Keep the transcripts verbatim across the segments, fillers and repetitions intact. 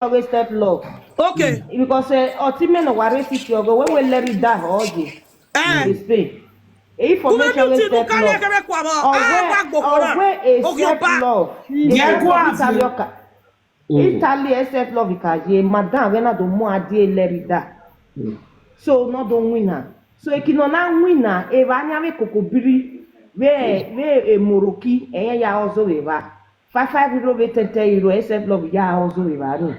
ọghe Self Love. Okay. Because, eh, ọtẹn mẹ ne ọ wa rre city ọghe, wẹ wẹ Larry Da ọ ye. Eh. In Spain. Uwẹ Information mi ọghe ti nu Self ka Love. Kẹrẹ kua vbọ. Ọghe, a gba okhuo na. Ọghe e Self Love. Ye e kua Italy ọka. Italy e Self Love ka ye, madam vbe na do mu a die Larry Da. So, ne ọ do winna. So, eki ne ọ na winna, evba ni avbe koko biri, vbe, vbe emoroki, ẹyẹn ya ọzọ vbe evba. Five five euro vbe ten ten euro, e Self Love ya ọzọ vbe evba ni.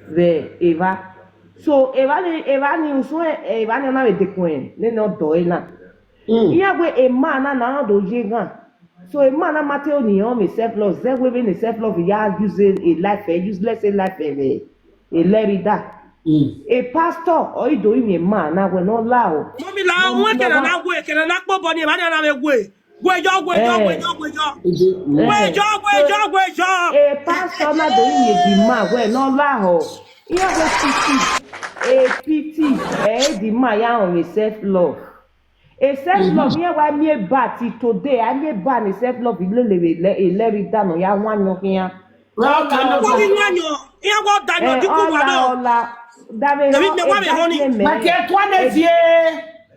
Vbe evba. So, evba ni, evba ni usun, evba ni ọ na vbe dekun nene ọdọ ẹre na. Iran wẹ e man na na do ye eghan. So, e man na ma te oniẹn ọmwa e Self Love, zẹ wẹ vbene e Self Love ya use e life, useless e life vbe e Larry Da. E pastor, ọ i do rinmwian e man na wẹ ne ọ la o. Mọmi la, ọmọ ekẹrẹ na wẹ, ekẹrẹ na kpobọ ni, evba ni a na vbe wẹ. Wẹ yọ, wẹ yọ, wẹ yọ, wẹ yọ. Wẹ yọ, wẹ yọ, wẹ yọ. E pastor na do rinmwian e man wẹ ne ọ la o. Iran wẹ pity, e pity, ẹ e man ya rọnmwẹ e Self Love. E Self Love, iran wa miẹn ba till today, a miẹn ba ne e Self Love lele vbe e Larry Da ne ọ ya wan yọ khian. Wẹ ọ ka nọ Wa ghi wan yọ, iran wa da yọ di ku wa nọ. Ọla, ọla, da vbe David, me wa vbe họn ni. Mẹ ke tuan ne vie.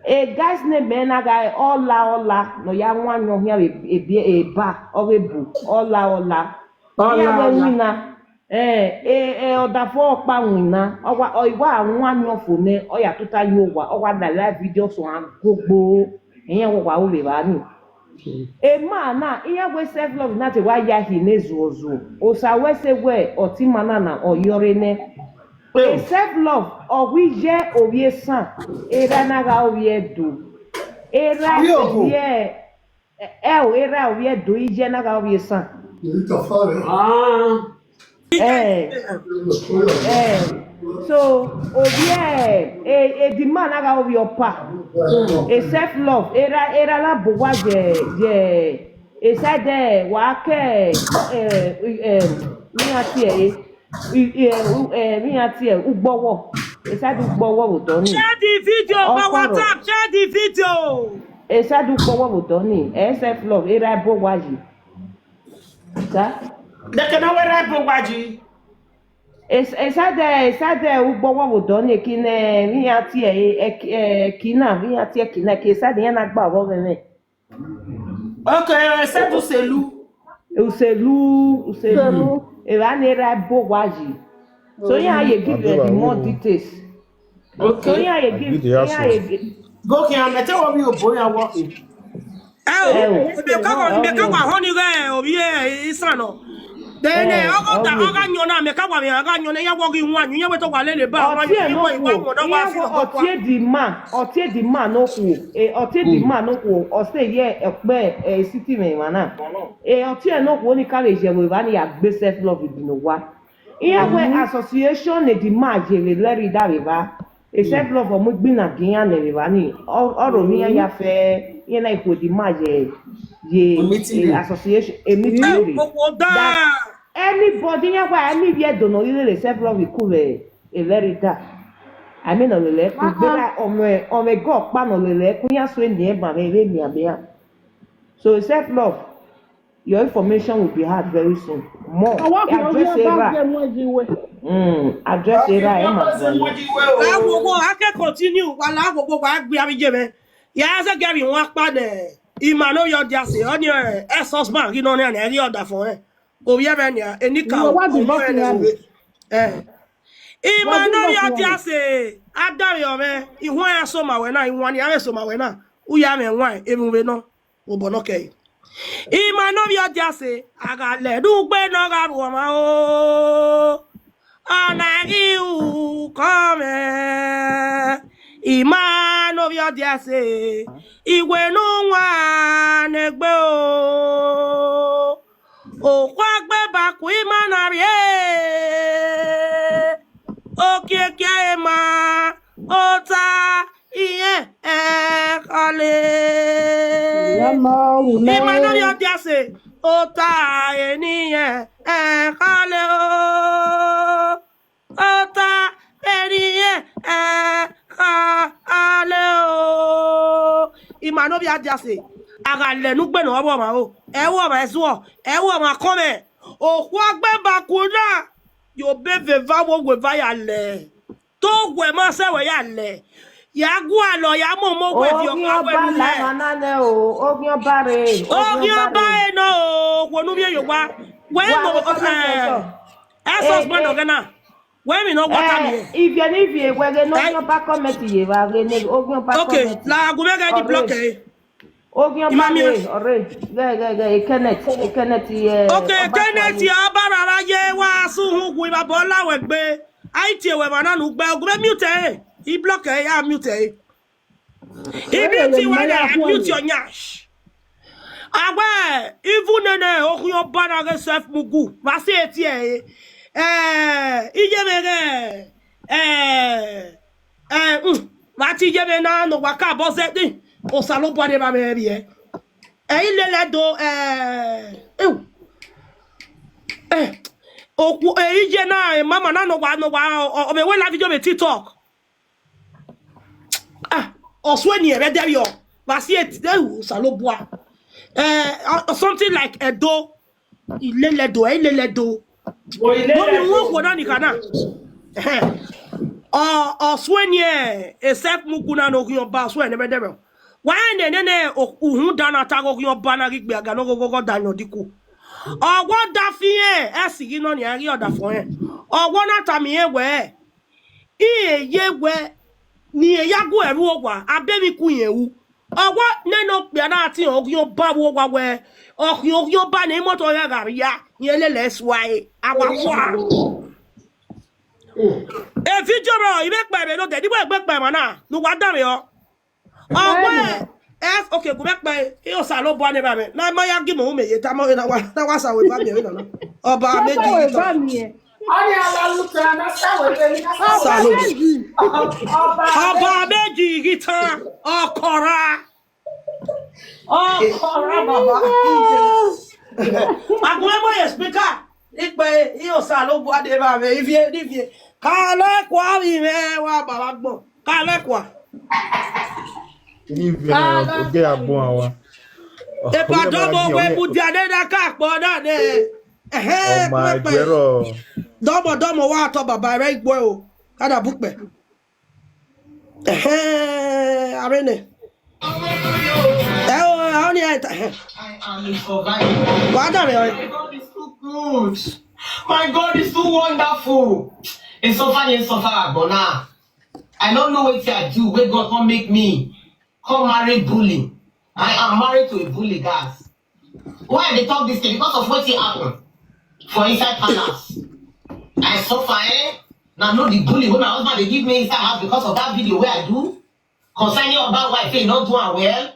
E guys ne mẹ na gha ọla, ọla, ne ọ ya wan yọ khian vbe e ba, ọ vbe bu, ọla, ọla. Ọla, iran wẹ ọla. Winna. Eh, eh, eh, ọdafẹn ọkpa winna, ọ wa, ọ i wa wan miẹn ọfo nẹ, ọ ya tota ye owa, ọ wa la live video so a gogbo, ẹyẹn wa wa ru vbe evba ni. E man na, iran wẹ Self Love na te wa ya hin ne zuọzuọ, osa wẹ sẹ wẹ ọtẹn ima na na ọ yọ rre nẹ. E Self Love, ọ ghi ye ovbi esan, erha na gha ovbi ẹdo, erha ovbi ẹ, ẹ, ẹ o, erha ovbi ẹdo, iye na gha ovbi esan. Ah. Eh, eh, so, ovbi ẹ, e, e the man na gha ovbi ọpa. E Self Love, erha, erha na bu owa ye, ye, e side ẹre, wa ke, eh, eh, iran tie ẹre, i, i, eh, u-, eh, iran tie ẹre, Ugbọwọ. E side Ugbọwọ vbe odọ ni. Share the video on WhatsApp, share the video. E side Ugbọwọ vbe odọ ni, e Self Love, erha bu owa yi. Sa? Dẹkẹ na wẹ rẹ bu owa yi. E, e side, e side Ugbọwọ vbe odọ ni, eki ne, iran tie ẹre, eki, eh, eki na, iran tie eki na, eki e side iran na gba vbọ vbe mwẹ. Okay, e side Uselu. Uselu, Uselu. Uselu. Evba ni erha bu owa yi. So, iran ye give you the more details. Okay. So, iran ye give, iran ye give. Go, okay, I'm tell you, you boy, I walk in. Ẹ o, mẹ ka wa, mẹ ka wa họn ni ghe ovbi e isan nọ. Then, eh, ọ gha da, ọ gha yọn na, mẹ ka wa mẹ, ọ gha yọn na, iran wọ ghi wan, iran wẹ te wa lele ba, wa ọtiẹ yọn, no iran wọ, khuo, iran wọ, ọtiẹ the man, ọtiẹ the man no khuo, eh, ọtiẹ the man no khuo, ọ sẹ ye ẹkpẹ, eh, city mwẹ emwa na. Eh, ọtiẹ no khuo ni ka vbe ye ẹvbo evba ni ya gbe Self Love bi ne owa. Iran wẹ association ne the man ye vbe lẹrẹ da vbe evba. E Self Love ọ mu igbinna gie iran nẹ vbe evba ni, ọ, ọ rhie ne iran ya fẹ, iran na ikhuo the man ye, ye, eh, association, a meeting rre. That anybody, iran wa, any vbe Ẹdo ne ọ ghi lele Self Love ku vbe e lẹrẹ da. I mean, ọ lele ku, gbera ọmọ, ọmọ ẹgẹ ọkpa ne ọ lele ku, iran so eni ẹban vbe vbe miẹn amẹ iran. So Self Love, your information will be heard very soon. More. Awa khuo address ovbi erha. Ọba zẹ mu ẹyi wẹ. Mm, address erha, ẹ ma gbọ. Awowo, a ke continue, wa la awowo, wa gbe avbe iye mwẹ. Ya zẹ gie avbe iwan kpa nẹ, ima ne ovbi ọ dia sẹ, ọ ni, eh, ex-husband ghi nọ nian, ẹ ghi ọdafẹn ọnrẹn. Ovbi ẹmwẹ nian, enikaro, ọmọ ẹmwẹ nian. Eh. Ima ne ovbi ọ dia sẹ, a da vbe ọmwẹ, ihuan ya soma wẹ na, ihuan ni a vbe soma wẹ na, u ya mwẹ wan, emwi vbe nọ. Obọ nọ kẹe. Ima ne ovbi ọ dia sẹ, a gha lẹ ne ugbe ne ọ gha ru ọmwa o. Ọna ghi ru kọ mwẹ. Ima ne ovbi ọ dia sẹ, iwẹ ne u wan ne egbe o. Okhuo agbeba ku ima na rrie. Okiekie ima, ota, iyẹn ẹkhọle. Ima ne ovbi ọ dia sẹ, ota eni iyẹn ẹkhọle o. Ota eni iyẹn ẹkhọle o. Ima ne ovbi ọ dia sẹ, a gha lẹ ne ugbe ne ọ vbe ọmwa o. Ẹ vbe ọmwa ẹzuọ, ẹ vbe ọmwa akọnmwẹ. Okhuo agbeba ku na. Ye obọ eva vbe owa eva ya lẹ. Te owa ma sẹ wẹ ya lẹ. Ya gualọ, ya momo wẹ viọ Oghian ọba la emwa na nẹ o, Oghian ọba rre, Oghian ọba rre. Ọba rre nọ o, wo nu vbe ye owa. Wẹ wa no, comment section. Ẹ sọ smọ nọ gẹ na. Wẹ mi nọ wa ta mi. Ivie ni ivie wẹ ghe ne Oghian ọba comment ye vba ghe ne Oghian ọba comment. Okay, la gu mẹ ghe di block ẹ. Oghian ọba rre, ọre, ghẹ, ghẹ, ghẹ, Kenneth, Kenneth, eh, Okay, Kenneth, ọba rara ye wa suhun gu ibabọ la wẹ gbe. A i tie wẹ emwa na ne u gbe, gu mẹ mute ẹre. I block ẹre, ya mute ẹre. I mute wẹ na, mute your nyash. Awẹ, even nene Oghian ọba na ghe self mugu, wa si eti ẹre. Eh, iye mwẹ ghe, eh, eh, mm, wa ti iye mwẹ na, ne wa ka bọ zẹ ni. Osanobua ne evba mwẹ rhie. Ẹ i lele do, eh, ewu. Eh, okhu, eh, iye na, eh, mama na ne wa, ne wa, ọ, ọ, ọ vbe wẹ la video vbe TikTok. Ah, ọ suẹn ni ẹmwẹ dẹrriọ. Wa si eti, ewu, Osanobua. Eh, uh, something like Ẹdo. I lele do, ẹ i lele do. Mo mi wọn khuo na ni khana. Ẹhẹn. Ọ, ọ suẹn ni e self mugu na ne Oghian ọba, ọ suẹn ne ẹmwẹ dẹrriọ. Wa nene ne uhunmwu da na ta ghe Oghian ọba na ghi gbe aga ne ọ ghoghọ da yan ọdikuo. Ọ wẹ ọ da fi ẹn, ẹ si ghi nọ ni, a ghi ọ da fo ẹn. Ọ wẹ ọ na tama irẹn wẹẹ, irẹn ye wẹ ne irẹn ya gu ẹre ru owa, abe emwi ku irẹn ru. Ọ wẹ nene okpia na tie Oghian ọba vbe owa wẹẹ, ọ khian Oghian ọba ne imọto ọre gha rhia, irẹn lele ẹre sua ẹre, a wa wa. E video rọ, I vbe kpẹ vbe nodẹ, ne I wẹ egbe kpẹ emwa na, ne uwa danmwehọ. Ọ wẹ, ẹ, okay, gu mẹ kpẹ, I Osanobua ne evba mwẹ, ne a ma ya gie imẹ ru mẹ ye, tama ọre na wa, na wa sa wẹ ba miẹn vbe nọ na. Ọba meji ghi tọn. Ọni a la lu tọn, na sa wẹ vbe, na sa wẹ. Salo. Ọba meji ghi tọn, ọkọ ra. Ọkọ ra, baba. Agbọn ẹmwẹ ye speaker, ikpe, I Osanobua ne evba mwẹ, ivie, ivie. Kalẹ kua vbe mwẹ, wa baba gbọn. Kalẹ kua. Ivie na, oge agbọn awa. Epa dọmọ wẹ mudia ne na ka kpọ na nẹ. Ẹhẹn, ọma ẹgbẹrọ. Dọmọ, dọmọ, wa tọ baba rẹ igbo o. Ka da bu kpẹ. Ẹhẹn, avbe nẹ. Ẹ o, a ni a ta, ẹhẹn. I am a survivor. Wa da rẹ. My God is too good. My God is too wonderful. E suffer, e suffer, but now I don't know wetin I do wey God come make me come marry bully. I am married to a bully, guys. Why I dey talk this thing? Because of wetin happen for inside palace. I suffer, eh? Now know the bully wey my husband dey give me inside house because of that video wey I do concerning Oba wife, say he no do am well.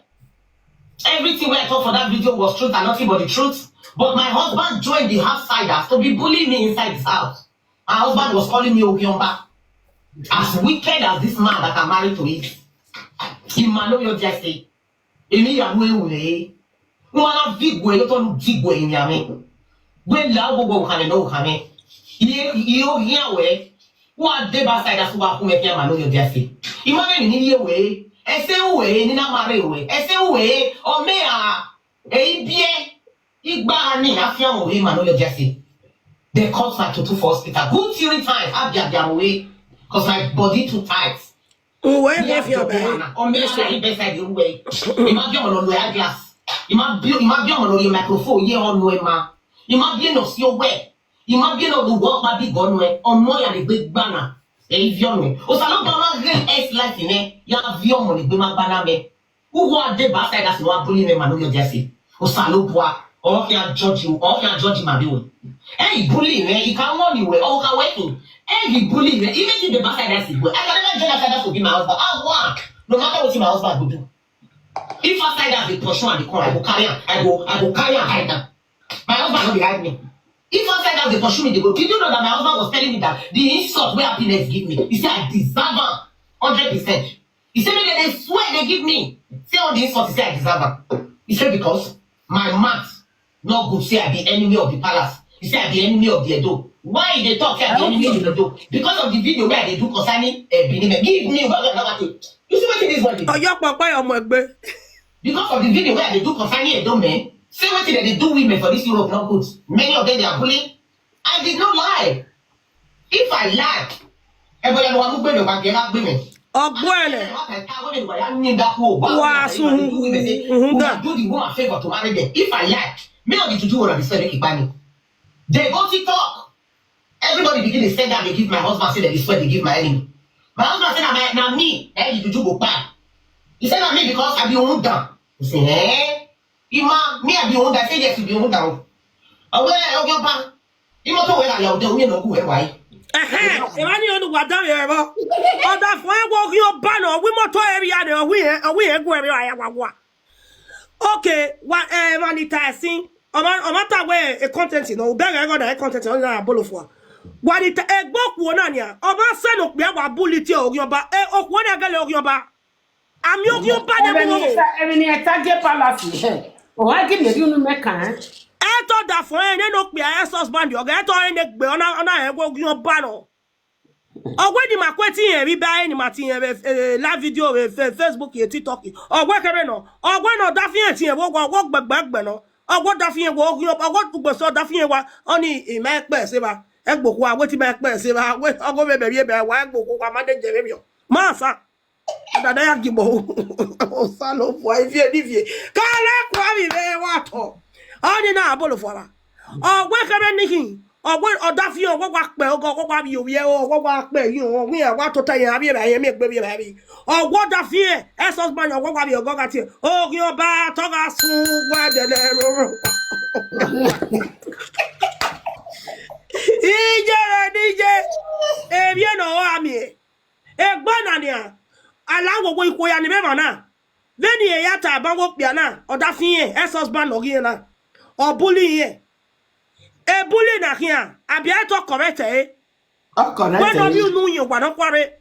Everything wey I talk for that video was truth and nothing but the truth. But my husband joined the outsiders to be bullying me inside his house. My husband was calling me Oghian ọba. As wicked as this man that I'm married to is, ima ne ovbi ọdia ẹse. Emwi ya ru ewure. Ne uwa na vigue ye otọ ne u digue emwi amwẹ. Wẹ la ogbogbo okhanmwẹ ne okhanmwẹ. Iye, iye oghian wẹ. Wa deba side as uwa khu mwẹ khian ima ne ovbi ọdia ẹse. I ma mwẹ emwi ne I ye wẹ. Ẹse u wẹ, ne I na ma rre wẹ. Ẹse u wẹ, ọ mẹ a, ẹre I biẹ. Igba ni a fian mwẹ ima ne ovbi ọdia ẹse. They cut my toto for hospital. Good three times, a biabia mwẹ, 'cause my body too tight. Uwẹ ne fian ọbẹ. Ọ mẹ sẹ i bedside ye uwẹ. I ma biẹ ọmọ ne ọ lo eyeglass. I ma biẹ, I ma biẹ ọmọ ne ọ rhie microphone ye ọnọ ẹma. I ma biẹ ne ọ si owẹ. I ma biẹ ne ọ lo uwẹ ọkpa bi gọ nuẹ. Ọmọ ya ne egbe gba na. Ẹ i viọ nuẹ. Osanobua ma ghe S life nẹ, ya viọ ọmọ ne egbe ma gba na mẹ. Uwa deba side as uwa bully me, ima ne ovbi ọdia ẹse. Osanobua, ọ khian judge, ọ khian judge ima vbe wẹ. Ẹ i bully me, I ka warn wẹ, ọ ka wẹ khin. Ẹ i bully me, I make you deba side as wẹ. I can never join that side as to be my husband. I want, no matter what my husband go do. If outside as dey pursue am dey come, I go carry am, I go, I go carry am hide am. My husband no dey hide me. If outside as dey pursue me, dey go. Did you know that my husband was telling me that the insult wey happiness give me, he say I deserve am hundred percent. He say, make dem dey swear dey give me. Say all the insult, he say I deserve am. He say, because my mouth no good, say I be enemy of the palace. He say I be enemy of the Edo. Why he dey talk say I be enemy of the Edo? Because of the video wey I dey do concerning, eh, Benin men. Give me, what, what, what, what, you see wetin this one dey do? Ọyọ pọpọ ọmọ ẹgbẹ. Because of the video wey I dey do concerning Edo men, say wetin dem dey do women for this Europe no good. Many of them they are bullying. I did not lie. If I like, ẹbọ ya ne wa mu gbe mẹ, wa gie gha gbe mẹ. Ọgbuẹlẹ. Wa ta ẹta wẹ ne wa ya ni da khuo, wa Wa wa sun uhunmwu da. Do the woman favor to marry them. If I like, me or the juju will be swear make e kpa me. They go TikTok. Everybody begin to send that they give my husband, say that they swear they give my enemy. My husband say na my, na me, eh, the juju go kpa. He said na me because I be Ohudan. He say, eh? Ima, me I be Ohudan. I say yes, you be Ohudan. Ọwẹ Ogiọba, imoto wẹ gha ya odẹ, uyẹn ne ọ gu wẹ wae. Ẹhẹn, emwa ni ọni wa danmwẹ ẹvbo. Ọdafẹn wẹ Ogiọba nọ, ọ wi imoto ẹre ya nẹ, ọ wi irẹn, ọ wi irẹn gu ẹre ya wa wa. Okay, wa, eh, emwa ni ta ẹsin, ọ ma, ọ ma ta wẹ e content nọ, u bẹghe ẹghẹ na e content nọ, ọ na bolo fua. Wa ni ta egbe okhuo na nia, ọ ma sẹ ne okpia wa bully tie Ogiọba, eh, okhuo na gele Ogiọba. Ami Ogiọba ne Emwi mu ni owo. Emwi ni Etagie Palace hẹ. Ọ gha gi mẹ rhie unu mẹ kan. Ẹtọ Ọdafẹn nene okpia ex-husband, ọ ghe ẹtọ ẹre ne egbe, ọ na, ọ na rẹn wẹ Ogiọba nọ. Ọ wẹ ne ima ku ẹtin rẹn vbe iba ẹre, ne ima tie rẹn vbe, eh, live video vbe Fe-, Facebook ye TikTok. Ọ wẹ kherhe nọ. Ọ wẹ ne Ọdafẹn tie rẹn vbe owa, ọ wẹ gbẹgbẹgbẹ nọ. Ọ wẹ Ọdafẹn wẹ Ogiọba, ọ wẹ ugbẹn sẹ Ọdafẹn wa, ọni ima ẹkpẹ ẹse vba. Ẹgbokhuo a wẹ te ima ẹkpẹ ẹse vba, wẹ, ọ wẹ vbe ẹbẹ vbe ẹbẹ wa, ẹgbokhuo wa ma de jẹ vbe emwi ọ. Ma sa. Dada ya gie mọ. Osanobua, ivie ne ivie. Ka lẹ kua vbe ivẹ wa tọ. Ọni na bolo fua ra. Ọ wẹ kherhe ni khin. Ọ wẹ Ọdafẹn, ọ wẹ wa kpẹ ọgọ, ọ wẹ wa vbiẹ ovbi ẹre, ọ wẹ wa kpẹ yi, ọ wẹ iran wa tota iran vbiẹ vbe iran miẹn egbe vbiẹ vbe. Ọ wẹ Ọdafẹn, ex-husband, ọ wẹ wa vbiẹ ọgọ gha tie. Ogiọba, te ọ gha sun wa dẹlẹ roro. Iye re ni iye. Emwi ne ọ ra miẹn. Egbe na nian, a la wowo ikhuo ya ni vbe emwa na. Vbene irẹn ya ta ban wẹ okpia na, Ọdafẹn, ex-husband ne ọ ghi rẹn na, ọ bully irẹn. E bully na khian, a biẹ ẹre te ọ correct ẹre. Ọ correct ẹre. Wẹ ne ọ rhie unu yẹn owa nọkhua rre.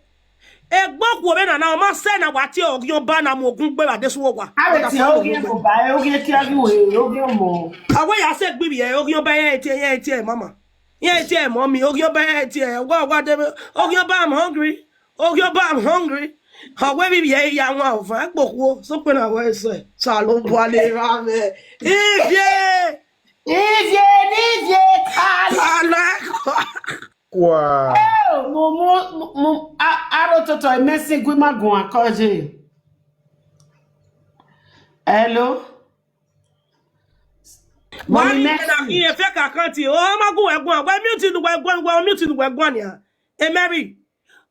Egbe okhuo vbe na na, ọ ma sẹ ne a wa tie Ogiọba na mu ogun gbe vbe adesẹ uwa. A vbe tie Ogiọba, Ogiọba, Ogiọba kia ghi wẹ, Ogiọba mọ. A wẹ ya sẹ egbe ivbi ẹre, Ogiọba ya tie, ya tie mama. Ya tie mommy, Ogiọba ya tie, wa, wa de, Ogiọba, I'm hungry. Ogiọba, I'm hungry. Ọ wẹ vbe ivbi ẹre ya wan ọvan, ẹgbokhuo, sokpan na wẹ sẹ, Osanobua ne erha mwẹ. Ivie! Ivie, ne ivie, kala. Kala. Kua. Oh, mu, mu, mu, mu, a, aro toto, Mercy gu ima guan kọje. Hello? Wa Mommy ni Mercy. Na iye fẹ ka kan ti, ọ ma gu wẹ guan, wẹ mute nu wẹ guan, wẹ mute nu wẹ guan nia. E Mary,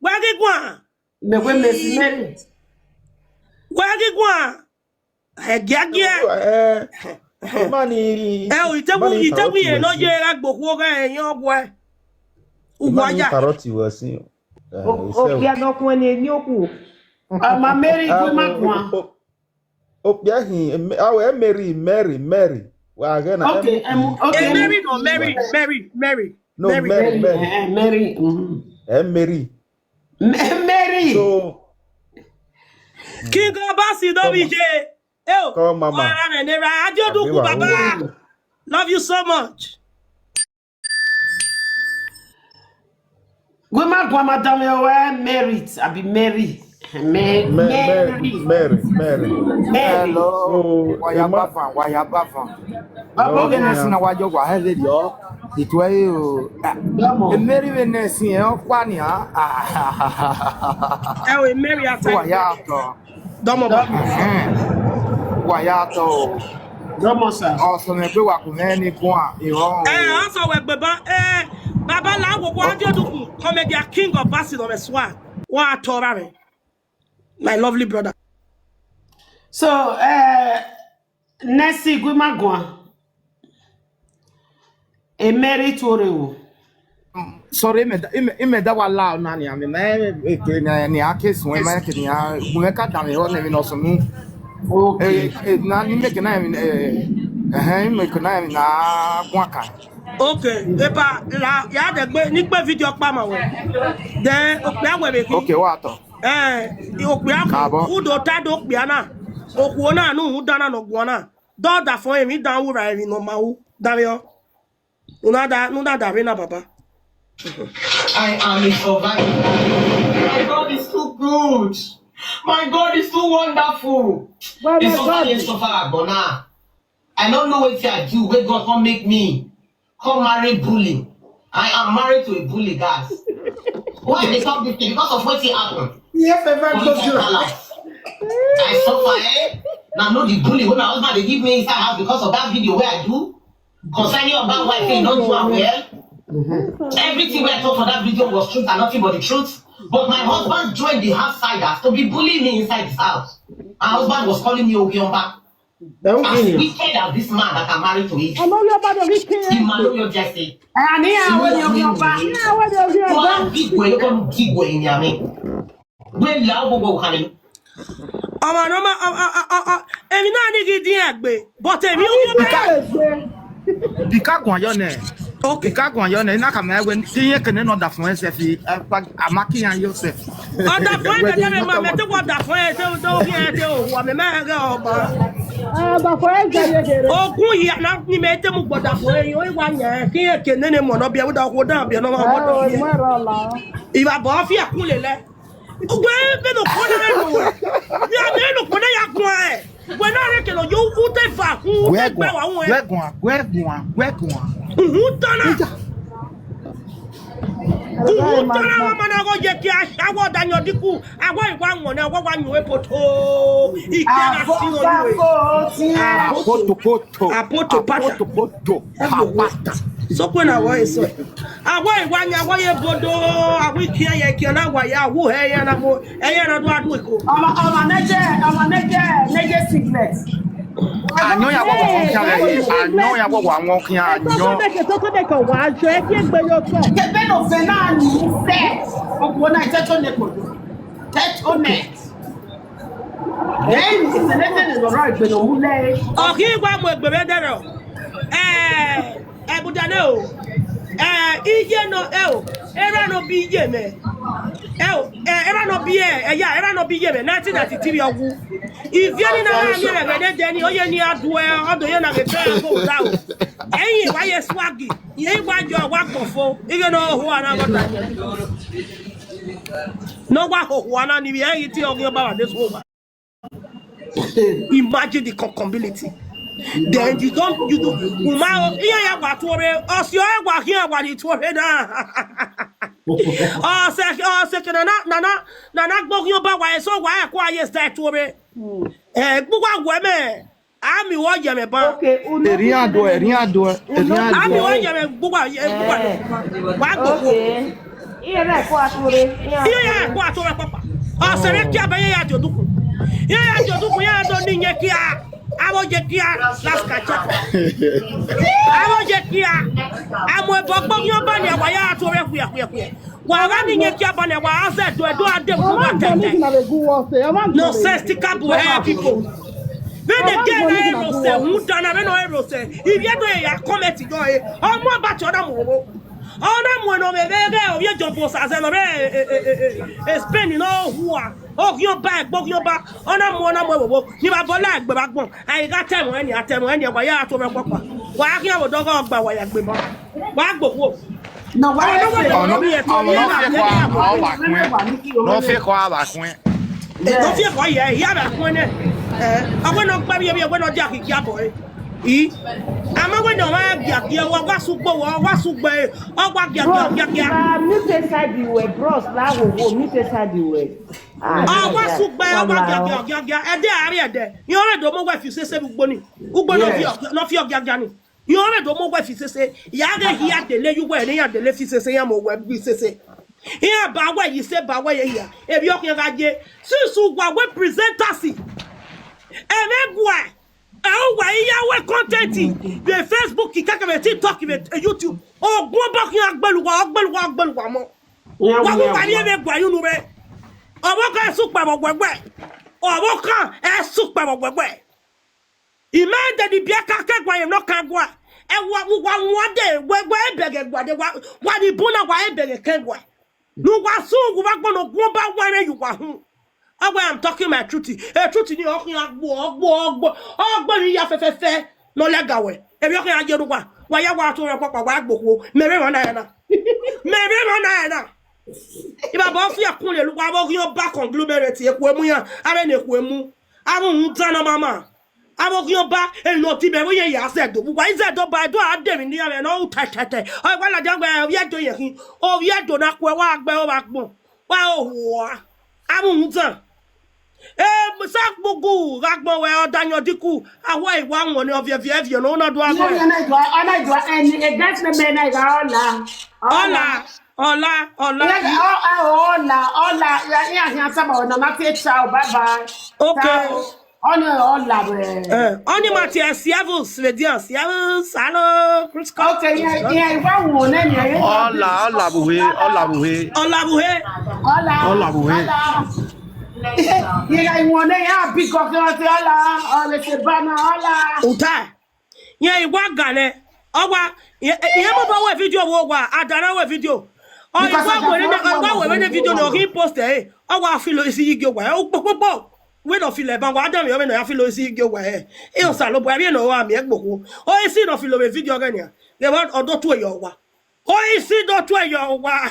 wẹ ghi guan. Mẹ wẹ Mercy Mary. Wẹ ghi guan. Ẹgiagia. Eh, ima ni, ẹ o, itewu, ima ni itewu ye no ye ra gbokhuo gha ẹyọn ọguẹ. Ima ni uwa ya. Karọt wẹ sin. Eh, o, isẹ o. Okpia nọ khuẹn ni eni okhuo. Ọma Mary, ah, gu ima o, guan. O, okpia hin, em, ah, wẹ Mary, Mary, Mary. Wa ghe na, okay, em, em, okay. Eh, Mary no, Mary, Mary, Mary. No, Mary, Mary, Mary. Mary. Eh, eh, Mary. Mm-hmm. M-, Mary. So, King Obasi no be je. Come, mama. Wa ra nene ra. Adio Duku, Baba. Love you so much. Gu ima guan, madam, your wife, Mary, abi Mary. Me-, Mary. Mary, Mary. Hello. So, wa ya bavan, wa ya bavan. Baba, oge ne sin na wa jọ wa hẹ vberriọ. Ituẹ o. Mary vbe ne sin ẹ ọkpa nia. Ẹ o, Mary ata. Wa ya tọ. Dọmọ ba. Ẹhẹn. Wa ya tọ o. Dọmọ sa. Ọ sọ mwẹ gbe wa ku mwẹ ni guan, irọnrọn o. Ẹ, ọ sọ wẹ gbe ba, ẹ, baba la wo wa Adio Duku, comedian king of Basildon, swag. Wa tọ ra mwẹ. My lovely brother. So, eh, Mercy, gu ima guan. E Mary tuorre o. Sorry, imẹ da, imẹ, imẹ da wa la ọna nian, mẹ ma eke nian, nian ke suẹn, ma eke nian, gu mwẹ ka danmwehọ ne emwi ne ọ sunu. Okay. Eh, eh, na, ni mẹ eke na, eh, ẹhẹn, imẹ eke na, emwi na guan kan. Okay, epa, la, ya dẹ gbe, ni gbe video kpa ma wẹ. Then, okpia wẹ vbe khin. Okay, wa tọ. Eh, okpia khin, u do ta do okpia na. Okhuo na, ne u dan na ne ọ guan na. Dọdafọn emwi dan u ra emwi ne ọ ma u. Danmwehọ. U na da, u na da vbe na, baba. I am a survivor. My God is too good. My God is too wonderful. Well, it's my over God. Here so far, but now, I don't know what I do. Where God come make me come marry bully. I am married to a bully, guys. Why I dey talk this thing? Because of wetin happen. Yes, I for inside palace. I suffer, eh? Na no the bully wey my husband dey give me inside house because of that video wey I do concerning Oba wife, say he no do am well. Everything wey I talk for that video was truth and nothing but the truth. But my husband joined the outsiders to be bullying me inside his house. My husband was calling me Ogiomba. As wicked as this man that I'm married to is, ọmọ yóò bá dọ̀rí kí the man no just say, Ani awe ni omi ọba. Awe ni omi ọba. Wọ́n á bí ìgò yìí kọ́ bí ìgò yìí ni àmì. Wẹ́n la ó gbogbo òkàlẹ̀. Ọmọ náà ma, ọ, ọ, ọ, ọ, ọ, èmi náà ní gidi ẹgbẹ́, but èmi ò mọ̀ bẹ́ẹ̀. Bika guan yọ nẹ. Okay. Bika guan yọ nẹ, na ka mẹ wẹ, ti yẹn kene nọ da fun ẹsẹ fi, eh, pa, ama ki yan yọ sẹ. Ọdafẹn ẹdẹ dẹrẹ ma mẹ te wọ ọdafẹn ẹdẹ, ọdọ ofi ẹdẹ o, wa mẹ mẹ ẹghẹ ọba. Ọdafẹn ẹdẹ ye gere. Ogun ya na ni mẹ te mu gbọdafẹn ẹdẹ, o wa yan, ki ye ke nene mọ nọ biẹ, wẹdẹ okhuo dan biẹ nọ ma wọ dọ biẹ. Ivba bọ fi ẹkun lelẹ. Wẹ vbe nọ kọ na rẹ nọ wẹ. Ya vbe nọ kọ na ya guan ẹ. Wẹ na rẹ kẹlọ yo u te va, u te gbe wa wẹ. Guẹ guan, guẹ guan, guẹ guan. Uhun tana. Uhun tana wa ma na gho ye kia, awa da yan diku, awa i wa wọn, awa wa yan epoto. I ke na si ro ni we. Apoto, poto. Apoto pata. Apoto, poto. Pata. So kwe na wa eso. Awa i wa yan, awa ye bodo, awa i kia ye kia na wa ya, awu he ya na mo. Ẹyẹ na do adu eko. Ọmọ, ọmọ nẹjẹ, ọmọ nẹjẹ, nẹjẹ sickness. Anyọ ya wọ wọ khian rẹ, anyọ ya wọ wọ àwọn khian anyọ. Tọkọ dẹkẹ, tọkọ dẹkẹ wa jọ ẹ kí egbe yo tọ. Kẹbẹ no fe na ni fe. Ọkọ na tẹtọ ne ko. Tẹtọ ne. Then it's the next thing is the right egbe no mu lẹ. Ọkhi wa mu egbe vbe dẹrọ. Eh, Ẹbuda nẹ o, ẹ, iye nọ, ẹ o, erha nọ bi iye mwẹ, ẹ o, ẹ, erha nọ bi, ẹ, ẹya, erha nọ bi iye mwẹ, nineteen ninety-three ọghu. Ivie ni na gha miẹn ẹghẹ ne ẹdẹ ni, ọ ye ni a duẹ, ọ do ye na ghe fẹ ẹgho da o. Ẹyin wa ye swag, irẹn wa jọ wa gbọfo, ighe ne ọ hoho ana gọta. Ne ọ wa hoho ana ni vbe ẹre ghi tie ọghe ọba wa de so owa. Imagine the concombility. Then you don't, you do, uma, iye ya wa tuore, ọsi ọ wa khian wa ni tuore na. Ọsẹ, ọsẹ ke nana, nana, nana gboghian ọba wa, eso wa ẹ kua ye sẹ tuore. Eh, gbogbo wa wẹ mẹ, ami wọ yẹ mẹ ban. Okay, unu. Erian do, erian do, erian do. Ami wọ yẹ mẹ gbogbo wa, eh, gbogbo wa. Wa gbogbo. Okay. Iye na ẹko atuore, iye na. Iye ya ẹko atuore papa. Ọsẹ rẹ kia ba iye ya di odukun. Iye ya di odukun, iye ya do ni iye kia. Avo ye kia, last catch up. Avo ye kia. Amo ebo gboghian ọba ni wa ya tuore khuẹ, khuẹ, khuẹ. Wa gha ni iye kia ba ni wa zẹ do, do ade ku wa tẹtẹ. No sense ti ka bu he people. Vbene ke na ero sẹ, rhunmwuda na vbene ọ ero sẹ. Ivie do ya comment do e. Ọmọ ba ti ọ na mu owo. Ọ na mu ẹn ne ọ vbe vbe ghe ovbi John Bosa zẹ ne ọ vbe, e, e, e, e, e, Spain ne ọ hua. Oghiọba, egbe oghiọba. Ọ na mu, ọ na mu ẹvbo vbo. Ni vba bọla egbe vbe agbọn. A i gha tẹ ẹmwẹ ni, a tẹ ẹmwẹ ni, wa ya to mwẹ kpakpa. Wa khian vbe odọ gha ọgba, wa ya gbe ma. Wa gbokhuo. Ọ na wẹ ọmọ, ọmọ ne ọ fi ekọ a, a wa khuẹn. Ne ọ fi ekọ a wa khuẹn. E do fi ekọ ye, ya vbe khuẹn nẹ. Eh, a wẹ ne ọ gba vbe, vbe, wẹ ne ọ dia khian abọ re. I, a ma wẹ ne ọ wa giagia, wa, wa sugbo, wa, wa sugbo, ọ wa giagia, giagia. Bros, mute side wẹ, bros, la wo wo, mute side wẹ. Ah, ọ wa sugbo, ọ wa giagia, giagia. Ẹdẹ a rrie ẹdẹ. Iran rre do mu wẹ fi sese vbe ugbo ni. Ugbo nọ fi, nọ fi giagia ni. Iran rre do mu wẹ fi sese. Ya ghe hia dele yu wẹ ne iran dele fi sese, iran mu wẹ fi sese. Iran ba wẹ yi se, ba wẹ ye hia. Evbi ọkhian gha ye. Since uwa wẹ presenters, ẹmwẹ guẹ. Ẹ, uwa i ya wẹ content vbe Facebook, kẹkẹ vbe TikTok, vbe YouTube. Ogun ọba khian gbẹlẹ uwa, ọ gbẹlẹ uwa, ọ gbẹlẹ uwa mọ. Wa wu wa vbe gua unu vbe. Ọvbokhan ẹ sukpẹ vbe ọghuẹghuẹ. Ọvbokhan ẹ sukpẹ vbe ọghuẹghuẹ. I ma dẹ ni biẹ ka ke gua ye nọ kan gua. Ẹ wa, wa wan de, wẹ, wẹ bẹghe gua de, wa, wa ni bun na wa bẹghe ke gua. Ne uwa sẹ uwu vbe agbọn ne ogun ọba wa rre ye uwa hun. Ọ wẹ, I'm talking my truth. E truth ni ọ khian gbo, ọ gbo, ọ gbo, ọ gbo ni ya fẹfẹfẹ. Ne ọ lẹga wẹ. Emwi ọ khian ye ne uwa. Wa ya wa to rẹ kpakpa, wa gbokhuo. Mẹ vbe emwa na ya na. Mẹ vbe emwa na ya na. Ibaba ọ fi ẹkun lele uwa, vbe ọ ghi ọba conglomerate, ekhue mu iran, avbe ne ekhue mu. Avbe uhunmwu dan ne ọ ma ma. Avbe oghian ọba, emwi ne ọ ti mẹ vbe yẹn ya zẹ do. Wa i zẹ do ba, do a de emwi ne iran mwẹ ne ọ ru tẹtẹtẹ. Ọ wa ladian wẹ ovbi Ẹdo yẹn khin. Ovbi Ẹdo na khuẹ wa gbe ọ vbe agbọn. Wa ohuo a. Avbe uhunmwu dan. Eh, sa kpugu gha gbọn wẹ ọ da yan ọdikun. A wa i wa wọn ne ọ viẹ viẹ viẹ ne ọ na do a Iye ghẹ. Iye na idua, ọ na idua, ẹni, against me, me na igha ọla. Ọla, ọla, ọla. Iye, ọ, ọ, ọla, ọla. Iye, iye, iye, saba, ọna ma te cha o, bye bye. Okay. Cha o. Ọni ọla wẹ. Eh, ọni ma tie Servus, Radiant, Servus, hello, Chris Scott. Okay, iye, iye, iwa wo ne ni, iye. Ọla, ọla vbe uhe, ọla vbe uhe. Ọla vbe uhe. Ọla. Ọla vbe uhe. Ọla. Iye, iye, iwa ne ya bi kọkẹ ọtẹ ọla, ọlẹ se ba na ọla. Uta. Yẹn i wa ga nẹ, ọ wa, iran mobọ wẹ video vbe owa, a da na wẹ video. Ọ i wa wẹ ne, ọ i wa wẹ ne video ne ọ ghi post ẹre, ọ wa filo isi yi gie owa, ukpokpokpo. Wẹ ne ọ filo ẹban, wa danmwehọ vbene ọ ya filo isi yi gie owa ẹre. Iran Osanobua, vbene ọ gha miẹn gbokhuo. Ọ isi ne ọ filo vbe video ọghẹ nian, ghẹ vbe ọ do tue yọ owa. Ọ isi do tue yọ owa.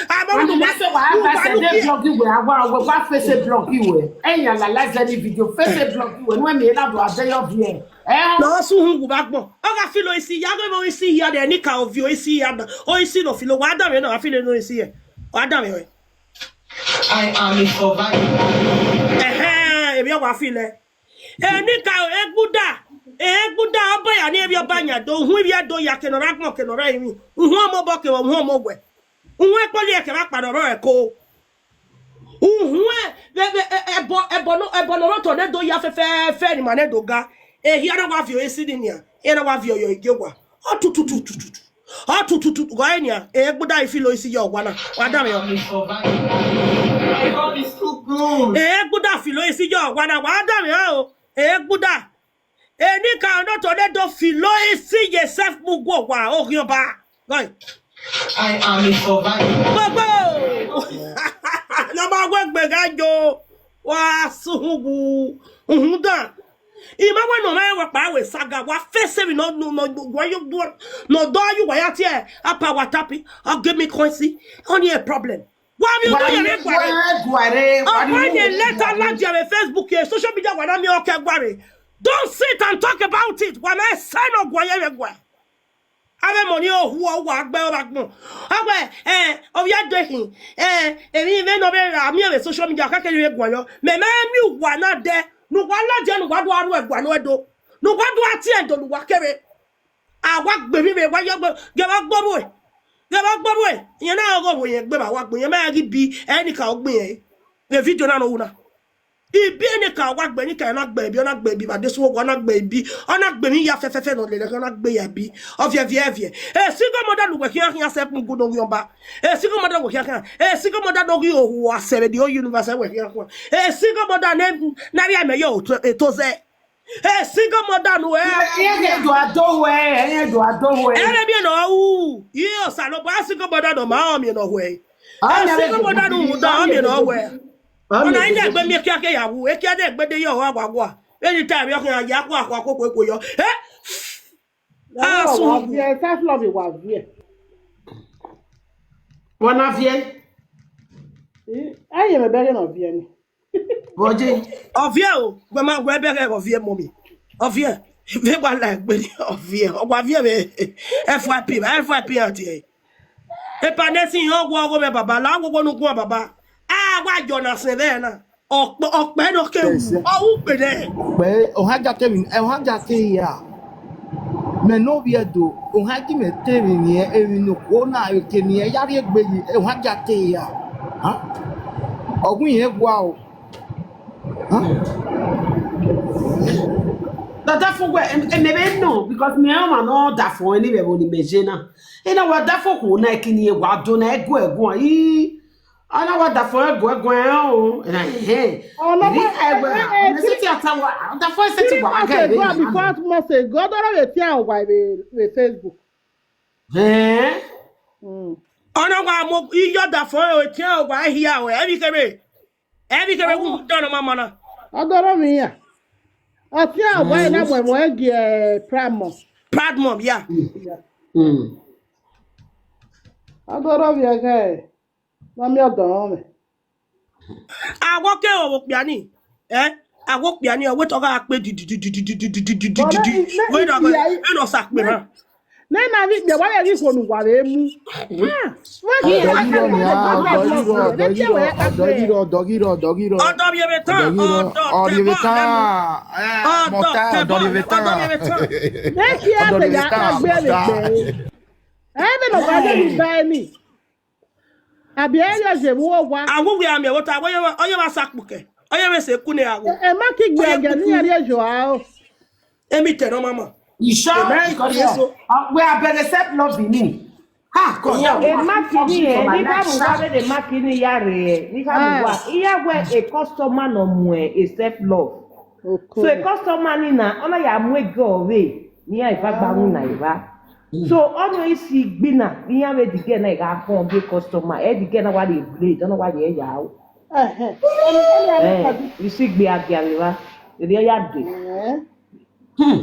Amọ Ọmọ unu na wa, sẹ wa unu ba wa sẹ de nugie. Blog iwe, a wa, wa, wa face blog iwe. Ẹyan la la zẹ ni video, face blog iwe. Nu ẹmi na do a de yọ viẹ. Eh? Na ọ sẹ uhunmwu vbe agbọn. Ọ gha filo isi ya, ghẹ vbe isi ya de, ni ka ovbi isi ya na. Ọ isi ne ọ filo, wa danmwehọ na, wa filo ne isi ya. Wa danmwehọ. I am a survivor. Ẹhẹn, emwi ọ wa filo. Enikaro egbuda, egbuda ọba ya ni, emwi ọba yan do, uhun ivbi Ẹdo ya, ke ne ọ rre agbọn, ke ne ọ rre emwi. Uhun ọmọ obọ, ke uhun ọmọ owẹ. Uhun ekpọlọ ẹkẹ vbe akpa ne ọ rrọọ ẹko. Uhun ẹ, vbe, vbe, ẹ, ẹbọ, ẹbọ nọ, ẹbọ ne ọ rre otọ ne do ya fẹfẹfẹ ne ima ne do ga. Ehia na wa viọ esi ni nian, ehia na wa viọ yọ gie owa. Ọ tututututu. Ọ tututu, gọ ẹ nian, egbuda i filo isi ye owa na, wa danmwehọ. God is too good. Egbuda filo isi ye owa na, wa danmwehọ o. Egbuda. Enikaro ne otọ ne do filo isi ye self mu gu owa, oghian ọba. Gọ ẹ. I am a survivor. Gbogbo! Ne ọ ma wẹ egbe gha yo, wa sẹ uhunmwu, uhunmwu dan. I ma wẹ ne ọ mwẹ wẹ kpa wẹ saga, wa face emwi nọ, nọ, nọ, wa yo do, nọ do you wa ya tie, apa wa tapi, ọ give me currency, only a problem. Wa mi odo yẹrẹ guare. Wa guare, wa ni ọmọ ni leta ladian vbe Facebook ye, social media wa na miẹn ọkẹ guare. Don't sit and talk about it. Wa na sign ọ guare vbe guare. Avbe emọ ni ohuo wa gbe ọ vbe agbọn. Ọ wẹ, eh, ovbi Ẹdo khin, eh, emwi vbe nọ vbe ra miẹn vbe social media, ọ kẹkẹ ni vbe guan yọ. Mẹ ma miẹn uwa na dẹ, ne uwa ladian, ne uwa do ru ẹguae ne Ẹdo, ne uwa do tie Ẹdo, ne uwa kevbe. A wa gbe emwi vbe wa yọ gbe, ghẹ vbe gbe vbe, ghẹ vbe gbe vbe. Iran na ghe vbe yẹn gbe vbe wa gbe, iran ma ghi bi, Enikaro gbe irẹn. Vbe video na ne ọ ru na. Ibi Enikaro wa gbe, Enikaro na gbe ibi, ọ na gbe ibi vbe adesẹ uwa, ọ na gbe ibi, ọ na gbe emwi ya fẹfẹfẹ ne ọ lele, ọ na gbe ya ibi, ọ viẹ viẹ viẹ. E single mother ne uwẹ khian khian sẹ kpun gu ne oghian ọba. E single mother uwẹ khian khian. E single mother ne ọ ghi ohu asẹ vbe the whole universe uwẹ khian khian. E single mother ne, ne a rhie amẹ ye eto zẹ. E single mother ne uwẹ. Iran do a do wẹ, iran do a do wẹ. Ẹre miẹn ne ọ ru. Iye Osanobua, single mother ne ọ ma, ọ miẹn ne ọ wẹ. E single mother ne u da, ọ miẹn ne ọ wẹ. Ọna i na egbe miẹn ekiakia ya wu, ekia de egbe de ye ọhọ awawa. Vbene I ta emwi ọkhan ya kua kua koko eko yọ. Eh? A sunu. Wa viẹ, self love wa viẹ. Wa na viẹ. Eh, a ye mẹ bẹghe ne ọ viẹ ni. Vbọje. Ọ viẹ o, wẹ ma wẹ bẹghe ọ viẹ, mummy. Ọ viẹ. Vbe wa la egbe ni, ọ viẹ. Ọ wa viẹ vbe F Y P, F Y P anti ẹre. Epa ne sin họn ọghuọghọ mẹ baba, la ọghuọghọ ne u guan baba. A wa yọ na sẹ vbe na. Ọkpẹ, ọkpẹ ne ọ ke wu, ọ wu gbe nẹ. Ọkpẹ, ohan ja te emwi, ohan ja te ya. Mẹ ne ovbi Ẹdo, ohan gi mẹ te emwi ni, emwi ne okhuo na, emwi ke ni ya rhie egbe yi, ohan ja te ya. Hàn? Ọ gu irẹn gua o. Hàn? Dada fo wẹ, em-, em-, ebe nọ, because me ọmwa ne ọ da fo ẹni vbe ẹvbo ni mẹ ye na. Ena wa da fo okhuo na, ẹki ni wa do na, ẹguẹ ẹguan, ii. Ọ na wa da fo ẹguẹ ẹguan o. Ena, ẹhẹn. Ọ na wa, ẹguẹ, eh, eh, ẹ sẹ ti ata wa, da fo ẹ sẹ ti wa, aga ebe. Before months ago, ọ dọrọ vbe tian wa vbe, vbe Facebook. Ẹn? Mm. Ọ na wa mo, iyọ da fo ẹ, tian wa hia o, ẹ vbe kere. Ẹ vbe kere wu dọnọ mama na. Ọ dọrọ vbe iran. Ọ tian wa na mu ẹmwẹ gie, eh, Proud Mom. Proud Mom, yeah. Mm. Ọ dọrọ vbe ẹghẹ, ma miẹn ọdọ mwẹ. Awọ ke o okpia ni, eh? Awo kpia ni, ọ wẹ te ọ gha kpe didididididididididi. Wẹ ne ọ sa kpe na. Ne na vbe ikpia wa ye ghi khuo ne uwa vbe mu. Ah, wa ghi ya Ọdọ ghi rọ nia, ọdọ ghi rọ, ọdọ ghi rọ, ọdọ ghi rọ, ọdọ ghi rọ, ọdọ ghi rọ. Ọdọ vbe tan, ọdọ vbe tan. Ọdọ vbe tan. Make you say ya ka gbe vbe gbe. Ẹ vbe nọ wa de ni ba ni. Abi ẹ ya je vbe uwa. Awuwia miẹn vbe ota, ọ ye vbe sa kpokẹ. Ọ ye vbe se ku ne a wo. Ẹ ma ki gbe ẹgẹ ne iran rhie yo aro. Emi tẹ nọ mama. You sure? Amen. Because, uh, we are better self love in me. Ha, God. Ẹ ma kini ẹ, ni ba mu wa vbe de ma kini ya re, ni ka mu wa. Iya wẹ a customer nọ mu ẹ self love. So a customer ni na, ọ na ya mu ego vbe, ni ya eva gba mu na eva. So, ọ nọ isi gbi na, iran vbe the girl na gha kọn be customer, ẹ the girl na wa rhie blade, ọ na wa rhie ya o. Ẹhẹn. Isi gbi a gia vbe va, erriọ ya de. Ẹhẹn. Hmm.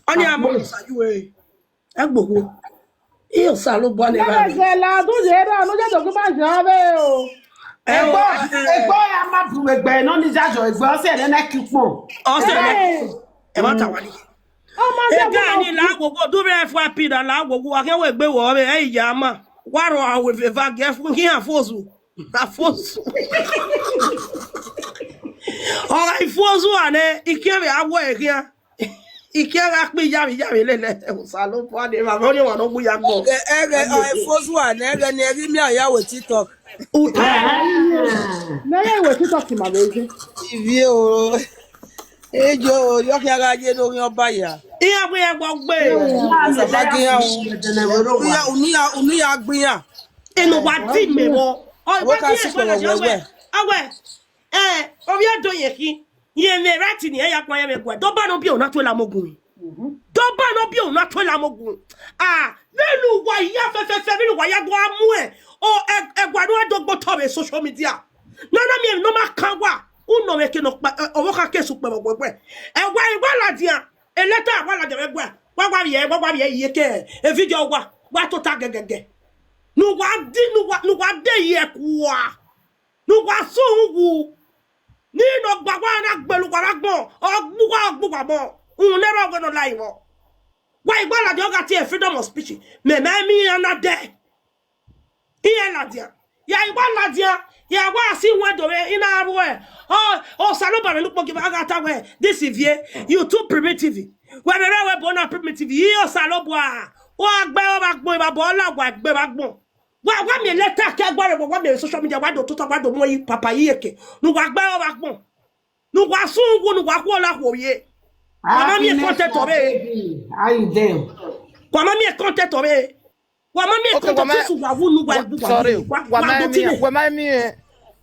Ọni a mọ sa yu e. Ẹgbogho. Iyo Osanobua ne ra. Ẹgbẹ la du ye ra, no je do ku ba ja vbe o. Egbe, egbe ya ma bu egbe nọ ni ja jọ egbe, ọ sẹ ne na ki kpọn. Ọ sẹ ne. Ẹ ma ta wa ni. Ọmọ ẹgbẹ ni la wowo, du vbe F Y P da la wowo, a khian wẹ egbe wọ vbe, ẹ i ya ma. Wa rọ a wẹ veva gẹ fu, khian fozu. Afozu. Ọ gha ifozu a nẹ, I khian vbe a wẹ khian. I khian gha kpe iyavbe iyavbe lele. Osanobua de, vbe ọni wa nọ gbe ya gbọ. Ẹghẹ, ẹghẹ, ọ ifozu a nẹ, ẹghẹ ni ẹ ghi miẹn ya wẹ TikTok. Uta. Ne ya wẹ TikTok ma vbe je. Ivie o. Ejo, yọ khian gha ye ne oghian ọba ya. Iran gbe ẹgbọ gbe. Saba gbe iran o. Unu ya, unu ya gbe iran. Enu wa di mẹ vbọ. Ọ wa di ẹgbẹ na jẹ wẹ. Awẹ. Eh, ovbi Ẹdo yẹn khin, yẹn vbe right ni ẹ ya guan yẹn vbe guẹ. Dọba nọ biẹ una tuẹ la mogun. Dọba nọ biẹ una tuẹ la mogun. Ah, vbene uwa ya fẹfẹfẹ, vbene uwa ya gua mu ẹ, o, ẹ, ẹguae ne u do gbe otọ vbe social media. Ne ọ na miẹn ne ọ ma kan wa, u nọ mwẹ eke nọ kpa, ẹ, ọvbokhan ke sẹ ukpẹ vbe ọgwẹgwẹ. Ẹguae wa ladian, eleta wa ladian vbe ẹguae, wa wa vbiẹ, wa wa vbiẹ ye ke, e video wa, wa tota gẹgẹgẹ. Ne uwa di, ne uwa, ne uwa de ye ẹkua. Ne uwa sẹ uhunmwu, ne ọ gba wa na gbele uwa vbe agbọn, ọ gbe uwa, ọ gbe uwa mọ, uhunmwu ne ọ rre ọghe ne ọ la vbọ. Wa i gba ladian, ọ gha tie freedom of speech, mẹ ma miẹn iran na dẹ. Iran ladian, ya i gba ladian, ya wa si wẹ do vbe I na ru ẹ. Ọ, Osanobua mwẹ ne ukpogieva gha ta wẹ, this Ivie, you too primitive. Wẹ rre wẹ bo na primitive, I Osanobua, wa gbe ọ vbe agbọn, evba bọ la wa gbe vbe agbọn. Wa, wa miẹn leta ke ẹguae, wa, wa miẹn social media, wa do tota, wa do mu yi papa yi eke. Ne uwa gbe ọ vbe agbọn. Ne uwa sẹ uhunmwu, ne uwa khuọla khuo vbiẹ. Wa ma miẹn content ọvbehe. How you doing? Wa ma miẹn content ọvbehe. Wa ma miẹn content, wa wu ne uwa egbu wa. Sorry. Wa, wa ma do miẹn, tine. Wa ma miẹn.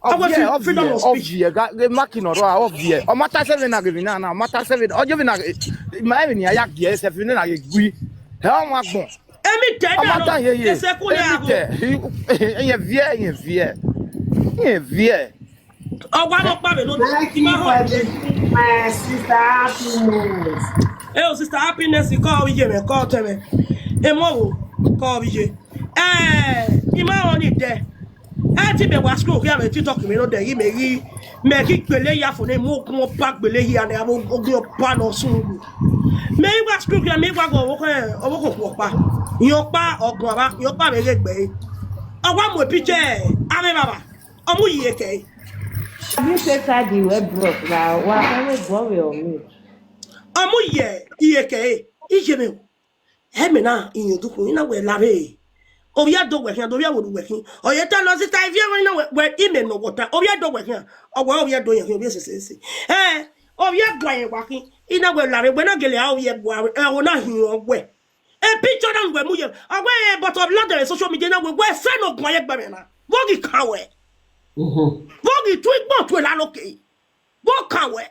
Ọ wẹ freedom of speech. Ọ viẹ, ọ viẹ, gha, ghe maki nọ rrọọ, ọ viẹ. Ọ ma ta sẹ vbene a ghe vbene na, ọ ma ta sẹ vbene, ọ je vbene a ghe, ma vbene a ya gie sẹ vbene na ghe gui. Ẹ ọ ma gbọn. Emi tẹ ọ ma da ta ye ye. Ese ku ya. Emi tẹ. Iyẹn viẹ, iyẹn viẹ. Iyẹn viẹ. Ọ wa nọ kpa vbe no. Thank you for the, my sister Happiness. Ẹ o, sister Happiness, kọ vbe iye mwẹ, kọ tẹ mwẹ. Emọ wo, kọ vbe iye. Eh, I ma rẹn ọnii dẹ. Ẹ te mẹ wa scroll khian vbe TikTok mwẹ nọ dẹ, ghi mẹ ghi, mẹ ghi gbele ya fo ne mu ogun ọba gbele hia ne avbe ogun ọba nọ sun ru. Mẹ i wa scroll khian, mẹ i wa ghe ọvbokhan, ọvbokhan okhuo ọkpa. Iran ọkpa, ọguan vba, iran ọkpa vbe ghe gbe. Ọ wa mu picture avbe evbavba, ọ mu yi eke. Abi se ka di wẹ bro, wa, wa ka vbe guọ vbe ọ mi. Ọ mu yi eke, iye mwẹ o. Ẹ mẹ na, iyan odukhunmwu, I na wẹ la vbe. Ovbi Ẹdo wẹ khian, do ovbi ẹvbo ne uwẹ khin. Ọ ye ta nọ sita, ivie ẹmwẹ na wẹ, wẹ imẹ nọ wọta. Ovbi Ẹdo wẹ khian, ọ wẹ ovbi Ẹdo yẹn khin, ovbi esese ese. Ẹ, ovbi ẹguae yẹn wa khin, I na wẹ la vbe, wẹ na gele a ovbi ẹguae, ẹ, ọ na hin ọ wẹ. E picture na wẹ mu ye, ọ wẹ, ẹ, but of london social media na wẹ, wẹ sẹ ne ọ guan ye gbe mwẹ na. Vbọ ghi kan wẹ? Vbọ ghi tu igbọn tue la loke? Vbọ kan wẹ?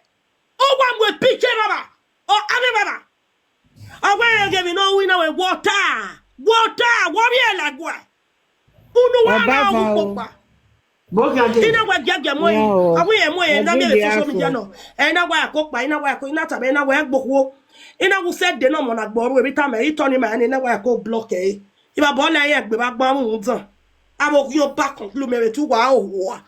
Ọ wa mu picture evbavba, ọ avbe evbavba. Ọ wẹ rẹn ghe emwi ne ọ winna wẹ, wọta, wọta, wẹ ovbi ẹre la guẹ. Unu wa na ru kpokpa. I na wẹ giẹgiẹ mu ẹre, ọ wẹ irẹn mu ẹre, na miẹn vbe social media nọ. Ẹ na wa ẹko kpa, I na wa ẹko, I na tama, I na wa ẹgbokhuo. I na wa usẹ de ne ọmọ na gbe ọrhuẹ vbe tama, I tọ ni ma ẹre, I na wa ẹko block ẹre. Ivbabọ la irẹn gbe vbe agbọn, rhunmwuda avbe oghian ọba kan lu mẹ vbe te uwa owa.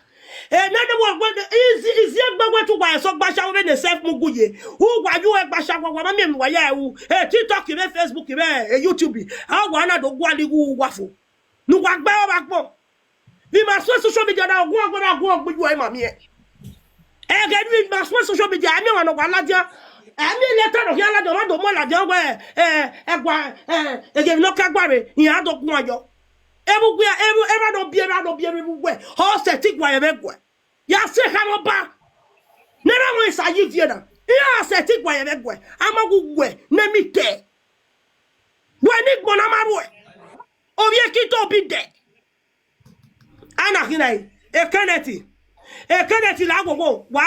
Ena ne wa gbe izi izi egbe wẹ tu wa eso gba sha wẹ ne self mu gu ye. U wa yu egba sha wa wa ma miẹn wa ya ru. E TikTok, vbe Facebook, vbe e YouTube. A wa na do gua li gu wa fo. Nu wa gbe wa gbọ. Vbe ima suẹn social media na, ọguọmọ na, ọguọmọ gbe yu ẹ ma miẹn. Ẹghẹ ne ima suẹn social media, a miẹn ọmwa ne ọ wa ladian. A miẹn lẹta ne ọ khian ladian, ọ ma do mu ladian wẹ, eh, ẹgua, eh, eghe ne ọ ka gua rre, iran do guan yọ. Evbugbia, evbu, evba ne ọ biẹ, evba ne ọ biẹ, evbugbẹ, ọ sẹtin gua ye vbe ẹguẹ. Ya sẹ ekhama Ọba. Ne erha mwẹ sa yi viẹ na. Iran sẹtin gua ye vbe ẹguẹ. A ma gu wẹ, ne mi tẹ. Wẹ ne igbọn na ma ruẹ. Ovbi Ekintobi dẹ. Ana khin na, e Kenneth. E Kenneth la wowo, wa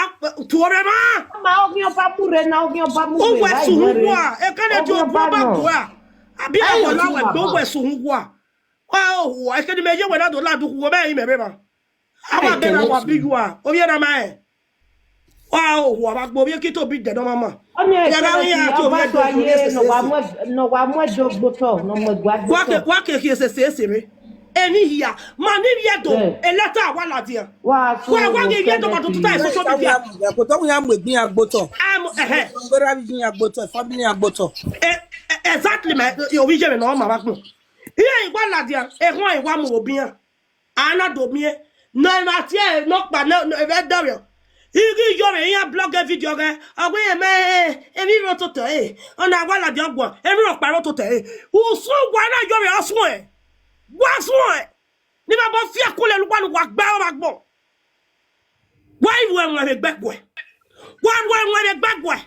tu ọmwẹ mwa. Ma ogiẹn ọba mu rre na, ogiẹn ọba mu rre. Uwẹ suhun gua, e Kenneth ogun ọba gua. Abi awọ la wẹ gbe uwẹ suhun gua. Wa ohuo, e Kenneth, mẹ ye wẹ na do la du khuo, mẹ i mẹ rre mwa. A wa bẹghe wa bi yu a, ovbi erha ma rẹn. Wa ohuo, a wa gbe ovbi Ekintobi dẹ ne ọ ma ma. Ọni ya gha ẹkẹrẹ ya ti ovbi ọba ẹdẹ do ye ne ọ wa mu, ne ọ wa mu ẹdẹ ogbotọ, ne ọ mu ẹguẹ agbotọ. Wa ke, wa ke khian sese ese rre. Emwi hia, ma ni vbiẹ do, elẹta wa ladian. Wa so wa ghe vbiẹ do ma do tuta social media. Kò tó wíyá mu ẹgbẹ́ yẹn agbotọ. Am, ẹhẹ. Gbéra bí yín agbotọ, family agbotọ. Eh, eh, exactly, ma, ovbi iye mwẹ ne ọ ma vbe agbọn. Iran i wa ladian, ehun i wa mu vbe obian. A na do miẹn ne ọ ma tie nọkpa ne ẹvbo ẹdọrriọ. I ghi yọ mwẹ iran blog video ghẹ, ọ wẹ mẹ, emwi rre ototọ ẹre, ọ na wa ladian guan, emwi rhọkpa rre ototọ ẹre. Usun wa na yọ mwẹ, ọ suẹn, wa suẹn. Ne I ma bọ fi ẹkun lele uwa ne uwa gbe aro vbe agbọn. Wa i ru ẹmwẹ vbe egbe ẹguẹ. Wa ru ẹmwẹ vbe egbe ẹguẹ.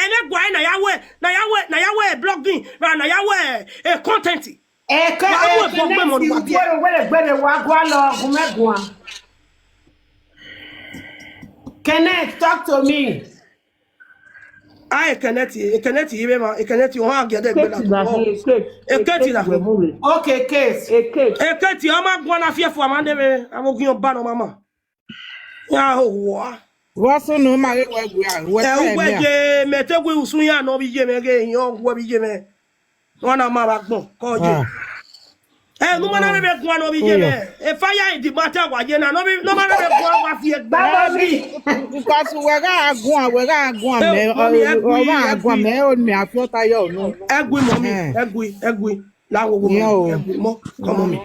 Ẹmwẹ ẹguẹ na ya wẹ, na ya wẹ, na ya wẹ blogging, ra na ya wẹ, eh, content. Eke, wa ru eke, ẹbọ gbe mọ ne uwa biẹ. Wẹrẹ, wẹrẹ, wẹrẹ, wa gualọ, gu mẹ guan. Kenneth, talk to me. A Kenneth, Kenneth, i vbe ma, Kenneth, o ha giẹ de gbe na. Kate na, Kate. Kate na. Okay, Kate. Kate, ọ ma guan na fiẹfua ma de vbe, avbe ogiẹn ọba nọ ma ma. Ya ho wa. Vbọ sunu ma ghe wẹ gua, wẹ ẹ, uwẹ ye mẹ te wẹ usun ya nọ vbe iye mwẹ ghe, yan wẹ vbe iye mwẹ. Wan na ma vbe agbọn, kọ ye. Ah. Ẹ, ne u ma na rherhe guan nọ vbe iye mwẹ. E fire in the matter wa ye na, nọ vbe, ne u ma na rherhe guan wa fi egbe. Baba mi. Because wẹ gha guan, wẹ gha guan mẹ, ọ gha guan mẹ, ọ ni afiọta yọ unu. Ẹgui mọ mi, ẹgui, ẹgui. La wo wo mọ, ẹgui mọ, kọ mọ mi.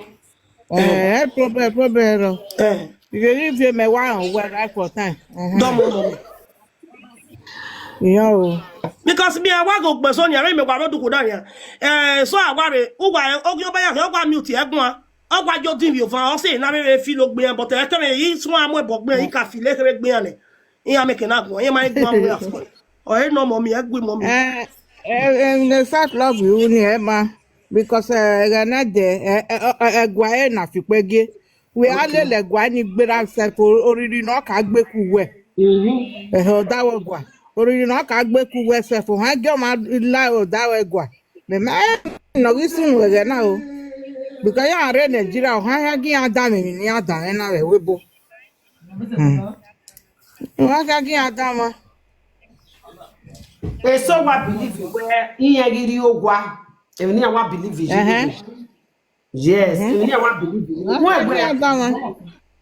Eh, problem, problem rọ. Eh. Iye yi vie mẹ wa họn wẹ right for time. Dọmọ mọ mi. Iyan o. Because mi a wa go gbe so ni, a rẹ mi wa ro du khuda nia. Eh, so a wa re, u wa, ogi ọba ya, ọ wa mute ẹguan. Ọ wa yo din vbe ovan, ọ sẹ na vbe feel ogbe, but ẹ kẹmẹ, i suẹn amu ẹbọ gbe, i ka feel ekherhe gbe nẹ. Iran make na guan, iran ma guan mu ya fo. Ọ re nọ mọ mi, ẹgui mọ mi. Eh, eh, eh, ne South love you ni ẹ ma, because, eh, ẹghẹ na dẹ, eh, eh, eh, ẹguae na fi kpẹgie. Wẹ a lele ẹguae ni gbera sẹ ko oriri ne ọ ka gbe ku wẹ. Mhm. Ẹhẹ, ọdavwẹ ẹguae. Oriri ne ọ ka gbe ku wẹ sẹ fo, han gie ọmwa la ọdavwẹ ẹguae. Mẹ ma nọ ghi sunu ẹghẹ na o. Because iran rre Nigeria, ọ han iran gi iran danmwẹ emwi ne iran danmwẹ na vbe ẹvbo ebo. Hmm. Ọ han iran gi iran danmwẹ. Eso wa believe wẹ iran ghi rri owa, emwi ne iran wa believe yi. Ẹhẹn. Yes, emwi ne iran wa believe yi. Ọ han iran gi iran danmwẹ.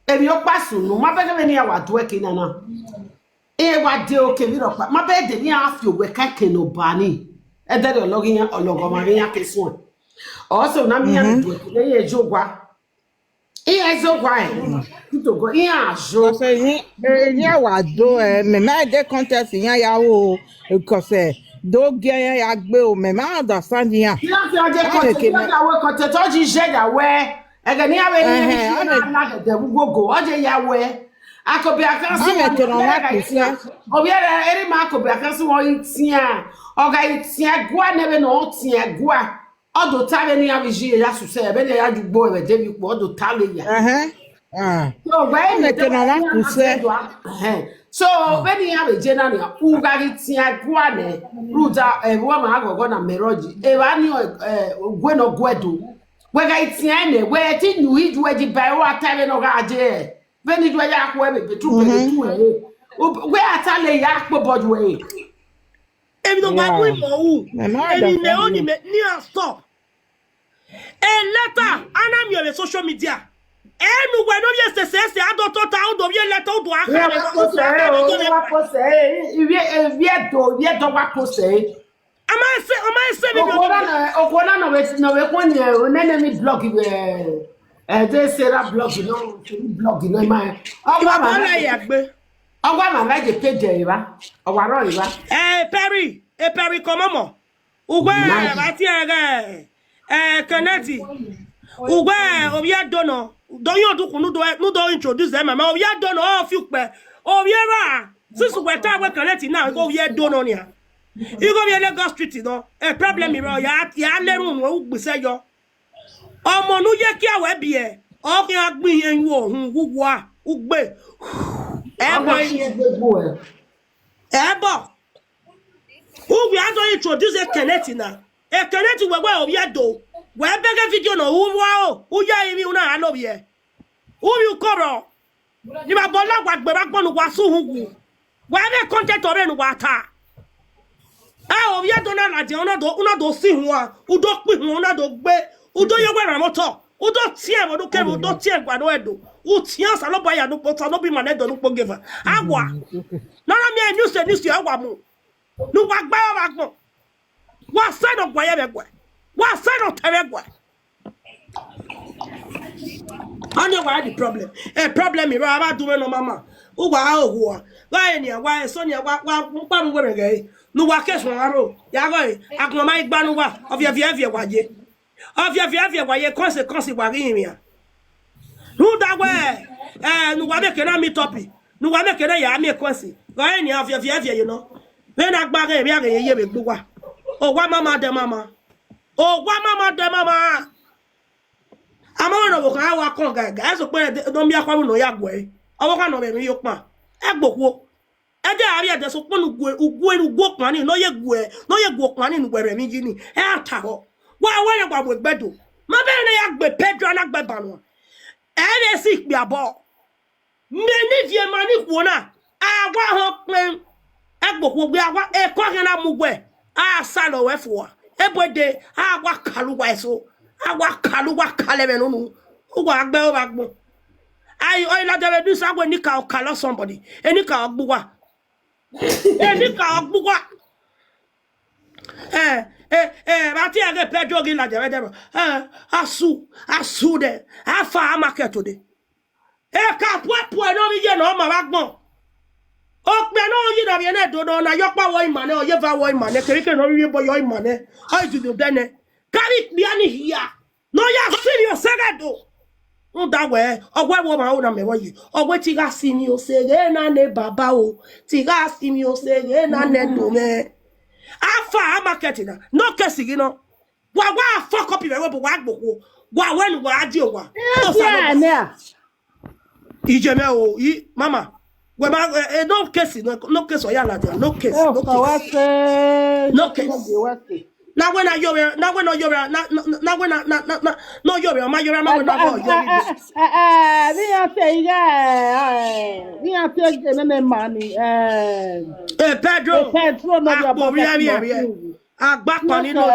Emwi ọkpa sunu, ma bẹghe vbene iran wa do ẹki nana. E wa de oke vbe rhọkpa, ma bẹghe de ne iran fi owẹ ka ẹkẹ ne ọba ni. Ẹdẹrriọ ọlọghe iran, ọlọghọmwa ghe iran ke suẹn. Ọ sẹ na miẹn do ẹki ne iran je owa. Iran zẹ owa ẹre, Kitogo, iran zo. Because iran, iran wa do, eh, mẹ ma de contest iran ya ru o, because, eh, do gie iran ya gbe o, mẹ ma understand iran. Iran fi ọjẹ contest, iran ya wẹ contest, ọ ji je ya wẹ, ẹghẹ ne iran vbe ni iran na dẹdẹ vbe ugogo, ọ je ya wẹ. Akobe akan si wọn, ovbi ẹre, eri ma akobe akan si wọn i tian, ọ gha i tian gua ne vbe ne ọ tian gua. Ọ do ta vbene iran vbe iye ya susẹ, vbene iran ya ye ugbo ẹvbo ẹdẹ vbe ikpo, ọ do ta vbe ya. Ẹhẹn. Ah. So, wẹ ọneke ne ọ wa kusẹ. Ẹhẹn. So, vbene iran vbe je na nia, u gha ghi tian gua nẹ, rhunmwuda, eh, vbe ọmwa aghọghọ na mẹ rrọọ yi, evba ni, eh, ugue ne ọ guẹ do. Wẹ gha ghi tian nẹ, wẹ te inu ijuẹ yi ba ẹre, wa ta vbene ọ gha je, vbene ijuẹ ya khuẹ vbe bedroom, vbe tu ẹre. Wẹ a ta le ya kpobọ ju ẹre. Emwi ne ọ wa mu imẹ ru, emwi ne ọ ni mẹ, ne iran stop. A letter, a na miẹn vbe social media. Ẹ nu wẹ ne ovbi ẹsẹsẹsẹ, a Otota, u do vbiẹ lẹtọ, u do a kha. Wa post ẹre, wa post ẹre, ivbi, ivbi Ẹdo, ivbi Ẹdo wa post ẹre. A ma sẹ, a ma sẹ vbe okhuo na, okhuo na nọ vbe, nọ vbe khuẹn ne nene mi blog vbe, ẹ, de Sarah blog nọ, blog nọ ma. Ọ wa ma la ya gbe. Ọ wa ma vbe je page evba. Ọ wa rọ evba. Eh, Perry, eh, Perry, come on. Uwẹ, nice. Vbe a tie ẹghẹ, eh, Kenneth. Uwẹ, ovbi Ẹdo nọ. Do yan ọdukhu ne u do, ne u do introduce ẹmwẹ ma. Ovbi Ẹdo nọ, ọ fi ukpẹ. Ovbi evba, since uwẹ ta wẹ Kenneth na, igho ovbi Ẹdo nọ nian. Igho ovbi Lagos Street nọ. Eh, problem rẹ, ya, ya le run, u gbisẹ yọ. Ọmọ ne u ye kia wẹ biẹ, ọ khian gbe irẹn yu ohun, wu wa, u gbe. Ẹ bọ. Ẹ bọ. U wia do introduce Kenneth na. Kenneth wẹ wẹ ovbi Ẹdo. Wẹ bẹghe video na, u wa o, u ya rinmwian, u na gha lovbiẹ. U vbe uko rrọọ. Ni vbe abọ la wa gbe vbe agbọn ne uwa sẹ uhunmwu. Wa vbe content ọvbehe ne uwa ta. Ẹ, ovbi Ẹdo na ladian, u na do, u na do si huan, u do kpi huan, u na do gbe, u do ye ọghe ẹmwẹ otọ, u do tiẹn vbe odukẹn, u do tiẹn gua ne Ẹdo, u tiẹn Osanobua ya nukpo, Osanobua ima ne Ẹdo nukpo geva. A wa. Ne ọ na miẹn news, news a wa mu. Ne uwa gbe vbe agbọn. Wa sẹ ne ọ gua ye vbe ẹguae. Wa sẹ ne ọ tẹ vbe ẹguae. Ọnii wa the problem. Eh, problem rọ, a vba dunmwẹ ne ọ ma ma. Uwa a ho hua. Gha re nian, wa eso nian, wa, wa kpa mu wẹrẹ ghẹ. Ne uwa ke suẹn aro. Ya ghe, agbọn ma i gba ne uwa. Ọviẹviẹ viẹ wa ye. Ọviẹviẹ viẹ wa ye, kọnsi kọnsi wa ghi rinmwian. Rhunmwuda wẹ, eh, ne uwa miẹn ke na meet up, ne uwa miẹn ke na ya miẹn kọnsi. Gha re nian, ọviẹviẹ viẹ ye nọ. Vbene a gba ghe, emwi a ghe ye ye vbe egbe uwa. Owa mama dẹ mama. Owa mama dẹ mama. A ma wẹ ne ọvbokhan ra wa kọn gaga, ẹsokpan ne ọ miẹn akhuẹ vbe ne ọ ya guẹ ẹre, ọvbokhan ne ọ mwẹ emwi ye okpan, ẹgbokhuo. Ẹdẹ a rrie ẹdẹ, sokpan ne ugue, ugue, ugue okpan ni, ne ọ ye guẹ, ne ọ ye guẹ okpan ni ne uwẹ rre emwi yi ni, ẹ a ta họ. Wa wẹ ne wa mu egbe do. Ma bẹghe ne ya gbe Pedro na gbe ba nuan. Ẹ vbe si ikpia bọ. Mẹ ne ivie ma ni khuo na, a wa họn kpẹn. Ẹgbokhuo gbe a wa, ekọ khian na mu wẹ, a sa lọ wẹ fua. Ebo de, a wa kalu uwa eso. A wa kalu uwa kalẹ vbe nunu. Uwa gbe vbe agbọn. Ai, ọ i ladian vbe edusẹ wẹ enikaro kalọ somebody. Enikaro gbe uwa. Enikaro gbe uwa. Eh, eh, eh, vbe a tie ẹghẹ Pedro ghi ladian vbe ẹdẹrọ. Eh, asu, asu dẹ. Afa a market today. Eka puẹpuẹ ne ọ vbe iye ne ọ ma vbe agbọn. Okpia ne ọ yi ne ọ vbiẹ ne Ẹdo nọ, ne a ye ọkpa wẹ ima nẹ, ọ ye eva wẹ ima nẹ, kevbe kevbe ne ọ rhie ebo ye ima nẹ, ọ i dudu bẹnẹ. Ka vbe ikpia ni hia, ne ọ ya si emwi osẹghe do. Rhunmwuda wẹ, ọ wẹ vbe ọmwa ro na mẹ vbe ọ yi, ọ wẹ te I gha si emwi osẹghe na nẹ baba o, te I gha si emwi osẹghe na nẹ do mwẹ. Afa a market na, ne ọ ke sighi nọ. Wa wa fuck up vbe ẹvbo, wa gbokhuo. Wa wẹ ne uwa ra die owa. Osa no. Iye mẹ o, i mama. Wẹ ma, eh, eh, no case, no, no case, ọ ya ladian, no case, no case. No case. Na wẹ na yọ vbe, na wẹ na yọ vbe, na, na, na wẹ na, na, na, na, na yọ vbe, ọ ma yọ vbe, ma wẹ na wẹ ọ yọ vbe. Eh, eh, eh, eh, vbe iran te ighe, eh, vbe iran te nene ma ni, eh. Eh, Pedro. Eh, Pedro, no, akpo vbe, vbe, vbe. Agba kpani nọ.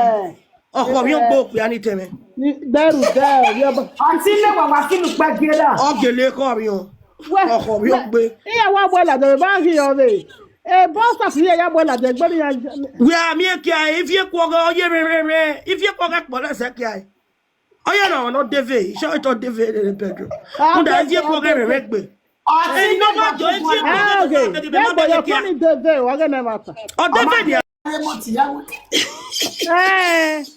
Ọkhọ vbe ogbe okpia ni tẹmwẹ. Ni, bẹru, bẹru, yẹ ba. Aunty, ne wa wa sinu kpa gie da. Ọ gele ekhọ vbe. Wẹ, ọkhọ vbe wẹ, ogbe. Iye wa wẹ ladian, ba ghi ọ vbe. E bọ sa si iye ya wẹ ladian, egbe ni ya. Wẹ a miẹn kia, ivie kuọghẹ, ọ ye rẹrẹrẹ. Ivie kuọghẹ kpọ lẹsẹ kia. Ọ ye na, ọ nọ deve, iṣẹ ọ tọ deve rere Pedro. Ah, rhunmwuda ivie kuọghẹ rẹrẹ gbe. Aunty, ne wa jọ ivie kuọghẹ. Ah, okay. Ọ deve ni. Eh,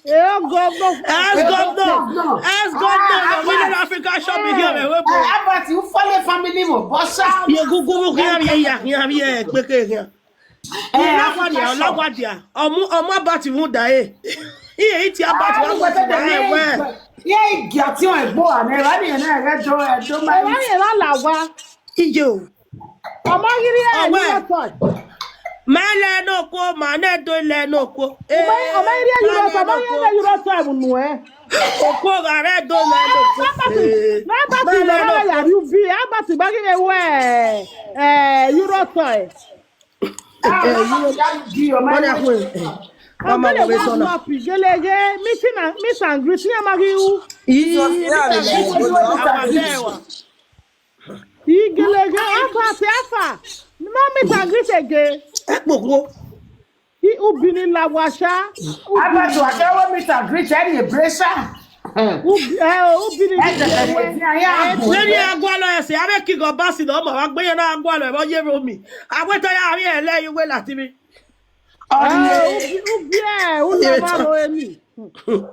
eh, governor. As governor, as governor, the Middle Africa shop here, we go. Albert, you follow family mo, bossa. Ye gugu mu here, here, here, here, here, kpeke here. Eh, Lawadia, Lawadia. Ọmọ, ọmọ Albert mu da e. Iye iti Albert wa mu da e we. Ye igi ati o egbo ane, wa ni na re do, do ma. Wa ni la wa. Iye o. Ọmọ ghi rhie Ọwẹ. Euro toy. Ma lẹ ne okhuo, ma ne do lẹ ne okhuo. Ọmọ, ọmọ ghi rhie Euro toy, ọmọ ghi rhie Euro toy vbe unu ẹ. Okhuo gha rre do lẹ ne okhuo. Albert, eh, Albert, ma lẹ ne okhuo. Albert ma ghi rhie wẹ, eh, Euro toy. Eh, Euro. Mama, wo vbe sọ na. Gelege, meeting and, meet and greet, iran ma ghi ru. Ii, meet and greet. Awa bẹ wa. Ii, Ah, no meet and greet again. Ekpokhuo. I ubi ni la wa sha. Albert, wa kẹ wẹ meet and greet, ẹ rhie brecha. Ubi, ẹ, ubi ni Ẹ la jẹjẹrẹ wa. Ẹtin a ya Eh, gbe. Vbene a gualọ ẹse, avbe king Obasi ne ọ ma wa gbe iran na gualọ ẹvbo ye vbe omi. A wẹ te a ya vbe ẹlẹ ye uwe ladian. Ọni Ah, ubi, ubi ẹ, u la wa ro emi.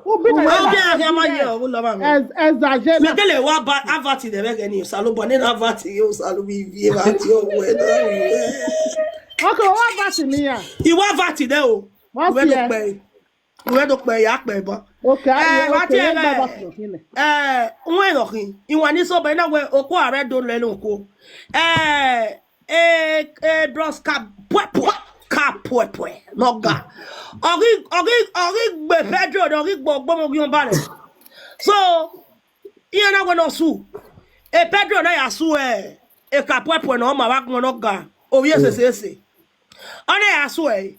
Ubi na Ubi ya a khian ma ye ubi ọ, u lọ ma mwẹ. Ẹ, ẹ za je Mẹ na. Kele wa ba avati dẹ vbe ẹghẹ ni, Osanobua ne na avati ye Osanobua ivie vbe ati ọwẹ na. Okay, wa avati ni ya. I wa avati dẹ o. Wa Uwẹ do fiẹ. Kpẹ. Uwẹ do kpẹ ya kpẹ ba. Okay, Eh, aye, wa okay, tiẹ ye ba ba ghẹ. Fọ khin nẹ. Eh, uwẹ nọ khin. Iwan ni so bẹ na wẹ okhuo a rẹ do lẹ ne okhuo. Eh, eh, eh, bros ka pue pue. Ka pue pue. No ga. Ọ ghi, ọ ghi, ọ ghi gbe Pedro, ọ ghi gbe ọgbọmọ ghi ọba rẹ. So, iran na wẹ ne ọ su. E Pedro na ya su, eh, e ka pue pue ne ọ ma vbe agbọn ne ọ ga. Ovbi ese ese ese. Ọ na ya su ẹre.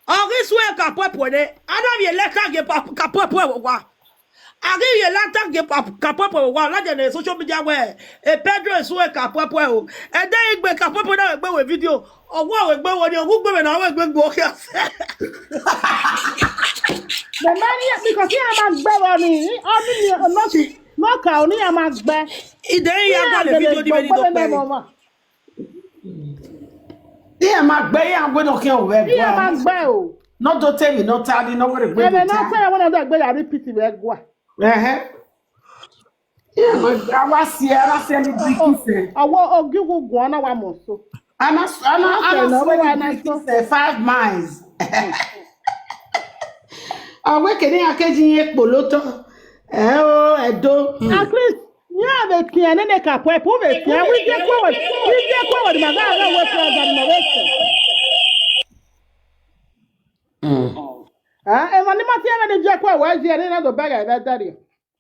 Ọ ghi su ẹre ka pue pue nẹ, a na vbe leta gie pa-, ka pue pue vbe owa. A ghi vbe leta gie pa-, ka pue pue vbe owa, ladian ne social media wẹ, e Pedro su ẹre ka pue pue o. Ẹdẹ i gbe ka pue pue na vbe gbe wẹ video, ọ wa vbe gbe wẹ ni, ọ gu gbe vbe na vbe gbe gbe okhian sẹ. Mẹ ma ni, because iran ma gbe vbe ọni, ọni ni, ọ nọ si, nọ ka ọni iran ma gbe. Ide i ya Iran gualọ gele video ni vbe ni gbogbo do vbe kpẹ. Mẹ mọ ọmọ. Iran ma gbe, iran wẹ ne ọ khian vbe Iran ma ẹguae. Gbe o. Ne ọ do te emwi ne ọ ta ni, ne ọ wẹ rhe gbe Ẹmwẹ do ne ọ ta. Sẹ wẹ ne ọ da gbe ya repeat vbe ẹguae. Ẹhẹn. Iran ma gbe, a wa si, a wa si ẹmwẹ big kiss. Ọ wẹ ogiwu guan na wa mọ so. A na, a na, a Ọsẹ na na ọ si wa ẹmwẹ na big so. Kiss, eh, five miles. A wẹ kene iran ke ji iran kpolo otọ. Ẹ o, Ẹdo. Hmm. At least, iran vbe tian nene ka pue pue, u vbe tian, wẹ idiekue wẹ, wẹ idiekue wẹ, ma gha gha wẹ fẹ ọga ni ma vbe sẹ. Mm. Ah, emwa ni ma tian mwẹ ni idiekue wẹ, zi ẹre na do bẹghe vbe ẹdẹrriọ.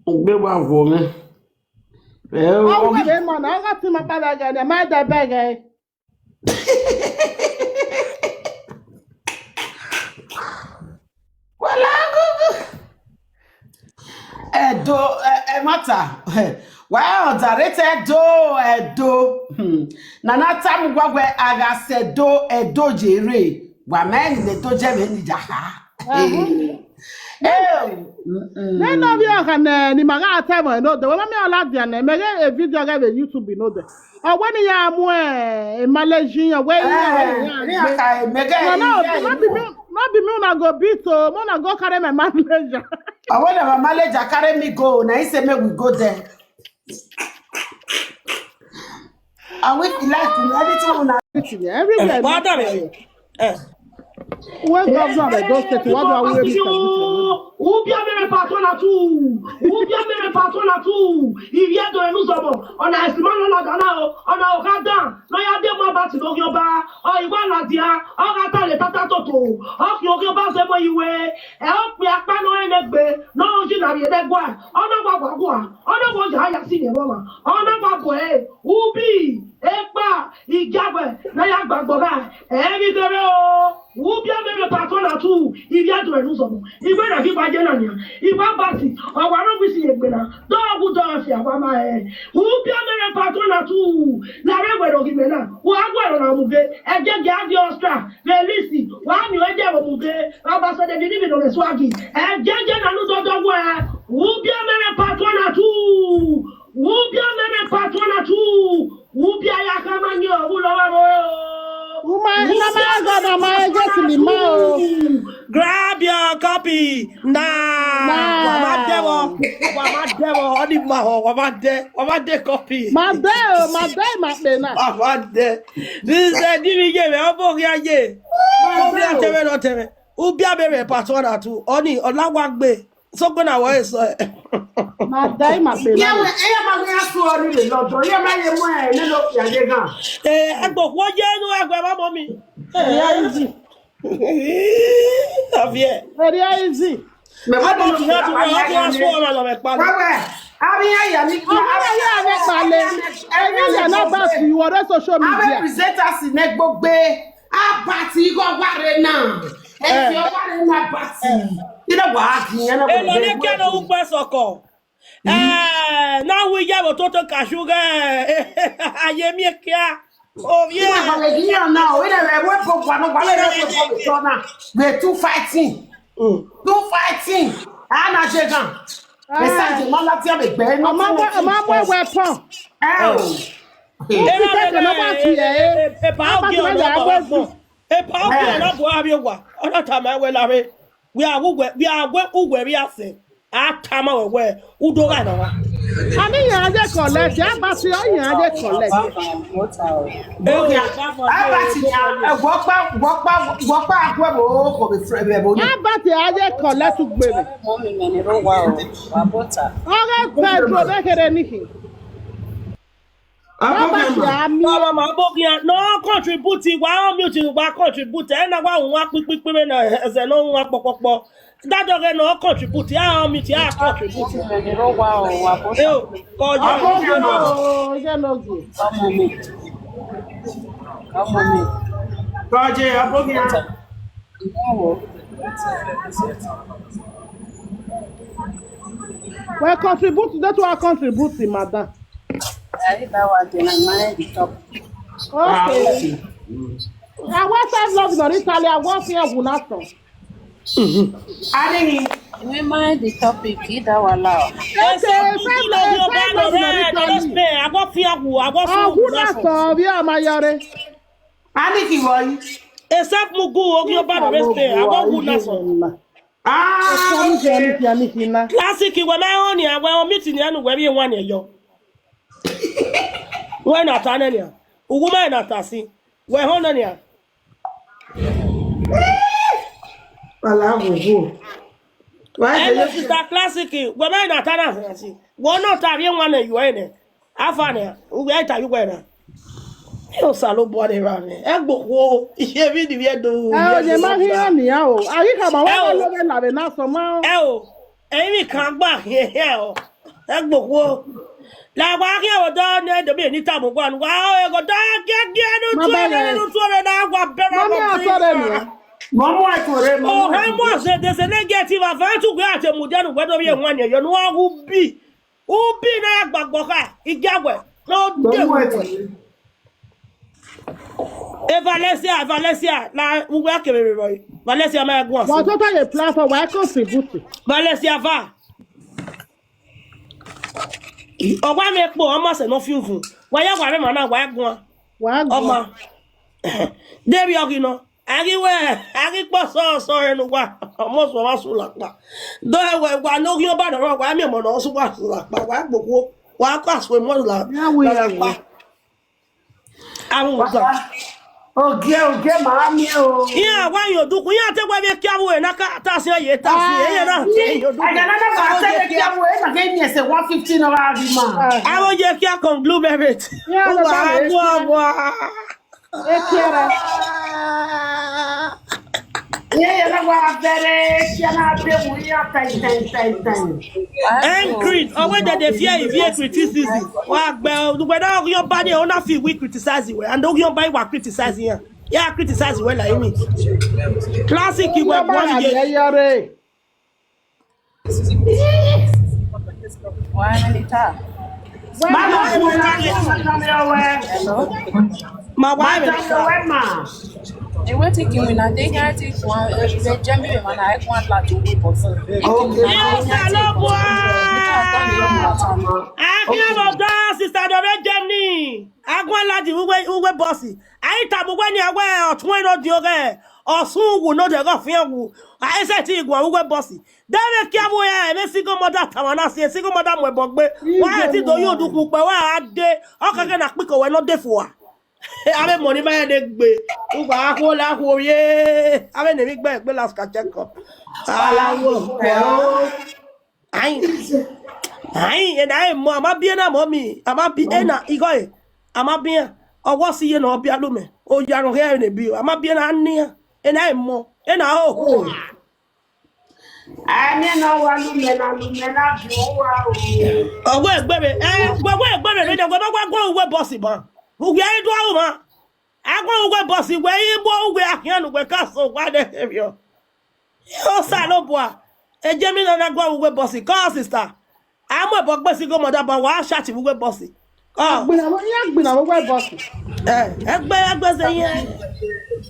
Egbe wa vọ mwẹ. Ẹ o, Ọ ọ wẹ ghi vbe ma na, ọ gha ti ma kpa vbe ẹghẹ ni, ma da bẹghe. Wala gugu. Ẹdo, ẹ, ẹmwata. Wa ọda rre te Ẹdo, Ẹdo. Hmm. Nana tama uwa wẹ a gha sẹ Ẹdo, Ẹdo ye rre. Wa ma ẹre ne Ẹdo ye vbe ni ya kha. Ẹhẹn. Eh. Eh, mm, mm. Nene ovbi ọkhan nẹ, ne ima gha ta ẹmwẹ nodẹ, wẹ ma miẹn ọ ladian nẹ, mẹ ghe e video ghẹ vbe YouTube nodẹ. Ọ wẹ ne iran mu, eh, Malaysia, ọ wẹ iran, eh, iran iran gbe. Ka mẹ ghe. No, no, iran no be me, no be me una go beat o, me una go carry my manager. Ọ wẹ na my manager carry me go, na he say make we go there. And we like everything una. Everywhere. Father, eh. When governor of Edo State, what do I wear this? Ubiamere Patrona two. Ubiamere Patrona two. Ivie do enu zọmọ. Ọna esimọ nọ lọdọ na o. Ọna ọkada. Nọ ya de mu abati n'oghiọba. Ọ iwa ladia. Ọ gha ta le tata toto. Ọ khian oghiọba zẹ mọ iwe. Ẹ okpia akpa nọ rẹn nẹgbe. Nọ ji na rhie nẹgua. Ọ na wa wa wa. Ọ na wa ya ya si yẹn vbọ ma. Ọ na wa bọ ẹre. Ubi. Ekpa. Igiagbẹ. Na ya gba gbọ gha. Ẹ vbe ghere o. Ubiamere Patrona two, ivie do enu zọmọ. Iwe na ghi wa ye na nian. Iwa basi, ọ wa rọ wisi egbe na. Dọ wu dọ fi awa ma ẹ. Ubiamere Patrona two, la rẹ wẹrẹ oghimẹ na. Wa gualọ na mu ghe. Ẹgẹgẹ a di Austria, vbe Lisi, wa miẹn ẹdẹ vbe mu ghe. Baba sẹ de bi ni mi nọ vbe swagi. Ẹgẹgẹ na nu dọdọ wẹ. Ubiamere Patrona two. Ubiamere Patrona two. Ubia ya khama ni ọ, u lọ vbe aro o. Uma, na ma ga na ma e je sili ma o. Grab your copy now. Now. Wa ma dẹvọ, wa ma dẹvọ, ọ ni ma họ, wa ma dẹ, wa ma dẹ copy. Ma dẹ o, ma dẹ ma kpe na. Wa ma dẹ. This is the D V J, ọ bọ ghi ye. Ọ bọ ghi tẹmẹ nọ tẹmẹ. Ubiamere Patrona two, ọ ni, ọ la wa gbe. Sokpẹ na wẹ sẹ. Ma da ima kpe na. Iye ma gbe asu ọni le lọdọ, iye ma ye mu ẹ ne lo ya ye gan. Eh, ẹgbẹ wo ye nu ẹgbẹ ma mọ mi. Ẹria easy. Avie. Ẹria easy. Me wa do ti ha tu wa ha asu ọmọ lọ me pa. Wa we. Abi ya ya mi. Abi ya ya me pa le. Ẹyin ya na ba si wọ re social media. Abi presenters ne gbogbo. Abati igho wa re na. Ẹ fi ọwa re na abati. Ina wa gi, ina wa. Elo ne ke no ukpe sọkọ. Eh, na wi ya bo toto kashu ghe. Aye mi kia. Ovie. Ina họlẹ ghi yan na o, ina rẹ wẹ bo wa no, wa lẹ rẹ wẹ bo tọ na. They two fighting. Mm. Two fighting. Ana je gan. Esa je ma la dia be gbe no. Ọmọ wẹ, ọmọ wẹ weapon. Eh o. Era Titẹ be kẹ ne ọ ma tie ẹre. Epa ogie ọna bu agbọn. Epa ogie ọna bu avbe owa. Ọ na tama wẹ la vbe. Wẹ a wu wẹ, wẹ a wẹ uwẹ vbe asẹ. A tama wẹ wẹ, u do gha nọ wa. A ni yan ye collect, a ba si ọ yan ye collect. Ogia, a ba si ya, eh, wọ kpa, wọ kpa, wọ kpa aguẹ vbe okho vbe fre-, vbe ẹvbo ni. A ba si a ye collect ugbe vbe. Mummy, mẹ ni rre owa o, wa bota. Ọghe Pedro vbe kherhe ni khin. Baba Abogian ma. Mama, Abogian, no contribute, wa unmute, wa contribute. Ẹ na wa wan kpikpikpi vbe na ẹzẹ ne ọ wan kpọkpọkpọ. Daddy ọghe ne ọ contribute, ya unmute, ya contribute. Ẹ o, kọ ye. Abogian ma. Oh, yeah, no good. Come on, me. Come on, me. Kọ ye, Abogian. Well, contribute, that's what I contribute, madam. I that one, then I mind the topic. Okay. I want five love in Italy, I want fear who not so. Ani, we mind the topic, he that one loud. Okay, five love, five love in Italy. I want fear who, I want who not so. Where am I, Yare? Ani ki wọ yi. Except Mugu, Ogi Oba no respect. I want who not so. Ah, okay. Classic, wẹ ma họn nia, wẹ ọ meet nia nu, wẹ vbe wan nia yọ. Wẹ na ta nẹ nia. Uwu ma na ta si. Wẹ họn nẹ nia. Ala wo wo. Why? Hello, sister Classic, wẹ ma na ta na si. Wẹ ọ na ta vbe wan nẹ yọ nẹ. Afa nẹ, uwẹ ta yu wẹ na. E Osanobua ne erha mwẹ. Ẹgbokhuo, iye vbe ni vbiẹ do. Ẹ o, ye ma ghi rẹn nian o. A ghi khama wẹ, ẹ o, lo vbe na vbe na sọ ma o. Ẹ o, emwi kan gba hiẹn hiẹn o. Ẹgbokhuo. La wa khian vbe odọ ne do mi ni tama uwa nu. Wa o, ẹghẹ odọ giẹgiẹ ne u tuẹ rre, ne u tuẹ rre na wa bẹrẹ. Mami, a sọrọ nia. Mọmọ ẹ tuẹ rre, mọmọ. O, he mu ọse de se ne get iva, fa tu gbe a te mu de nu, wẹ do vbe wan nia yọ, ne u gha gu bi. Ubi na ya gbagbọ kha, igiawẹ, ne ọ de uwẹ. E Valencia, Valencia, la uwẹ kevbe vbe rrọe. Valencia ma guan. Wa tota ye platform, wa contribute. Valencia va. Ọ wa mwẹ kpo, ọma sẹ ne ọ fian uvun. Wa ya wa rre emwa na, wa guan. Wa guan. Ọma. Deghẹ ọ ghi nọ. A ghi wẹ, a ghi kpọ sọ, sọ rẹ ne uwa, ọmọ sẹ ọmwa sẹ lakpa. Dọẹ wẹ, wa ne Ogi Oba nọ rrọọ, wa miẹn ọmọ ne ọ sẹ uwa sẹ lakpa, wa gbokhuo, wa kọ asue emọ la, ya wẹ, la lakpa. Ahun sa. Ogie, ogie, ma miẹn o. Iran wa yan odukhun, iran te wẹ vbe kia vbe na ka ta si ye ta si, ah, iran na te yan odukhun. Aya na na wa te vbe kia vbe, e ma ke miẹn sẹ one fifty nọ gha ghi ma. Aro ye kia conglomerate. Uwa, uwa, uwa. Ekiẹrẹ. Iran ya na wa bẹrẹ, iran na de mu iran time, time, time, time. Angry, always they dey fear if you criticism. Wa gbe, whether you bad or not, fit we criticize you, and don't you buy wa criticize here. Yeah, criticize well like me. Classic, you were born here. Hello? Ma wa madam, wẹ ma. Ewé tí kì í wìnà dé yẹn ti kùn án, ẹ jẹ́ mi wẹ̀ mọ́ náà, ẹ kún àdúrà tó wí bọ̀ sí. Okay. Ẹ ò sá lọ bọ̀ á. Ẹ kí ló mọ̀ dán, sister Dore Germany? Agun aladi uwe, uwe boss. Ai tamu wẹ ni awẹ ọtuẹn ne ọ di oghẹ, ọsun wu ne ọ dẹghe ọfian wu. A i sẹtin guan uwe boss. Dẹmwẹ kia vbe ẹ, vbe single mother tama na si, single mother mu ẹbọ gbe. Wa ẹ ti do ye odukhun kpẹ, wa a de, ọ kẹkẹ na kpikọ wẹ ne ọ de fua. Avbe emọ ni ma rẹn ne gbe, uwa akhuo la akhuo ye, avbe ne emwi gbe gbe la ska check up. Alawo, ẹ o. Ain, ain, ena emọ, a ma biẹ na mọ mi, a ma bi, ena, igho e, a ma biẹ, ọwọ si ye ne ọ bia lu mẹ, oya ne ọ khian ne bi, a ma biẹ na nian, ena emọ, ena o. Ai, mẹ na wa lu mẹ na, lu mẹ na bi uwa o. Ọwọ egbe vbe, eh, wẹ, wẹ egbe vbe, vbe wẹ ma wa guan uwe boss ban. Uwe ai do aro ma. A guan uwe boss, wẹ i mu uwe akhian ne uwe ka so wa de kevbiọ. Osanobua, e Germany na na guan uwe boss, call sister. A mu ẹbọ gbe single mother ban, wa chat vbe uwe boss. Ọ. Agbinna vbe, iran agbinna vbe wẹ bọsi. Ẹ, ẹgbẹ, ẹgbẹ zẹ yẹn.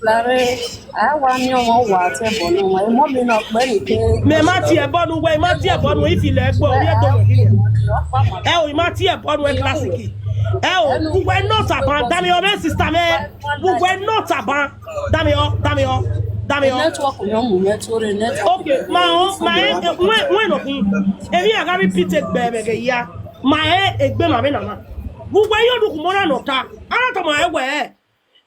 Lare, a wa miẹn ọmọ wa tie ẹbọ ne ọmọ, emọ mi nọ kpẹ ni ke. Mẹ ma tie ẹbọ ne uwẹ, I ma tie ẹbọ ne uwẹ, I feel ẹgbẹ, ovbi ẹdẹ wẹ ghi. Ẹ o, I ma tie ẹbọ ne uwẹ classic. Ẹ o, uwẹ not aban, dami ọ mwẹ sister mwẹ. Uwẹ not aban, dami ọ, dami ọ, dami ọ. Network ni ọ mu mwẹ to re network. Okay, ma ọ, ma ẹ, wẹ, wẹ nọ khin. Emwi a gha repeat egbe ẹmwẹ ghe ya. Ma ẹ egbe ma vbe na na. Vbe uwẹ yo du khun mọ na nọ ta. A na tama ẹ wẹ.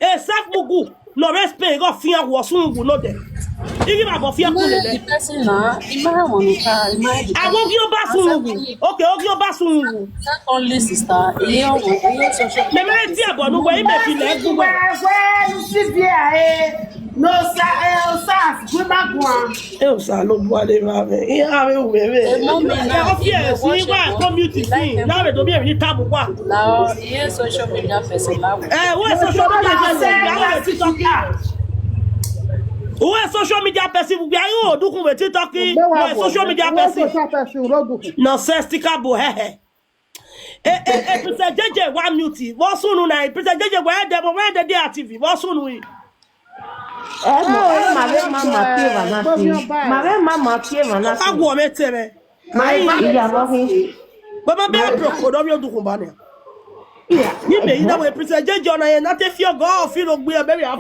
E self mugu nọ vbe Spain gho fian wu ọsun wu nodẹ. Ighi vbe abọ fian kun lele. The person na, I ma ha wọn ta, I ma ha the Awo person. Ghi ọba sun wu. Okay, oghi ọba sun wu. Secondly, sister, iye ọmọ, iye social. Mẹ mẹ ti ẹbọ nu wẹ, I mẹ fi lẹ gu wẹ. Wẹ, wẹ, you see there, eh? No, sir, eh, oh, sir, we ma guan. E Osa lo dua le vbe avẹ. I avẹ uwẹ vbe. Emọ mi na, Ẹ, ọ fi ẹ, si wa, community si. Na vbe do mi emwi ni tabu wa. La, iye social media person la. Ẹ, wẹ social media person, ya wẹ TikTok. Wẹ social media person, ya yo du kun vbe TikTok. Wẹ social media person. Social person, no du kun. Nonsensical bo, hehe. E, e, e, Princess J J wa mute. Vbọ sunu na, Princess J J wa ẹdẹ, vbọ ẹdẹ dia T V, vbọ sunu yi. Ẹ mọ, ẹ ma vbe ma ma tie va na si. Ma vbe ma ma tie va na si. Aguọ mẹ tẹ mẹ. Ma i ya vbọ hin. Baba bẹ bro ko do mi odukhun ba nẹ. Ni me ina we Princess J J na ye na te fi ọgọ fi ro gbe ebe ya.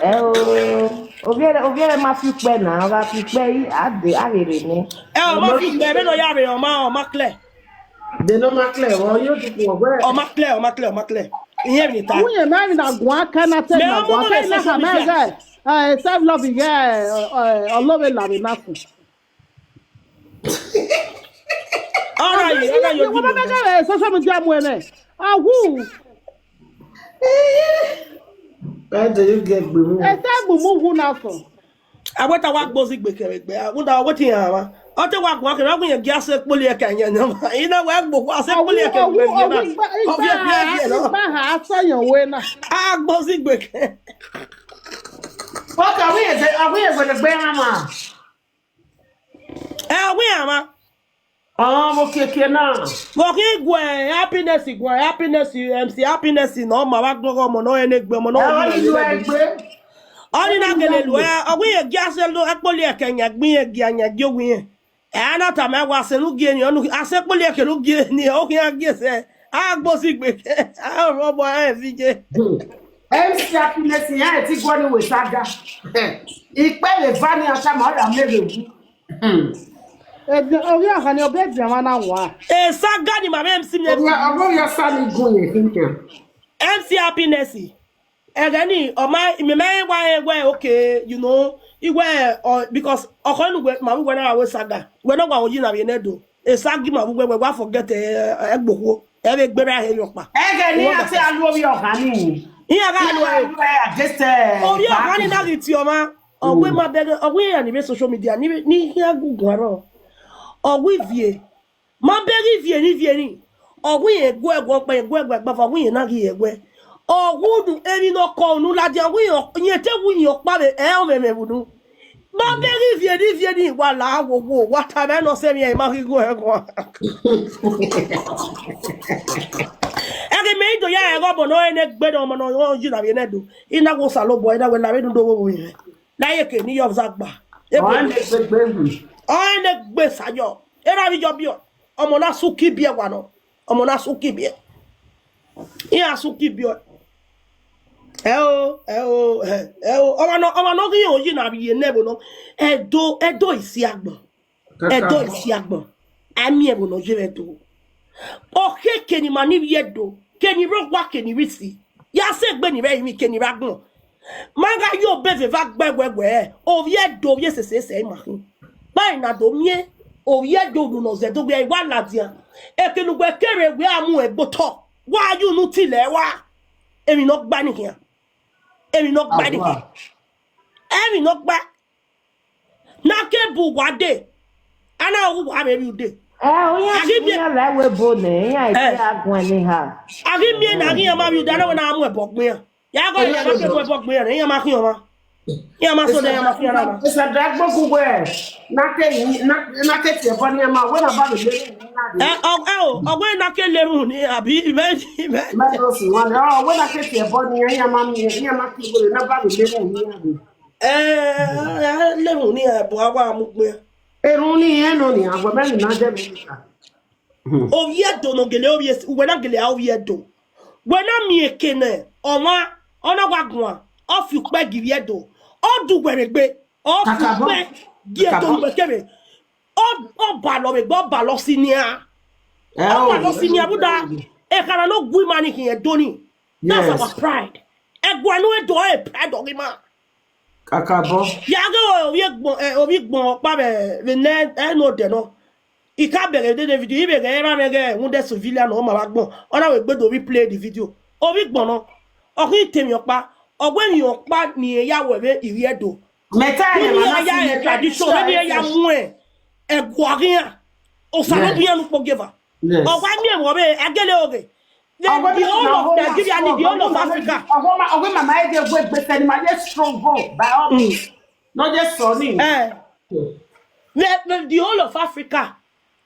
Ẹ o. Ovbi ẹre, ovbi ẹre ma fi ukpẹ na, ọ gha fi ukpẹ yi, a de, a vbe rre nẹ. Ẹ, ọ ma fi ukpẹ, ebe nọ ya rre, ọ ma, ọ ma clear. De nọ ma clear, ọ yo du kun ọgbẹ. Ọ ma clear, ọ ma clear, ọ ma clear. Iye mi ta. Uye mẹ na guan ka na te na guan ka na ka mẹ gẹ. Eh, self love gẹ, eh, ọ lo vbe la vbe na kun. Ọna yi, ọna yi, ogi wọ́n bá bẹ́ẹ̀ social media mu ẹ̀mẹ́. Awu. Why do you get gbemu? Ẹ tẹ́ gbemu wu na fọ. Aweta wa gbozi gbe kẹrẹ gbe. Awuda wetin ya wa. Ọ te wa gua kẹrẹ, wa yẹn gi ase kpoli ẹkẹ yẹn na. Ina wa gbo wa ase kpoli ẹkẹ gbe yẹn na. Ọ fi ẹkẹ yẹn na. Igba ha asọyọn we na. A gbozi gbe kẹ. Wọ́n kà wíyẹn gbẹdẹgbẹ hàn máa. Ẹ wí àmá. Ọmọ keke na. Vbe ọ khin guẹ Happiness, guẹ Happiness, M C Happiness ne ọ ma vbe agbọn ọmọ ne ọ rẹn egbe, ọmọ ne ọ rẹn egbe. Ọ ni na gele lu ẹ, ọ wẹ irẹn gia sẹ lo, ẹkpoli ẹkẹ yan gbin irẹn gia yan gie owi irẹn. Ẹ a na tama ẹwa sẹ ne u gie ni, ọ nu a sẹ ẹkpoli ẹkẹ ne u gie ni, ọ khian gie sẹ. A gbozi gbe, a rọ ọmọ ẹ vije. M C Happiness, iran ti guọ ni wẹ saga. Ikpe vbe eva ni a tama ọ ya miẹn vbe wu. Ovbi ọkhan ni ọ bẹ bian mwa na wan. E saga ni ma vbe M C mi. Ọghe ọghe ya sa ni gun ye khin kan. M C Happiness. Ẹghẹ ni, ọ ma, imẹ ma wa rẹn wẹ, okay, you know, iwẹ, ọ, because ọkhọ nu wẹ, ma vbe wẹ na ra wẹ saga. Wẹ na wa oyi na vbe nẹ do. E saga ma vbe wẹ, wẹ wa forget, eh, ẹgbokhuo. Ẹ vbe gbe ra he yọkpa. Ẹghẹ ni a te a lu ovbi ọkhan ni. Iran gha lu ẹ. Ovbi ọkhan ni na ghi tie ọmwa. Ọ wẹ ma bẹghe, ọ wẹ iran ni vbe social media, ni vbe, ni khian gu guan rrọọ. Ọ wẹ ivie. Ma bẹghe ivie ni, ivie ni. Ọ wẹ iran gu ẹguọ ọkpa, gu ẹguọ ẹgbafa, ọ wẹ iran na ghi ẹguẹ. Ọ wẹ unu, emwi ne ọ kọ unu ladian, ọ wẹ iran, iran te wu iran ọkpa vbe, ẹ, ọ mwẹ mwẹ vbe unu. Ma bẹghe ivie ni, ivie ni, wa la wo, wo, wa ta mwẹ nọ sẹ emwi, ẹ, ma ghi gu ẹguọ. Ẹghe mẹ i do ya ẹghẹ ọmọ ne ọ rẹn egbe ne ọmọ ne ọ yi na vbe nẹ do. I na wo Osanobua, I na wẹ la vbe nu do vbe ovbi mwẹ. Na ye ke ni yọ zagba. Ọ rẹn egbe gbe wu. Ọ rẹn egbe sa yọ. Erha vbe iyọ biẹ. Ọmọ na suki biẹ wa nọ. Ọmọ na suki biẹ. Iran suki biẹ. Ẹ o, ẹ o, ẹ, ẹ o. Ọmọ nọ, ọmọ nọ ghi oyi na vbe iye nẹ vbe nọ. Ẹdo, ẹdo isi agbọn. Ẹdo isi agbọn. A miẹn vbe nọ ye vbe ẹdo. Ọ khe ke ni ma ni vbe ẹdo. Ke ni rre owa ke ni rre isi. Ya sẹ egbe ni vbe ẹrinmwi ke ni rre agbọn. Ma gha yo be vbe eva gbe wẹ wẹ, ovbi ẹdo ovbi esese sẹ ima khin. Kpa na do miẹn, ovbi ẹdo unu ne ọ zẹ do wẹ wa ladian. Eke ne uwẹ kere wẹ a mu ẹgbe otọ, wa ye unu tilẹ wa. Emwi ne ọ gba ni khian. Emwi ne ọ gba ni khian. Emwi ne ọ gba. Na ke bu uwa de. A na ru uwa vbe rri ude. Ẹ, oyan a ghi miẹn iran la ẹvbo ebo nẹ, iran i te a guan ne ha. A ghi miẹn na ghi iran ma vbe ude, a na wẹ na mu ẹbọ gbe iran. Ya gọ iran ma ke mu ẹbọ gbe iran, iran ma khian ọmwa. Iran ma sẹ odẹ, iran ma fian na. Esa da gbogbo wẹ, na ke yi, na, na ke tie ẹbọ ne iran ma, wẹ na ba vbe lele uhunmwu iran rre. Ẹ, ọ, ẹ o, ọ wẹ na ke lele uhunmwu ne iran, abi, imẹ, imẹ. Mẹ do si wan, ọ, wẹ na ke tie ẹbọ ne iran, iran ma miẹn, iran ma ke wẹ na ba vbe lele uhunmwu iran rre. Ẹ, ẹ, lele uhunmwu ne iran, ẹbọ a wa mu gbe. Erhunmwu ne iran nọ nian, wẹ mẹ ni na dẹ vbe nika. Ovbi Ẹdo ne ọ gele ovbi ese, uwẹ na gele a ovbi Ẹdo. Wẹ na miẹn eke ne ọmwa, ọ na wa guan, ọ fi ukpẹ gie ivbi Ẹdo, ọ du uwẹ vbe egbe, ọ fi Kakabọ. Ukpẹ gie Ẹdo Kakabọ. Uwẹ kevbe, ọ, ọ balọ vbe egbe, ọ balọ si nian. Ẹ Ọ o, balọ si nian, rhunmwuda ekhara ne ọ gu ima ni khian Ẹdo ni. That's Yes. Our pride. Ẹguae ne u do, ẹ pride ọghe ima. Kakabọ. Ya ghe ovbi egbọn, eh, ovbi egbọn ọkpa vbe, vbe nẹ, ẹ, ne odẹ nọ. I ka bẹghe dede video, I vbe ghẹ ra mwẹ ghẹ rhunmwuda civilian ne ọ ma vbe agbọn, ọ na wẹ egbe do replay the video. Ovbi egbọn nọ, ọ ghi te emwi ọkpa, ọ wẹ emwi ọkpa ne irẹn ya wẹ vbe ivbi Ẹdo. Mẹ ta Vbene ẹmwẹ iran na ya si rẹn mẹ ta tradition, vbene iran ya ẹmwẹ. Mu ẹguae khian, Osanobua Yes. Iran ne ukpo gie eva. Yes. Ọ wa miẹn vbe ọvbe, a gele oghe. The, Ọgọ the whole of Nigeria, the whole of Africa. Ọgọ ma, ọgọ mama ege egbe egbe sẹ ni ma ye strong go by all means. No just sọ ni. Eh. The, the, the whole of Africa,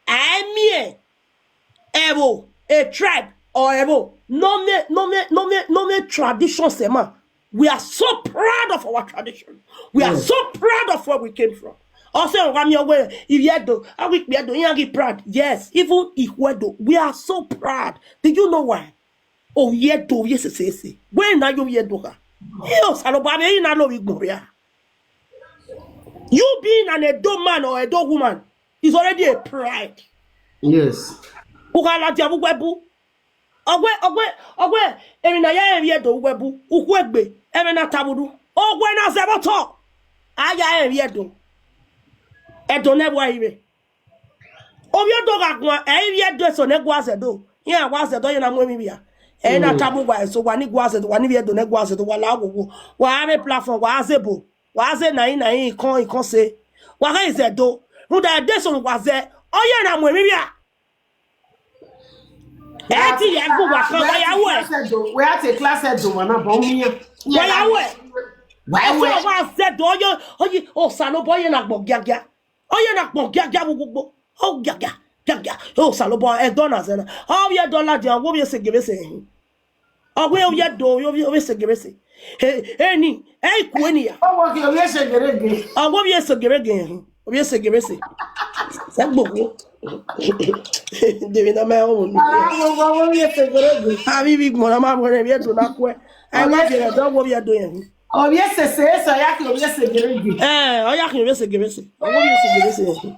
I mean, ẹvbo, a tribe, or ẹvbo, no me, no me, no me, no me tradition sẹ ma. We are so proud of our tradition. We are Yes. So proud of where we came from. Ọ sẹ wa miẹn wẹ ivbi Ẹdo, a wẹ ikpia Ẹdo, iran ghi proud. Yes, even Ikhuedo, we are so proud. Do you know why? Ovbi Ẹdo, ovbi esese ese. Wẹ na ye ovbi Ẹdo kha. Iran Osanobua vbe iran na lo vbe igbọn vbe a. You being an Edo man or Edo woman is already a pride. Yes. U gha ladian vbe uwu ẹbu. Ọ wẹ, ọ wẹ, ọ wẹ, emwi ne a ya rẹn vbe Ẹdo vbe uwu ẹbu, ukhu egbe, ẹmwẹ na ta vbe urhu. Ọ wẹ na zẹ vbe otọ, a ya rẹn vbe Ẹdo. Ẹdo ne ẹvbo a i vbe. Ovbi Ẹdo gha guan, ẹ i vbe Ẹdo eso ne gua zẹ do. Iran wa zẹ do, ọ ye na mu emwi vbe a. Ẹ i na Mm. Ta mu uwa eso, wa ni gua zẹ do, wa ni vbe Ẹdo ne gua zẹ do, wa la wowo. Wa vbe platform, wa zẹ ebo. Wa zẹ na i na i ikọn, ikọn se. Wa gha zẹ do. Rhunmwuda Ẹdo eso ne wa zẹ, ọ ye na mu emwi vbe a. Ẹ ti ya gu wa kan, wa ya wẹ. Wẹ a te class Ẹdo wa na bọ mian. Wa ya wẹ. Wa Ẹso wẹ. Wa zẹ do, ọ ye, ọ ye, Osanobua ọ ye na gbọn giagia. Ọ ye na gbọn giagia vbe ugbugbo. Ọ giagia, giagia. Osanobua, Ẹdo na zẹ na. Ọ vbe Ẹdo ladian, ọ wẹ ovbi ese ghe vbe ese hin. Ọ wẹ ovbi Ẹdo, ovbi, ovbi ese ghe vbe ese. He, eni, ẹ i ku eni ya. Ọ wẹ ovbi ese ghe vbe ese. Ọ wẹ ovbi ese ghe vbe ese hin. Ovbi ese ghe vbe ese. Sẹ gbogbo. Debi na ma ọ wẹ. Ara wẹ, wẹ ovbi ese ghe vbe ese. Avbe ivbi gbọn na ma wẹ ne ovbi Ẹdo na kuẹ. Ẹ wa bi Ẹdo, ọ wẹ ovbi Ẹdo hin. Ovbi ese ese, ese, ọ ya khian ovbi ese ghe vbe ese. Ẹ, ọ ya khian ovbi ese ghe vbe ese. Ọ wẹ ovbi ese ghe vbe ese hin.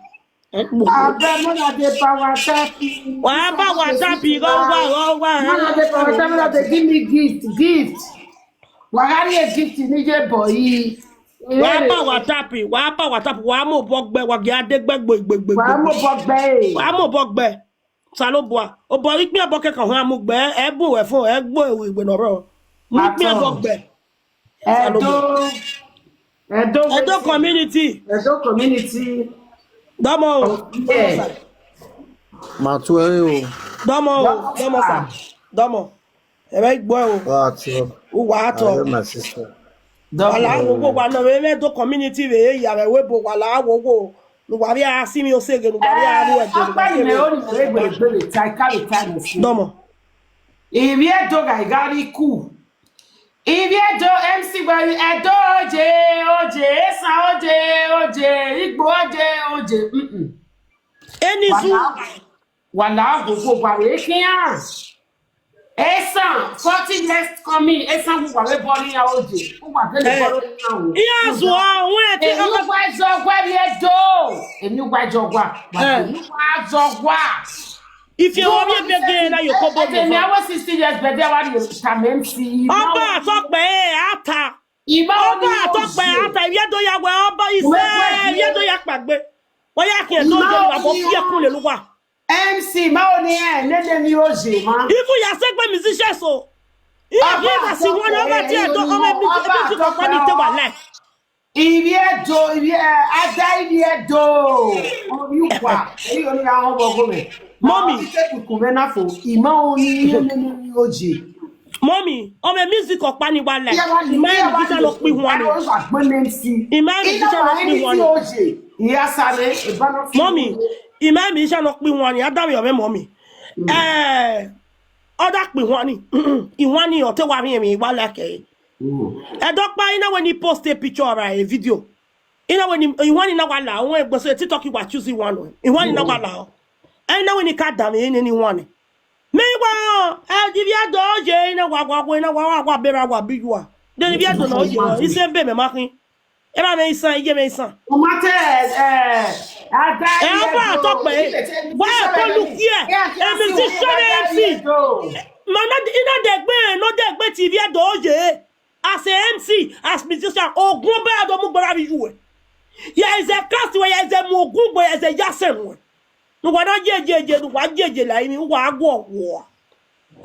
Ẹ gbogbo. Abẹ, mọ na de ba wa tapi. Wa ba wa tapi, gọ wa, gọ wa. Mọ na de ba wa tapi, mọ na de give me gift, gift. Wa gha rhie gift ni ye bọ yi. Wa ba wa tapi, wa ba wa tapi, wa mu obọ gbe, wa gia de gbe gbe gbe gbe. Wa mu obọ gbe. Wa mu obọ gbe. Osanobua, obọ ikpia bọ kẹkan hua mu gbe, ẹ bu wẹ fo, ẹ gbo ewe igbe nọ rọ. Mu ikpia bọ gbe. Edo, Edo, Edo community. Edo community. Dọmọ o. Yeah. Ma tu ẹ o. Dọmọ o, dọmọ sa. Dọmọ. Ẹ vẹ igbo ẹ o. Wa tu. Uwa atọ. Ayo, my sister. Wa la wo wo wa nọ vbe Edo community vbe ya vbe webo wa la wo wo. Ne uwa vbe a si mi oseghe, ne uwa vbe a ru ẹdẹ, ne uwa Akpa ni vbe mẹ o ni mẹ vbe gbe ta ika vbe ta ni si. Dọmọ. Ivbi Edo gha gha rri ku. Ivbi Edo M C gba Edo oje, oje, esan oje, oje, igbo oje, oje. Mm-mm. Eni zu. Wa la, wa la gogo wa re khian. Esan, forty years coming, esan wa re bọrọ iran oje. Wa gele bọrọ iran o. Iran zu a, wọn ti Emi wa zọ gwa vbe Edo. Emi wa zọ gwa. Wa Eh. Emi wa zọ gwa. If you want me begin, now you come back. Emi awe sixty years, but they were the time M C. Ọba àtọpẹ ata. Ima Ọba àtọpẹ ata, iviedo ya wẹ ọba isẹ, iviedo ya kpagbe. Wọ́n yà kí ẹ tó jẹ wà bọ́ fí ẹkún lè lúwà. M C, ma o ni ẹ, nene mi o je ma. Even ya sẹ pé musician so. Iye kí ẹ bá sí wọn ní ọba tí ẹ tó ọmọ ẹbí tí kò pa ní tẹ wà láì. Iviedo, ivie, ada iviedo. Orí wà, èyí ò ní ra wọn bọ gómẹ. Mọ́mì. Àwọn tí tẹ́kù kù mẹ́ náà fò, ìmọ̀ òun ni yín nínú ní òjì. Mummy, ọ mwẹ music ọkpa ni wa like. Ima musician ne ọ kpa ihuan ni. Ima musician ne ọ kpa ihuan ni. Mummy, ima musician ne ọ kpa ihuan ni. Adam yọ mwẹ Mummy. Eh, ọ da kpa ihuan ni. Ihuan ni ọ te wa rhiẹnmwi wa like ẹre. Ẹdẹ ọkpa, I na wẹ ne I post a picture or a video. I na wẹ ne ihuan ni na wa la, ọ wẹ egbe so TikTok wa choose ihuan nọ. Ihuan ni na wa la. Ẹ, I na wẹ ne I ka danmwẹ ne ihuan ni. Mẹ wa, ẹ, ivbi Ẹdo ye, I na wa, wa, wa, I na wa, wa, wa bera, wa bi yua. De ivbi Ẹdo nọ ye, I sẹ be mẹ ma khin. Erha mwẹ isan, iye mwẹ isan. Ọ ma te, ẹ, ẹ, a da Ẹ, iye ọba Ẹdo, tọkpẹ. Wa ẹ ko lu kiẹ. Ẹ, ẹ, musician ẹ, MC. Ẹdo. Ma na, I na dẹgbe, nọ dẹgbe te ivbi Ẹdo ye. As a MC, as musician, ogun ọba do mu gbe ra vbe iye uwẹ. Ya izẹ Christ wẹ, ya izẹ mu ogun gbe, ya izẹ ya sẹ ruẹ. Ne uwa na ye, ye, ye, ne uwa ye, ye la imi, uwa guọ, guọ.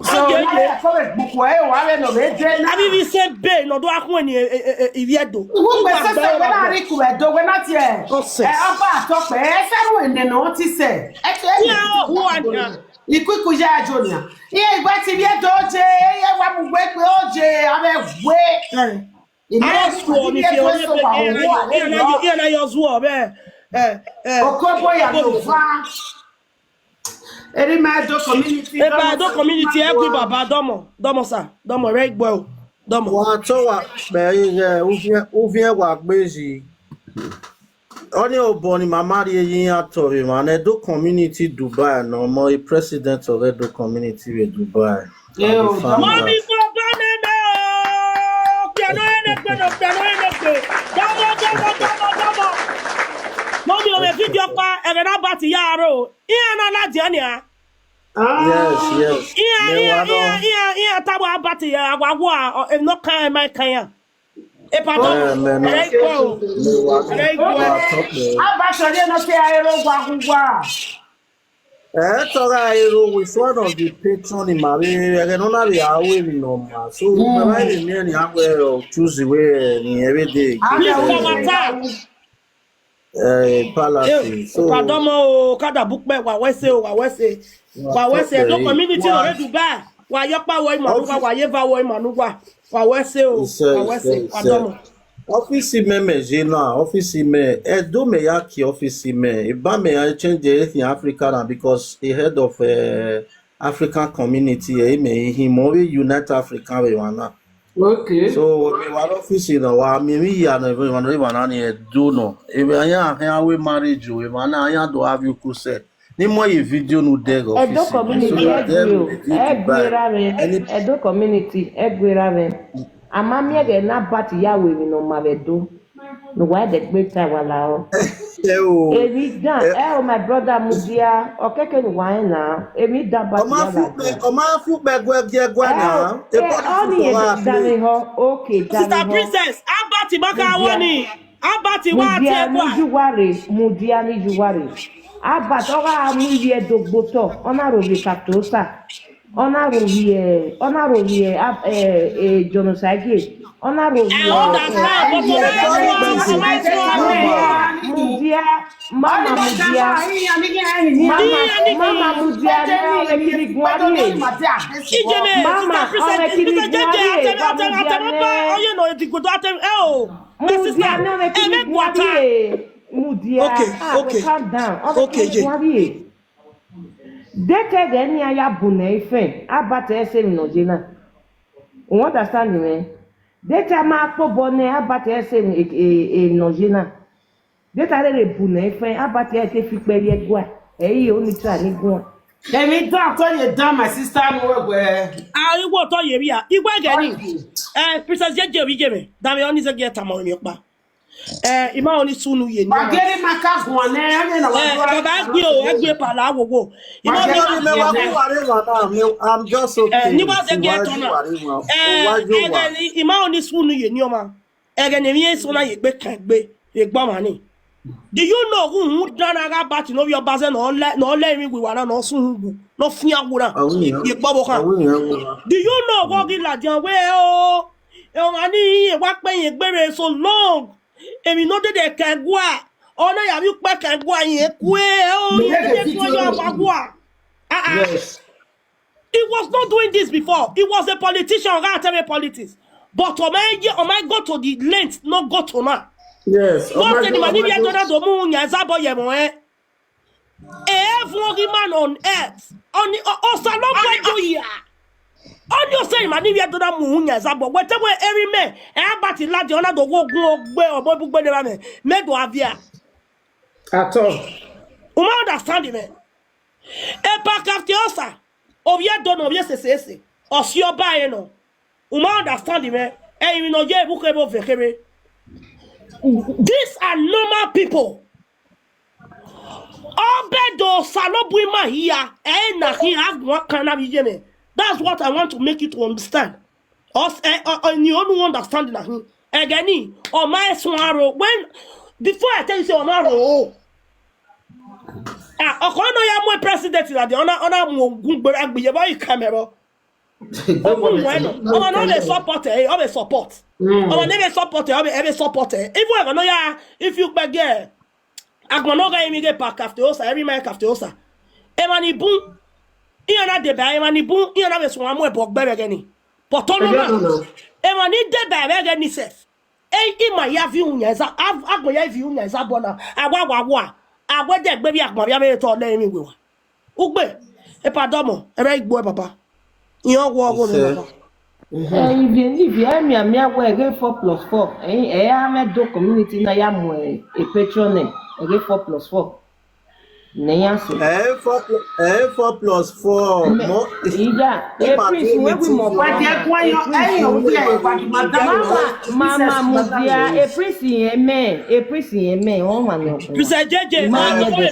So, ye, ye. Uwa ya kọvbe gbuku ẹ, uwa vbe nọ vbe de na. Avbe ivbi sẹ be ne ọ do a khuẹn ni, e, e, e, ivbi Ẹdo. Uwu gbe sẹsẹ wẹ na rhie ku Ẹdo, wẹ na tie. Nonsense. Ẹ, ọba tọkpẹ, ẹ sẹ ru ene ne ọ ti sẹ. Ẹ tie. Iran ọhuan nian. Ikuku ya jo nian. Iran igba ti vbe Ẹdo je, iran wa mu gbe gbe oje, avbe we. Ẹ. Ina Aro suọ ni fi ọre pe iran na yo, iran na yo zuọ vbe, eh, eh, Okobo ya no va. Eri ma Ẹdo community, Eba Ẹdo community, ẹ gui baba, dọmọ, dọmọ sa, dọmọ rẹ igbọ o, dọmọ. Wa tọ wa kpẹ ighẹ uviẹn, uviẹn wa gbe yi. Ọnii obọ ne ima ma rhie ye iran tọ vbe emwa ne Ẹdo community Dubai nọ, ọmọ e president of Ẹdo community vbe Dubai. Ẹ o, Abi Fanta. Mummy, go down in there. Piano in the piano, piano in the piano. Dọmọ, dọmọ, dọmọ, dọmọ. Mummy, ọ mwẹ video ọkpa, ẹghẹ ne Albert ya aro. Iran na ladian nia. Yes, yes. Iran, Me iran, wa nọ. Iran, iran, iran ta wa Albert ya, wa wa, ọ, e nọ kan, e ma kan ya. Epa dọmọ. Eh, me, me. Ẹ i kọ o. Me wa nọ. Ẹ i kọ. Wa tọ pẹ. Albert ọre nọ te a ro wa hu wa. Ẹ tọ gha ero with one of the patron in ma vbe ẹghẹ ne ọ na vbe a ru emwi ne ọ ma. So, mm, ma vbe miẹn ni a wẹ ọ choose wẹ ni ẹ vbe de. Please, for my time. Eh, palace. Eh, so, wa dọmọ o, ka da bu kpẹ, wa wẹ sẹ o, wa wẹ sẹ. Wa wẹ sẹ, Ẹdo community nọ rre Dubai. Wa ye ọkpa wọ ima nuwa, wa ye eva wọ ima nuwa. Wa wẹ sẹ o, wa wẹ sẹ, wa dọmọ. Ọfisi mẹ mẹ ye na, ọfisi mẹ, Ẹdo mẹ ya kie ọfisi mẹ, eba mẹ ya change everything Africa na because the head of, eh, African community, eh, mẹ i hin mọ vbe Unite Africa vbe emwa na. Okay. So, vbe wa ọfisi na, wa miẹn emwi hia ne emwa na, emwa na ni Ẹdo nọ. Emwa iran khian wẹ marriage o, emwa na iran do have you cool set. Ne I mu ẹre ye video ne u dẹghe Ẹdo office. Community, so that ẹ gbe them o, they do ẹ gbe Dubai. Ra vbe, any Ẹdo community, ẹ gbe ra vbe. A ma miẹn ẹghẹ ne Albert ya ru emwi ne ọ ma vbe Ẹdo. Ne uwa dẹ gbe ta wa la ọ. Ẹ o. Emwi dan, ẹ, ẹ o, my brother, mudia, ọ kẹkẹ ne uwa rẹn na, emwi dan Albert ya la ọ. Ọ ma fi ukpẹ guẹ gie guẹ na. Ẹ o, ẹ, ọ ni ye da vbe họ, okay, da vbe họ. Sister Princess, Albert ma ka wọ ni. Albert wa tie mudia ni gua. Yu wa rre, mudia ni yu wa rre. Albert, ọ gha mu ivbi Ẹdo gbe otọ, ọ na rho vbe Katosa, ọ na rho vbe, ọ na rho vbe, eh, eh, genocide, ọ na rho vbe, eh, understand, but eh, mudia, mama mudia, mama, mama mudia, ne ọ vbe kiri guan rre. Mama, ọ vbe kiri guan rre, ba mudia ne. Mudia ne ọ vbe kiri guan rre. Mudia, okay, ah, okay. Calm down. Ọ vbe kiri guan rre. De te ẹghẹ ne iran ya bu nẹ ifẹn, Albert ẹ sẹ emwi ne ọ ye na. U understand mwẹ? De te a ma kpobọ nẹ Albert ẹ sẹ emwi, e, e, emwi ne ọ ye na. De te a rherhe bu nẹ ifẹn, Albert ẹ te fi ikpẹ rhie ẹguae. Ẹ i re only try ni guan. Emwi dan, tọ ye dan, my sister, ne uwẹ guẹ. A, iwẹ otọ ye vbia, iwẹ ẹghẹ ni. Eh, Princess Jeje vbe iye mwẹ, danmwehọ ne I zẹ gie tama emwi ọkpa. Eh, I ma họ ni sunu ye ni. Wa gere ma ka guan nẹ, ẹ na wa. Eh, baba, ẹ gbe o, ẹ gbe pala wowo. I ma họ ni, mẹ wa gu wa rre emwa na, I'm just okay. Eh, ni wa zẹ gie tọ na. Eh, ẹghẹ ni, I ma họ ni sunu ye ni ọmwa. Ẹghẹ ne emwi eso na ye egbe kan egbe, egbe ọmwa ni. Do you know who, who dan na gha bat ne ovbi ọba zẹ ne ọ lẹ, ne ọ lẹ emwi wiwa na, ne ọ sun wu, ne ọ fian wu na? Ye egbe ọvbokhan. Do you know wẹ ọ ghi ladian wẹ o? E ọmwa ni i wa kpe yẹn egbe rre so long. Emwi ne ọ dede ka ẹguae, ọ na ya vbe ukpẹ ka ẹguae yẹn kue, o, yẹn dede kue yọ wa gua. Ah, ah. Yes. He was not doing this before. He was a politician, ọ gha tẹmwẹ politics. But ọ ma ye, ọ ma go to the length, no go to now. Yes, ọ ma Wọ́n sẹ ni go, ma ọ ni ma vbiẹ go. dọna do mu yan Iyazabọ ye ẹmwẹ ọnrẹn. Every man on earth. Ọni, ọ, Osa no gbe do ya. Ọni ọ sẹ ni ma ni vbiẹ dọna mu yan Iyazabọ. Wẹ te wẹ every man. Ẹ a ba ti ladian, ọ na do gho gun ogbe, ọ bọ bugbe ne ra mẹ. Mẹ do avia. At all. U ma understand mẹ? Epa Kafti Osa, ovbi Ẹdo nọ, ovbi Esese ese, ọ si ọba ẹre nọ. U ma understand mwẹ? Ẹ i emwi ne ọ ye vbe ukhebe ovẹn khebe. These are normal people. Ọba Ẹdo Osanobua ima hia, ẹ i na khin a guan kan na vbe iye mwẹ. That's what I want to make you to understand. Us, eh, uh, uh, ni onu understand na hin. Ẹghẹ ni, ọ ma suẹn aro. When, before I tell you say ọ ma ro. Ah, ọkọ nọ ya mu president ladian, ọ na, ọ na mu ogun gbera gbe ye, but you come here. Ogun wẹ no. Ọmọ no dey support ẹ, ọ dey support. Mm. Ọmọ no dey support ẹ, ọ dey, ọ dey support ẹ. Even ẹghẹ nọ ya, if you gbẹgẹ, agbọn nọ gha rinmwian ghe Epa Kafti Osa, every man Kafti Osa. Emwa ni bun, iran na deba, emwa ni bun, iran na vbe suẹn mu ẹbọ gbe vbe ẹghẹ ni. But ọ nọ na, emwa ni deba vbe ẹghẹ ni sef. Ei, ima ya viọ uhunmwu yan Iyazabọ, agbọn ya viọ uhunmwu yan Iyazabọ na, a wa wa wa, a wẹ de egbe vbe agbọn vbe avbe te ọ lẹ emwi wewa. Ugbe, Epa Dọmọ, ẹmwẹ igbo ẹ baba. Iran wọ ọghe mwẹ baba. Ẹ, ivie ne ivie ẹ mianmian wẹ ẹghẹ four plus four, ẹ, ẹ a mwẹ do community na ya mu ẹ, e Patreon nẹ, ẹghẹ four plus four. Ne iran sẹ. Ẹ, four pl-, ẹ, four plus four. Mẹ, mọ, iya, e Prince, wẹ wi mọ ba. Wa jẹ guan yọ, ẹ yọ, wi ẹ, wa di madam. Mama, mama, mudia, e Prince yẹn mẹ, e Prince yẹn mẹ, ọ ma nọ. Prince J J, ma yẹn de.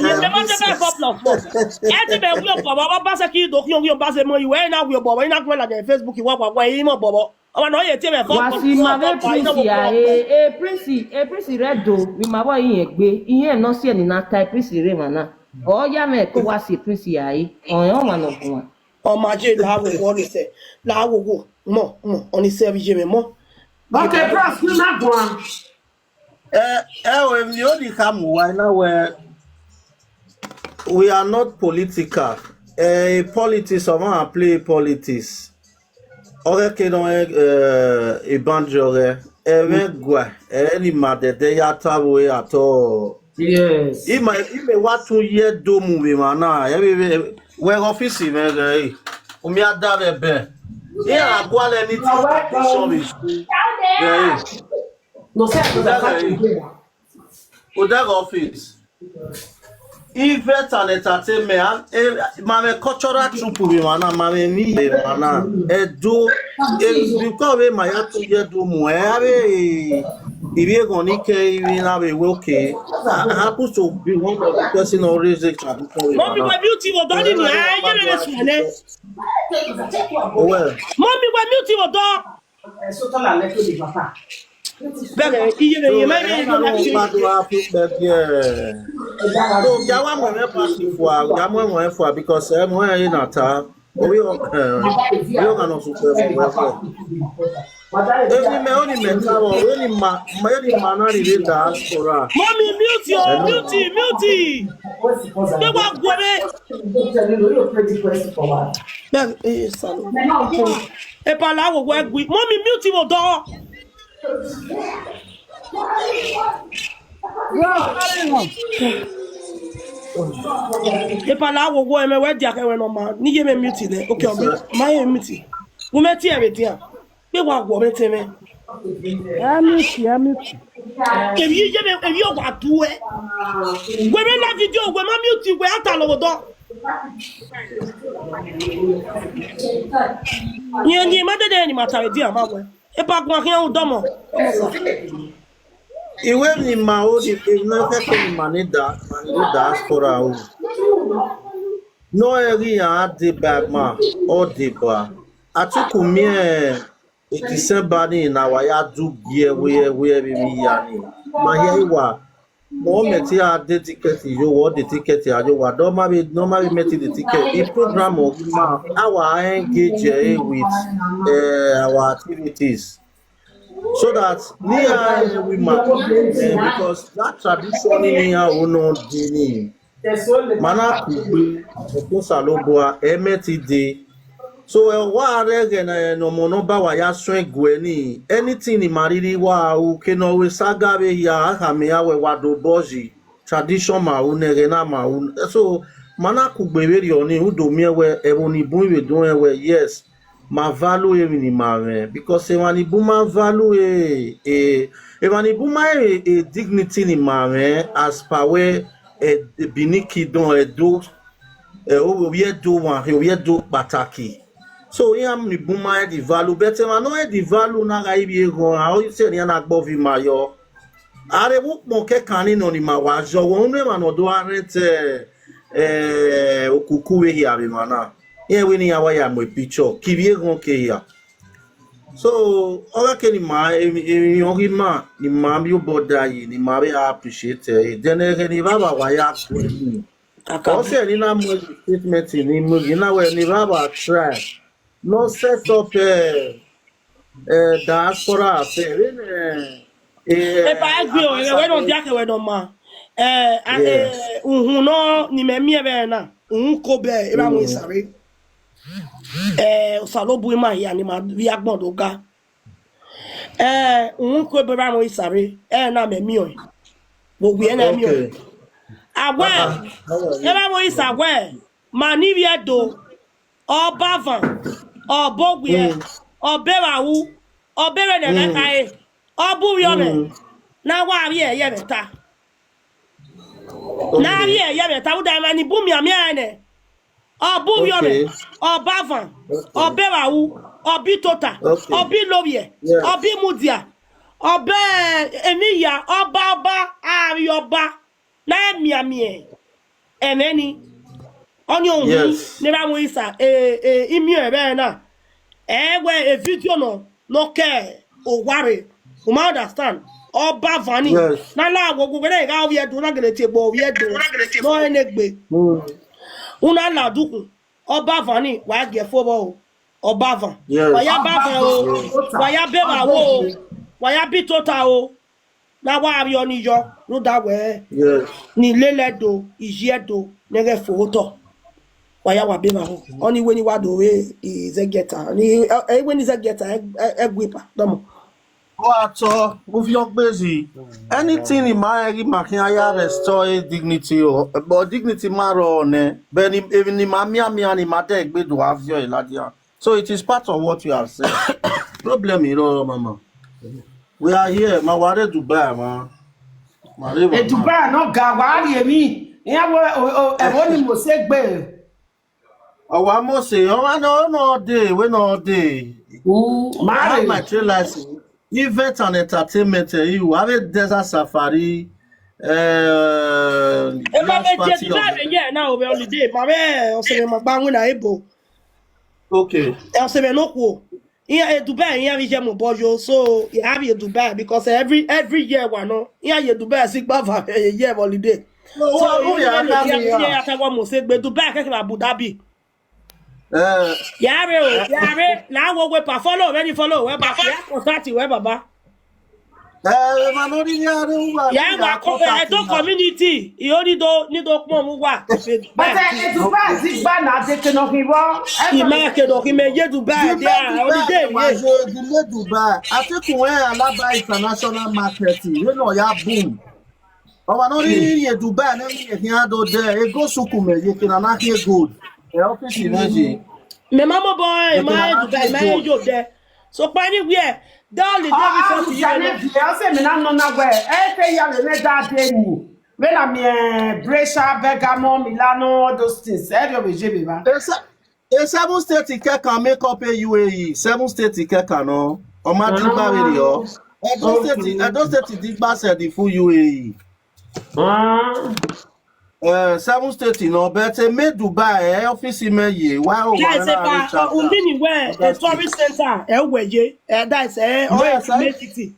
Ẹ ti bẹ wi ọkọ, baba ba sẹ ki do khian, wi ọba sẹ mọ, iwẹ na wi ọbọ, ina gun la Facebook, wa wa wa, i mọ bọbọ. Ọmọ nọ ye tie mwẹ fọ. Wa si ma vbe Prince ya, e, e Prince, e Prince rẹ do, mi ma vbọ iyen gbe, iyen nọ si ẹni na ta e Prince rre emwa na. Ọ ya mwẹ ko wa si e Prince ya, e, ọ rẹn ọmwa ne ọ guan. Ọ ma je la wo wo ni sẹ, la wo wo, mọ, mọ, ọ ni sẹ vbe iye mwẹ mọ. Okay, bros, ni na guan. Eh, eh, emwi ne I kha mu uwa na wẹ, we are not political. Eh, politics, someone play politics. Ọghẹ ke nọ, eh, boundary ọghẹ. Ẹmwẹ gua, ẹ ni ma dẹdẹ ya ta vbe at all. Yes. Ima, ima wa tun ye do mu vbe emwa na, ẹ vbe, vbe, wẹ ọfisi mwẹ ghẹ re. U miẹn a da vbe ẹbẹ. Iran gualọ ni ti tradition vbe su. Ghẹ re. Odẹ ghe office. Event and entertainment, a, e, ma mwẹ cultural troupe vbe emwa na, ma mwẹ emwi vbe emwa na. Ẹdo, e, because vbe ma ya tu ye do mu, ẹ, avbe, ivbi eghọn ni ke, ivbi na vbe wẹ, okay. I happen to be one of the person who raise the tradition vbe emwa na. Mummy, wẹ mute vbe odọ ni, ẹ, ye vbe suẹn nẹ. Well. Mummy, wẹ mute vbe odọ. Bẹghe iye vbe iye, ma iye vbe iye. So, ya wa mu ẹmwẹ party fua, ya mu ẹmwẹ fua, because ẹmwẹ ẹre na ta. Oyo, eh, oyo ka nọ sukẹ fua. Eni mẹ, oni mẹ ta vbọ, eni ma, eni ma na rhie diaspora. Mummy, mute your, mute, mute. Ẹ wa guẹ mwẹ. Bẹghe, eh, Salo. Epa la wo wẹ gui. Mummy, mute vbe odọ. Epa la wo wo, ẹmwẹ wẹ dia kẹ wẹ nọ ma. Ni ye mwẹ mute nẹ. Okay, ọ ma ye mute. Wo mẹ tie vbe dia. Kpe wa guọ mwẹ tẹn mwẹ. Ẹ mute, ẹ mute. Emwi ye mwẹ, emwi ọ wa du ẹ. Wẹ mwẹ la video, wẹ ma mute, wẹ a ta lọ vbe odọ. Yẹn ni ma dede ni ma ta vbe dia ma wẹ. Epa guan khian u dọmọ. Iwe ni ma o ni pe na kẹkẹ ni ma ni da, ma ni da diaspora o. No ẹ ghi iran deba ma, ọ deba. Atuku miẹn December ni na wa ya du giẹ wẹ, wẹ vbe emwi hia ni. Ma hia iwa. Mọ mẹ te a de ticket yo, wọ de ticket a yo wa. Dọ ma vbe, dọ ma vbe mẹ te de ticket. The program of ma, our engage eh, with eh, our activities. So that ni a eh, we ma, eh, because that tradition ni a o no de ni. Ma na kugbe, Osanobua, ẹ mẹ te de. So, ẹ, wa rre ẹghẹ ne, ne ọmọ ne ọ ba wa ya suẹn guẹ ni, anything ne ima rhirhi wa ru, ke ne ọ ru saga vbe hia, a khama iran wẹ wa do obọ yi, tradition ma ru nẹ, ẹghẹ na ma ru nẹ. So, ma na kugbe vberriọ ni, u do miẹn wẹ ẹvbo ni bun vbe do rẹn wẹ, yes, ma value emwi ne ima mwẹ, because emwa ni bun ma value e, e, emwa ni bun ma e, e dignity ne ima mwẹ as per wẹ, e, Benin Kingdom, Edo, e, ovbi Edo wan, ovbi Edo kpataki. So, iran ni bun ma e the value, but emwa ne ọ e the value na gha ivbi eghọn ra, ọ sẹ ne iran na gbe ọvbi ima yọ. A rre vbe ukpọn kẹkan ni nọ ne ima wa zọ, wẹ unu emwa ne ọ do gha rent, eh, okuku vbe hia vbe emwa na. Iran wẹ ne iran wa ya mu picture, ke ivbi eghọn ke hia. So, ọ gha ke ne ima, emwi, emwi ọ ghi ma, ne ima miẹn obọ da yi, ne ima vbe appreciate ẹre. Then ẹghẹ ne evbavba wa ya gu ẹre. Ọ sẹ ne I na mu statement ni mu yi na wẹ ne evbavba try ne ọ set up, eh, eh, diaspora affair vbene, eh, Epa, ẹ gbe o, ẹghẹ wẹ ne ọ dia ke wẹ ne ọ ma. Eh, a, eh, uhunmwu nọ ne imẹ miẹn vbe ẹre na, uhunmwu ko bẹ Erha Amọrisa rre. Eh, Osanobua ima hia ne ima vbe agbọn do ga. Eh, uhunmwu ko bẹ Erha Amọrisa rre, ẹre na mẹ miẹn ọẹn. Vbe owiẹ na miẹn ọẹn. A wẹ, Erha Amọrisa wẹ, ma ne ivbi Ẹdo, Ọbavan, Ọbowiẹ, Ọbevbavbu, Ọbevbene ẹmwẹ khare, Ọbuvbiọmwẹ, ne a wa vbiẹ ye ẹmwẹ ta. Ne a vbiẹ ye ẹmwẹ ta, rhunmwuda emwa ni bun mianmian ẹnrẹn nẹ, Ọbuvbiọmwẹ, Ọbavan, Ọbevbavbu, Ọbitota, Ọbilovbiẹ, Ọbimudia, Ọbe emwi hia, ọba, ọba, avbiẹ ọba. Ne a mianmian ẹmwẹ ni, ọnii uhunmwu ne Erha Amọrisa, e, e, imiọn ẹmwẹ na, ẹ wẹ e video nọ, ne ọ ke owa rre, u ma understand, Ọbavan ni, ne a la wo, wo, wẹ ne a gha ovbi Ẹdo, na gele tie egbe ovbi Ẹdo, ne ọ rẹn egbe, u na la dukhun, Ọbavan ni, wa gie fo vbọ o, Ọbavan, wa ya Ọbavan o, wa ya Bevbavbu o, wa ya Bitota o, ne a wa vbiẹ ọnii yọ, rhunmwuda wẹ, ne I lele Ẹdo, I yi Ẹdo, ne ẹghẹ fo otọ, wa ya wa Bevbavbu, ọnii wẹ ne I wa do vbe Izẹgiẹta, ọnii, ẹ, ẹ, wẹ ne Izẹgiẹta, ẹ, ẹ, ẹ gu epa, dọmọ. Ọ gha tọ, ovbi ọgbezi, anything ne ima rẹn ghi ma khian ya restore dignity o, but dignity ma rrọọ nẹ, but ni, emwi ne ima mianmian ni ima dẹ egbe do gha viọ ẹre ladian. So it is part of what you have said. Problem is, mama. We are here, ma wa rre Dubai, ma. Ma rre, E mama. Dubai nọ ga, wa rhie emwi. Iran wo, o, o, ẹvbo ni Mose gbe. Ọ wa Mose, ọ ma nọ, nọ de, we nọ de. Mm, I have my trade license. Event and entertainment, eh, you have a desert safari, eh, Ema yacht vbe party Dubai of vbe ye na, ovbi holiday, ma vbe ọse mwẹ ma gba winna ebo. Okay. Ọse mwẹ nokhuo. Iran, eh, Dubai, iran vbe ye mu obọ yo, so I have a Dubai because every, every year wa nọ, iran ye Dubai si gba va ye holiday. So, so, iran ya ta wa Mose gbe Dubai keke vbe Abu Dhabi. Eh. Ya rre o, ya rre, na wo we pa follow, wẹ ni follow, wẹ ba, ya contact wẹ baba. Eh, ma no ni ya rre uwa. Ya ni ma ya ko, eh, contact Edo na. Community, i o ni do, ni do kpọn mu wa. But, eh, Dubai, Dubai na de ke no hi wo. I ma ke no hi me ye Dubai, Dubai, they are holiday, wa ye. Ye, delay Dubai. I think we Alaba International Market, you know, ya boom. Ọmwa ne ọ rhirhi rrie Dubai ne emwi ne khian do dẹ, e gold suku mẹ ye, eke ne a na khian gold. E office mẹ ye. Mẹ ma mobọ, e ma rre Dubai, ma rre yo dẹ. Sokpan anywhere, de holiday before ti ye na. Ọ sẹ mẹ na nọ na wẹ, ẹ te ya vbe mwẹ da de ni. Vbene a miẹn Brescia, Bergamo, Milano, all those things. Ẹ rhie vbe ye vbe evba. E seven state kẹkan make up e U A E. Seven state kẹkan nọ. Ọ ma digba vberriọ. Edo State, Edo State digba sẹ the full U A E. Eh, seven state nọ, but, eh, me Dubai, eh, office mẹ ye. Why, oh, guys, why, epa, uh, u mean wẹ, eh, tourist center, eh, wẹ ye, eh, that is, eh, or, yes, eh, city.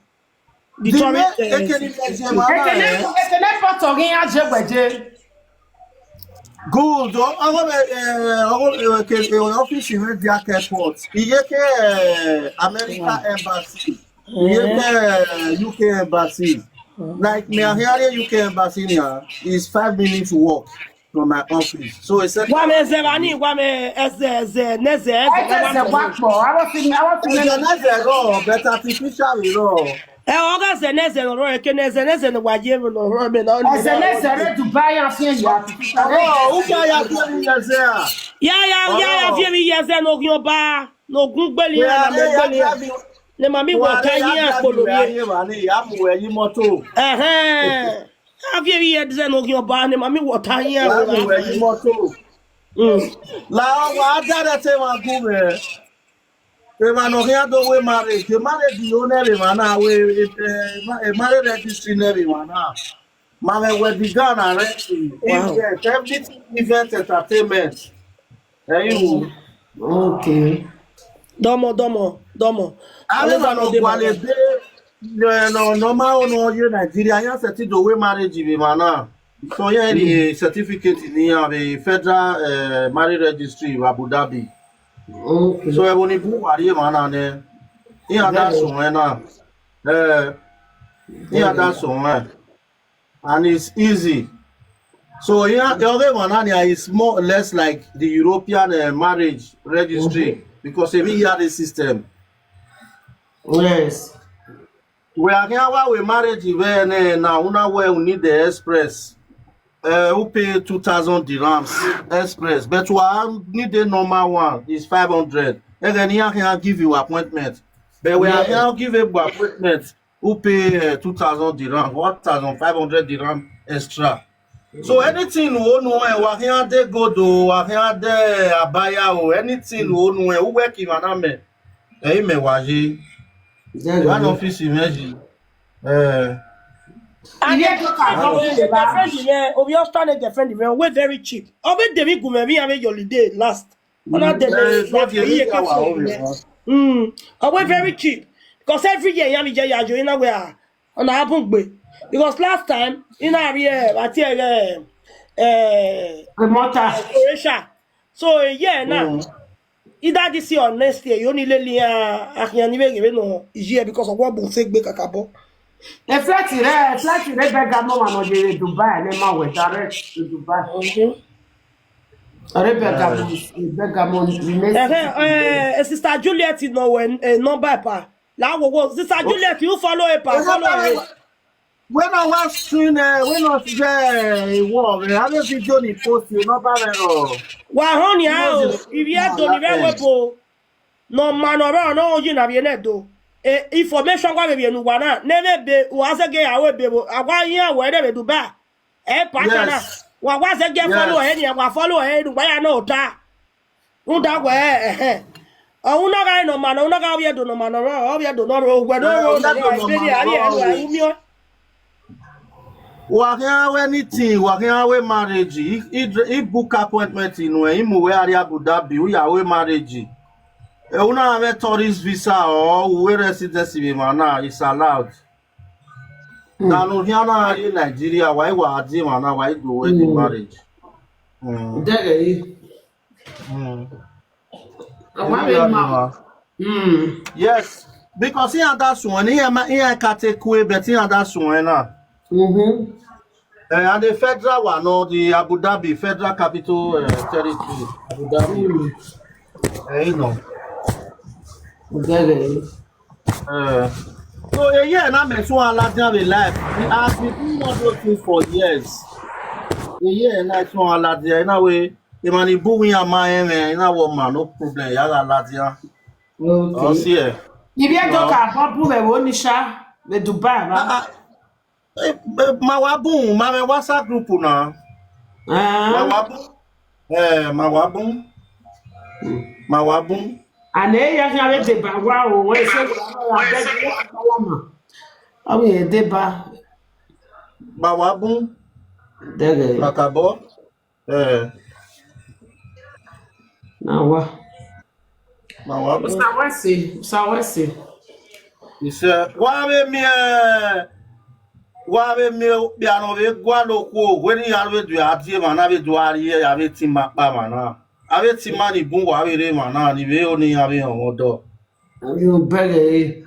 The tourist, eh, ekene, ekene part of here, je wẹ ye. Good. Oh, oh, eh, oh, eh, ke, eh, office in the airport. Iye ke, eh, America embassy. Iye ke, eh, U K embassy. Like me, I hear U K embassy now is five minutes walk. from my office. So he said, wa mẹ ẹzẹ vba ni, wa mẹ ẹzẹ, ẹzẹ, nẹzẹ, ẹzẹ, ẹzẹ, ẹzẹ wa kpọ. I was in, I was in. Ẹzẹ nẹzẹ rọ, but artificial rọ. Ẹ, ọ gha zẹ nẹzẹ ne ọ rrọọ, eke nẹzẹ, nẹzẹ ne wa ye ne ọ rrọọ, mẹ ne ọ ni. Ẹzẹ nẹzẹ rre Dubai, ya fian ya artificial. Ọ, u gha ya fian ni ẹzẹ a? Ya, ya, ya, ya fian ni ẹzẹ ne oghian ọba, ne ogun gbele iran, ne amẹ gbele iran. Ne ma mi wọ ta yi iran kpolo vbe. Ya mu wẹ yi moto. Ẹhẹn. A viọ emwi ye ẹzẹ ne oghian ọba, ne ma mi wọ ta yi iran. Ya mu wẹ yi moto. Mm. La wa direct emwa gu mwẹ. Emwa ne ọ khian do wẹ marriage, marriage yo nẹ vbe emwa na, wẹ, eh, marriage registry nẹ vbe emwa na. Ma mwẹ wedding gown na rent, event, everything, event entertainment. Ẹ i ru. Okay. Dọmọ, dọmọ, dọmọ. Avbe emwa ne ọ gualọ ebe, eh, nọ, nọ ma ho nọ ye Nigeria, iran sẹtin do wẹ marriage vbe emwa na. So iran rhie certificate ne iran vbe Federal, eh, Marriage Registry vbe Abu Dhabi. Okay. So ẹvbo ni bun wa rhie emwa na nẹ, iran da suẹn na. Eh, iran da suẹn. And it's easy. So iran, ọghe emwa na nia is more or less like the European, eh, marriage registry, because emwi hia rre system. Yes. Wẹ a khian wa wẹ marriage vbe nẹ na, una wẹ u need the express. Eh, u pay two thousand dirhams express, but wa need the normal one is five hundred. Ẹghẹ ne iran khian give you appointment. But wẹ a khian give you appointment, u pay, eh, two thousand dirham, one thousand five hundred dirham extra. So anything u ho nuẹn, wa khian de gold o, wa khian de abaya o, anything u ho nuẹn, u wẹ ke emwa na mẹ, ẹ i mẹ wa ye. Emwa ne office mwẹ yi. Eh. And girlfriend mwẹ, ovbi Australia girlfriend mwẹ, ọ wẹ very cheap. Ọ vbe de emwi gu mwẹ vbe iran vbe ye holiday last. Ọ na de emwi gu mwẹ. Mm. Ọ wẹ very cheap. Because every year iran vbe ye ya yo, iran na wẹ a, ọ na bun gbe. Because last time, iran na rhie vbe a tie ẹghẹ, eh, Croatia. So, a year now, either this year or next year, you only lele a, a khian ni vbe ghe vbe nọ year because of what bun se gbe kakabọ. E flight rẹ, e flight rre Bergamo ma nọ ye vbe Dubai, ne ma wẹ direct to Dubai. Rre Bergamo, Bergamo, next. Ẹhẹn, eh, eh, Sister Juliet nọ wẹ, eh, number pa. La wo wo, Sister Juliet, you follow her pa, follow her. Wẹ na wa stream, eh, wẹ na wa stream, eh, iwọ, eh, avbe video ni post, eh, number mwẹ rọ. Wa họn nia o, ivbi Ẹdo ni vbe ẹvbo ebo. Ne ọ ma ne ọ rrọọ ne ọ ye na vbe ne Ẹdo. Eh, information wa vbe vbiẹ ne uwa na, ne vbe ebe, uwa zẹgẹ ya ru ebe vbo, a wa yan wẹ rre vbe Dubai. Eh, pa ta na. Wa wa zẹgẹ follow ẹ nia, wa follow ẹ ne uwa ya na ota. Rhunmwuda wẹ, ẹhẹn. Ọ wu na gha re ne ọ ma nọ, ọ wu na gha ovbi Ẹdo ne ọ ma nọ rrọọ, ovbi Ẹdo ne ọ rrọọ, wẹ ne ọ rrọọ, ne ọ rrọọ, ebe ni a rhie ẹre ua, u miẹn. Wa khian ru anything, wa khian ru marriage, i, i, i book appointment nuẹn, i mu wẹ a rrie Abu Dhabi, u ya ru marriage. Ẹ, u na mwẹ tourist visa or u wẹ residency vbe emwa na, it's allowed. Na ne u khian na rrie Nigeria, wa i wa die emwa na, wa i do wedding marriage. Mm. Dẹghẹ yi. Mm. Yes, because iran da suẹn, iran ma, iran ka te kue, but iran da suẹn na. Mm-hmm. Eh, and the federal one, no, the Abu Dhabi, Federal Capital, eh, Territory, Abu Dhabi. Eh, you know. Dẹghẹ. Eh. So, a year na mẹ suẹn ladian vbe life. As we do all those things for years. A year na suẹn ladian, na wẹ, emwa ni bu uwu iran ma rẹn mwẹ, na wẹ ọma, no problem, ya gha ladian. Okay. Ọ si ẹ. Ivbi Ẹdo ka bọ bu vbe ẹvbo ni sha, vbe Dubai, va? Ah, ah. Eh, eh, ma wa bun, ma mwẹ WhatsApp group na. Ah. Ma wa bun. Eh, ma wa bun. Ma wa bun. Ana ya khian vbe deba wa o, wẹ se wa bẹghe wa ma. Ọ vbe deba. Ma wa bun. Dẹghẹ. Kakabọ. Eh. Na wa. Ma wa bun. Usa wẹ se, usa wẹ se. Isẹ, wa vbe miẹn, wa vbe miẹn okpia ne ọ vbe gualọ okhuo, wẹ ne iran vbe do a die emwa na vbe do a rrie, a vbe te ima kpa emwa na. A vbe te ima ni bun, wa vbe rre emwa na, ni vbe ho ne iran vbe họn mwẹ odọ. Yo bẹghe ẹre.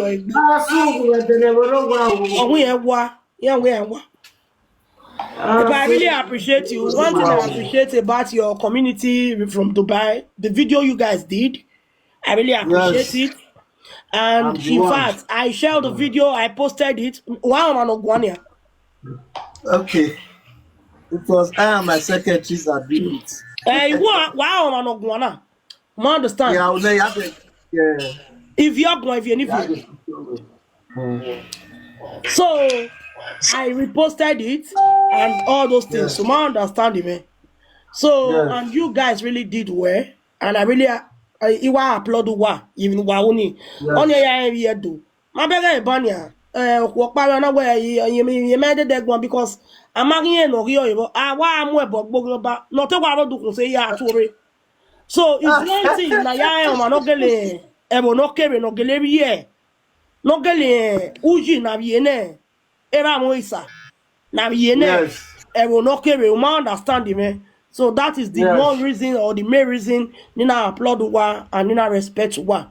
yọ egbe. Ọwẹ yẹn wa, yẹn wẹ wa. But I really appreciate you. One thing I appreciate about your community from Dubai, the video you guys did, I really appreciate it. And in fact, I shared the video, I posted it. Wow, man, Oguania. Okay. It was I and my secretaries that did it. Eh, wow, man, Oguana. I understand. Yeah, I was there. Yeah. If you're going, if you're anything. So I reposted it and all those things. So my understanding, man. So and you guys really did well, and I really, I, I wa applaud wa, even wa uni. Only ya every year do. Ma bẹghe eba nia, eh, okhuo ọkpa vbe ọ na wẹ ye, ye, ye mẹ dede guan because a ma ghi rẹn ne ọ ghi ọre vbọ, a wa mu ẹbọ gbe oghian ọba, ne ọ te wa rre odukhunmwu sẹ ya tuorre. So it's one thing na ya rẹn ọmwa ne ọ gele, ẹvbo ne ọ kere ne ọ gele rhie, ne ọ gele uyi na vbiẹ nẹ, erha mwẹ isa na vbiẹ nẹ, ẹvbo ne ọ kere, u ma understand mwẹ. So that is the one reason or the main reason ne I na applaud wa and ne I na respect wa.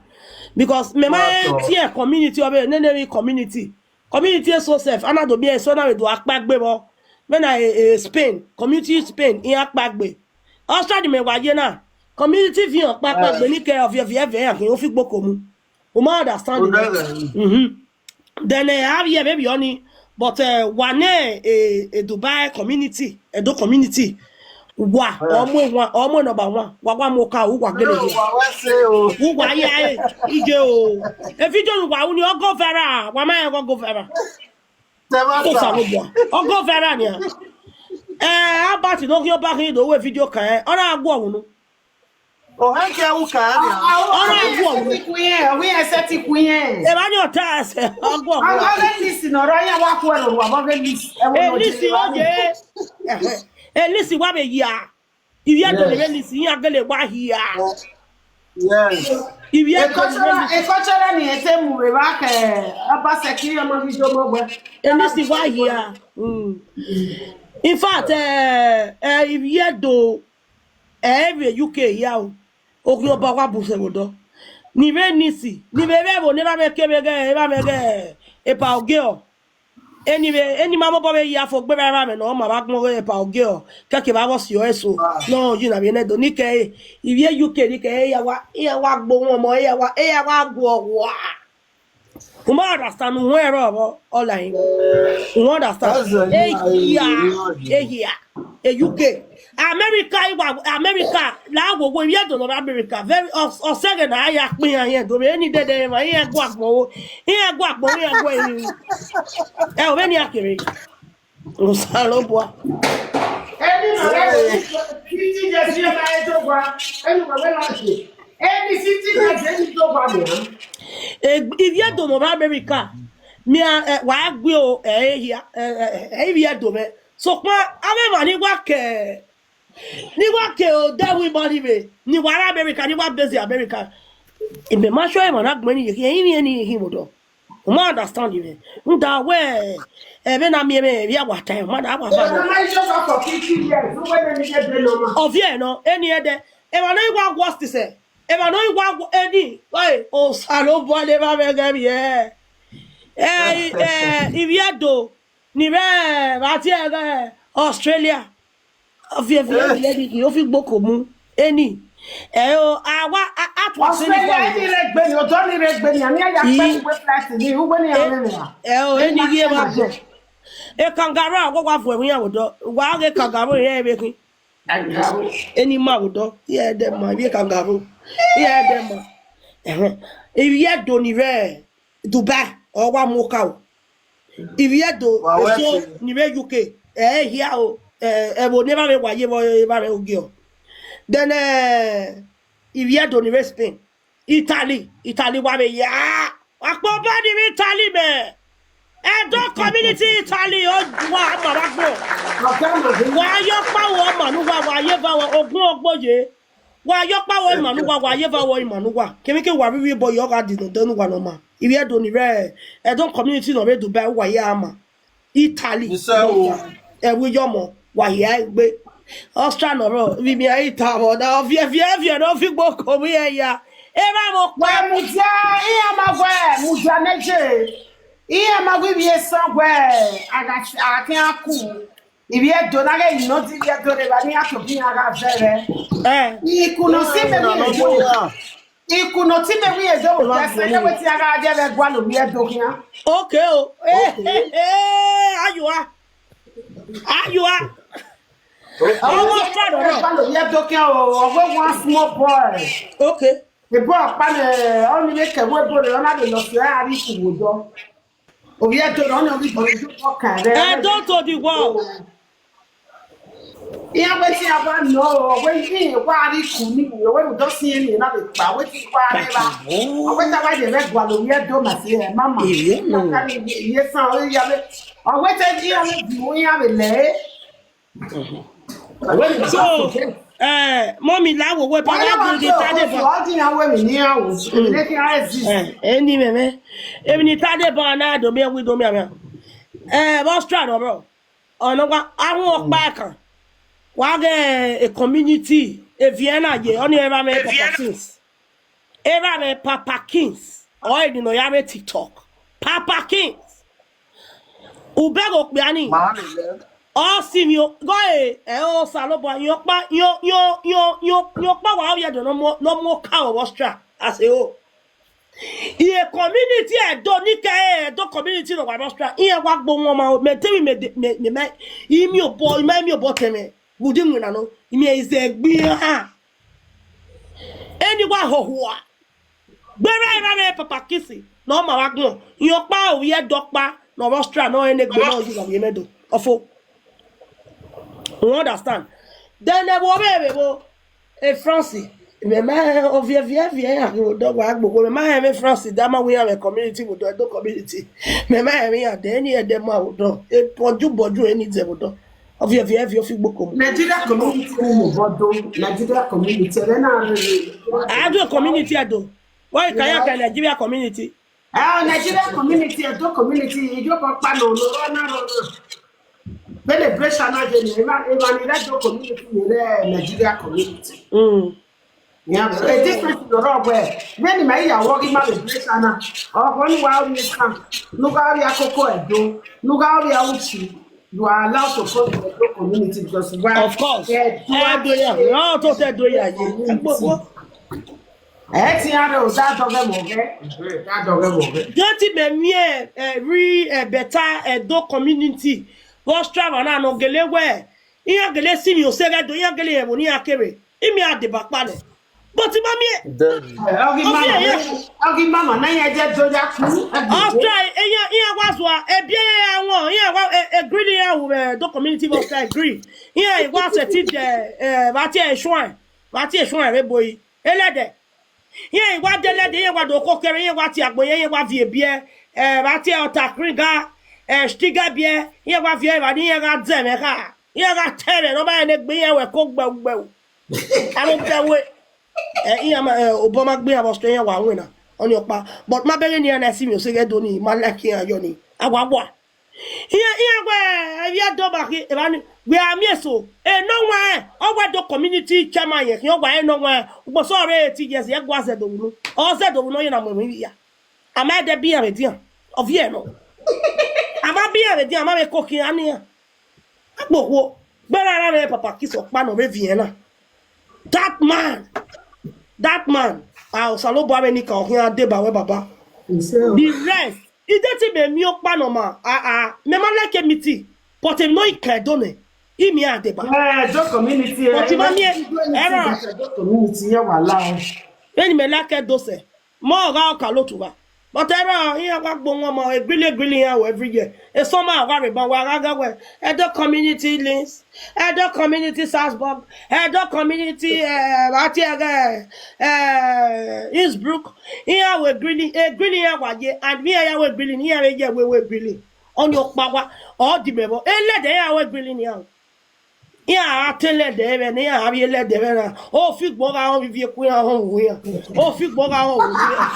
Because mẹ ma tie community ọ vbe nene vbe community. Community eso sef, a na do miẹn eso na vbe do akpa gbe vbọ. Vbe na e, e Spain, community Spain, iran akpa gbe. Australia mẹ wa ye na, community fi hàn kpakpa gbe ni kẹ ọviẹviẹ ẹvẹ iran khin, u fi gboko mu. U ma understand me? Mhm. Then eh, a vbiẹ vbe vbiẹ ọni, but eh, wa ne eh, eh, Dubai community, Edo community, wa ọmọ wan, ọmọ number one, wa wa mu oka, u wa gele ye. Wa wa se o. U wa ya e, ije o. E video ni wa uni ọgọ viral, wa ma ẹghọ go viral. Osanobua. Ọgọ viral nia. Eh, Albert no ghi ọba ghi do we video kan, ọ na guọ unu. Ohẹn ke u ka nia. Ọ na guọ unu. Ku yẹn, ọ wẹ ẹsẹ ti ku yẹn. Eva ni ọta ẹsẹ, ọ guọ unu. Ọ ghe list nọ rọ ya wa ku ẹrọ wa, ọ ghe list. Ẹ wo E no list je. Oye. E list wa be ya. Ivbi Ẹdo ni vbe Nisi, iran gele wa hia. Yes. Ivbi Ẹdo ni vbe Nisi. Ekọchọrọ ni ete mu vbe evba kẹ, Obaseki ọmọ vbe ido mọ wẹ. Enisi wa hia. Mm. In fact, eh, eh, Ivbi Ẹdo, eh, vbe U K hia o. Okhian ọba wa bu sẹ vbe odọ. Ni vbe Nisi, ni vbe vbe ẹvbo ne evba mwẹ kevbe ghẹ, evba mwẹ ghẹ, epa ogiọ. Eni vbe, eni ma mobọ vbe ya fo gbe vbe evba mwẹ ne ọ ma vbe agbọn ghe epa ogiọ, kẹkẹ vbe avbe ọsi ọre eso. Ne ọ yi na vbe nẹ Ẹdo, ni kẹ e, ivbi U K ni kẹ e, ya wa, ya wa gbe ohun ọmọ, ya wa, ya wa gu ọghua. U ma understand, uhunmwu ẹre ọvbọ, ọla hin. U understand? Ehia, ehia, e U K. America, iwa America, la wo wo, ivbi Ẹdo nọ vbe America. Very, ọ, ọ sẹghẹ ne a ya kpin iran hiẹn do, vbe eni dẹdẹ emwa, iran gu agbọn wo, iran gu agbọn, iran gu ẹrinmwi. Ẹ, ovbi eni a kere. Osanobua. Eni nọ rẹ fifty years ye ma e do gua. Eni wẹ wẹ na je. Eni fifty years eni do gua mẹ. E, ivbi Ẹdo nọ vbe America. Mi a, ẹ, wa gbe o, ẹ, ehia, ẹ, ẹ, ẹ, ivbi Ẹdo mwẹ. Sokpan, avbe emwa ni wa kẹ, ni wa ke odẹ wi ma rhie vbe, ni wa rre America, ni wa base America. Imẹ ma sure emwa na gbẹn ni ye khin, ẹrinmwi eni ye khin vbe odọ. U ma understand mwẹ. Rhunmwuda wẹ, ẹ, vbene a miẹn mwẹ, vbe a wa ta, u ma da wa fa. Ọna ma i jọba for fifty years, uwẹ ne mi ye ebe nọ ma. Ọviẹ nọ, eni ẹdẹ, emwa ne ọ i wa worst sẹ, emwa ne ọ i wa wo-, eni, ẹ, Osanobua ne evba mwẹ ghẹ vbiẹ. Ẹ, ẹ, ivbi Ẹdo, ni vbe, vbe a tie ẹghẹ Australia. Ọviẹviẹ, ọviẹviẹ, ni khin, o fi gboko mu. Eni. Ẹ o, a wa, a, a twa sẹ ni Australia, eni rre egbe ni, odọ ni rre egbe ni, a miẹn ya kpẹ uwe flight ni, uwe ni a mwẹ mwẹ ra. Ẹ o, eni ghi evba gbọn. E kangaroo, a wa wa vuẹ vbe iran vbe odọ. Wa ghe kangaroo rẹn vbe khin. Kangaroo. Eni ma vbe odọ. Iran ẹdẹ ma, ivbi kangaroo. Iran ẹdẹ ma. Ẹhẹn. Ivbi Ẹdo ni vbe Dubai, ọ wa mu okaro. Ivbi Ẹdo, wa wẹ eso se. Ni vbe U K, ẹ, ehia o, ẹ, ẹvbo ne evba mwẹ wa ye vbe evba mwẹ ogiọ. Then, eh, ivbi Ẹdo ni vbe Spain, Italy, Italy wa vbe ya. Akpọ ba ni vbe Italy mẹ. Ẹdo community Italy, o wa ma vbe agbọn. Wa ye ọkpa wẹ ọma ne uwa, wa ye eva wẹ ogun ọgbo ye. Wa ye ọkpa wẹ ima ne uwa, wa ye eva wẹ ima ne uwa. Kevbe ke wa vbe ivbi obọ ye ọ gha di nọ dẹ ne uwa ne ọ ma. Ivbi Ẹdo ni vbe Ẹdo community nọ vbe Dubai, uwa ye a ma. Italy. Isẹ o. Ẹvbo iyọmọ, wa hia egbe. Austria nọ rọ, vbe imian i ta vbọ na, ọviẹviẹ, viẹ ne ọ fi gbe oko vbe iran ya. Erha vbe okpa. Wẹ mudia, iran ma wẹ, mudia nẹje. Iran ma wẹ ivbi esan wẹ, a gha, a gha khian ku. Ivbi Ẹdo na ghẹ yi nọ di ivbi Ẹdo rre evba ne iran tobọ iran gha vẹ rẹ. Eh. Iku nọ si mẹ vbe Ẹdo. Iku nọ ti mẹ vbe Ẹdo, ẹsẹ ye wẹ te iran gha dia vbe gualọ ivbi Ẹdo khian. Okay o. Eh, eh, eh, ayua. Ayua. Ọmọ fọdọ rọ. Gualọ ivbi Ẹdo khian o, ọ wẹ one small boy. Okay. Ebo ọkpa nẹ, ọ ni vbe kẹ ẹvbo ebo rre, ọ na vbe lọ fi ọre a rhie ikhuo vbe odọ. Ovbi Ẹdo nọ, ọ ni ọ ghi bọrọ Ẹdo ọka rẹ. Ẹdo to the world. Iran wẹ te iran wa nọ, ọ wẹ iran wa rhie ikhuo ni, ọ wẹ rhunmwuda ọse iran ni na vbe kpa, ọ wẹ te iran wa rre evba. Ọ wẹ te a wa ye vbe gualọ ovbi Ẹdo ma si ẹre, mama. Iye nọ. Ọka ni iye san, ọ ya vbe. Ọ wẹ te iran vbe di iran vbe lẹ. So, eh, mommy, la wo we pa wa do the tade ba. Ọ di iran wẹ mi ni iran wo, ne kí iran exist. Eh, eni mẹ mẹ. Emi ni tade ba na do mi wi do mi amia. Eh, what's try, bro? Ọna wa, ahun ọkpa ẹkan. Wa ghe a community, a Vienna ye, ọni erha mwẹ Papa Kings. Erha mwẹ Papa Kings. Ọ eni nọ ya vbe TikTok. Papa Kings. Ubẹghe okpia ni. Ma le lẹ. Ọ si mi o, gọ e, ẹ o Osanobua, yan ọkpa, yan, yan, yan, yan, yan ọkpa wa ovbi Ẹdo ne ọ mu, ne ọ mu oka vbe Austria, as a whole. Iye community Ẹdo ni kẹ, Ẹdo community ne ọ wa vbe Austria, iran wa gbe ohun ọma, mẹ te mẹ, mẹ, mẹ, mẹ, imi obọ, ima imi obọ tẹmwẹ, vbe udu iwinna nọ, imi ẹzẹ gbe iran. Eni wa họhua. Gberra erha mwẹ Papa Kings, ne ọ ma vbe agbọn. Iyan ọkpa ovbi Ẹdo ọkpa, ne ọ vbe Austria, ne ọ rẹn enegbe, ne ọ yi vbe ovbi mwẹ do. Ọfo. You understand? Then ẹvbo vbe vbe vbo, e France, mẹ ma rẹn ovbi ẹviẹviẹ iran ghi vbe odọ wa gbogbo, mẹ ma rẹn vbe France, da ma wẹ iran vbe community vbe odọ, Ẹdo community. Mẹ ma rẹn vbe iran, de eni ẹdẹ ma vbe odọ. E bọju bọju eni zẹ vbe odọ. Ọviẹviẹ, ẹviọ fi gboko mu. Nigeria community ni mu bọ do. Nigeria community, ẹghẹ na rere. A do community Ẹdo. Why you can Nigeria community? Ah, Nigeria community, Ẹdo community, iyobọ kpa nọ, nọ, nọ, nọ, nọ. Vbene pressure na ye ni, emwa, emwa ni rre Ẹdo community ni rre Nigeria community. Mm. Yeah, but this person nọ rre wẹ, vbene ma ya wọ ghi ma vbe pressure na. Ọkhọ ni wa ru kan, ne u gha rhie akoko Ẹdo, ne u gha rhie uchi, you are allowed to come to Ẹdo community because why? Of course. Ẹdo Ẹdo ya, ya. Ọ to te Ẹdo ya ye. Community. Ẹ ti iran rre o, da dọghẹ vbe ọghẹ, da dọghẹ vbe ọghẹ. Ghẹ te mẹ miẹn, eh, rhie, eh, better Ẹdo community vbe Australia na ne ọ gele wẹ, iran gele si emwi ose ghẹ do, iran gele rẹn ẹvbo ne iran kevbe, I miẹn a deba kpa nẹ. But I ma miẹn. Then Ọ ghi ọ ma miẹn ma, ya. Ọ ghi ma ma na iran je do ya ku. Australia, iran, iran wa zua, ebi iran ya wọn, iran wa, e, e green iran ru vbe Ẹdo community vbe Australia, green. Iran wa sẹtin de, eh, vbe a tie shrine, vbe a tie shrine vbe ebo yi. Ẹlẹdẹ. Iran wa de ẹlẹdẹ, iran wa do koko ẹre, iran wa tie agbo, iran wa viẹ ebiẹ, eh, vbe a tie ọta kringa, eh, stiga biẹ, iran wa viẹ evba ni iran gha dẹ mwẹ kha. Iran gha ta ẹmwẹ ne ọ ma rẹn ne egbe iran wẹ ko gbẹugbẹu. Aro bẹwe. Eh, iran ma, eh, obọ ma gbe iran vbe Australia wa winna. Ọnii ọkpa. But ma bẹghe ne iran na si emwi ose ghẹ do ni, ma like iran yọ ni. A wa wa. Iran, iran wẹ, eh, vbe Ẹdo ba khin, evba ni, wẹ a miẹn eso. Enọ wan, ọ wẹ Ẹdo community chairman yẹn, khian ọ wa enọ wan, ugbọsọ ọre eighty years, ẹ gua zẹdẹ vbe unu. Ọ zẹdẹ vbe unu, ọ ye na mu emwi ya. A ma dẹ biẹ iran vbe dian, ọ viẹ nọ. A ma biẹ iran vbe dian, a ma vbe ko khian nian. Agbokhuo, gberra ra mwẹ Papa Kiss ọkpa ne ọ vbe viẹn na. That man, that man, a Osanobua vbe ni ka ọ khian deba wẹ baba. Himself. The rest, I de te mẹ miẹn ọkpa nọ ma, a, a, mẹ ma like meeting, but emwi nọ I ka Ẹdo nẹ, I miẹn a deba. Eh, Ẹdo community, But eh, I ma miẹn, Ẹdo community, error. Ẹdo community, yeah, wahala. Vbene mẹ like Ẹdo sẹ, mọ gha Ọkalotu vba. But error, iran wa gbe wọn ma, e grili, e grili iran wẹ every year. Esọma wa rre ban wa gha ghe wẹ, Ẹdo community links, Ẹdo community Salzburg, Ẹdo community, eh, vbe a tie ẹghẹ, eh, Innsbruck, iran wẹ grili, e grili iran wa ye, and me iran ya wẹ grili, iran vbe ye wẹ wẹ grili. Ọnii ọkpa wa, ọ di mẹ vbọ, ẹlẹdẹ iran wẹ grili iran. Iran a te ẹlẹdẹ vbe ne iran a vbe ẹlẹdẹ vbe na. Ofigbọn gha họn vbe ivie ku iran họn vbe iran. Ofigbọn gha họn vbe iran.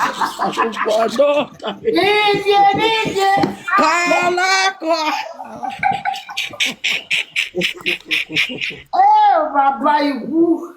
Ofigbọn nọ. Ivie, ivie. Kala kua. Eh, baba iwu.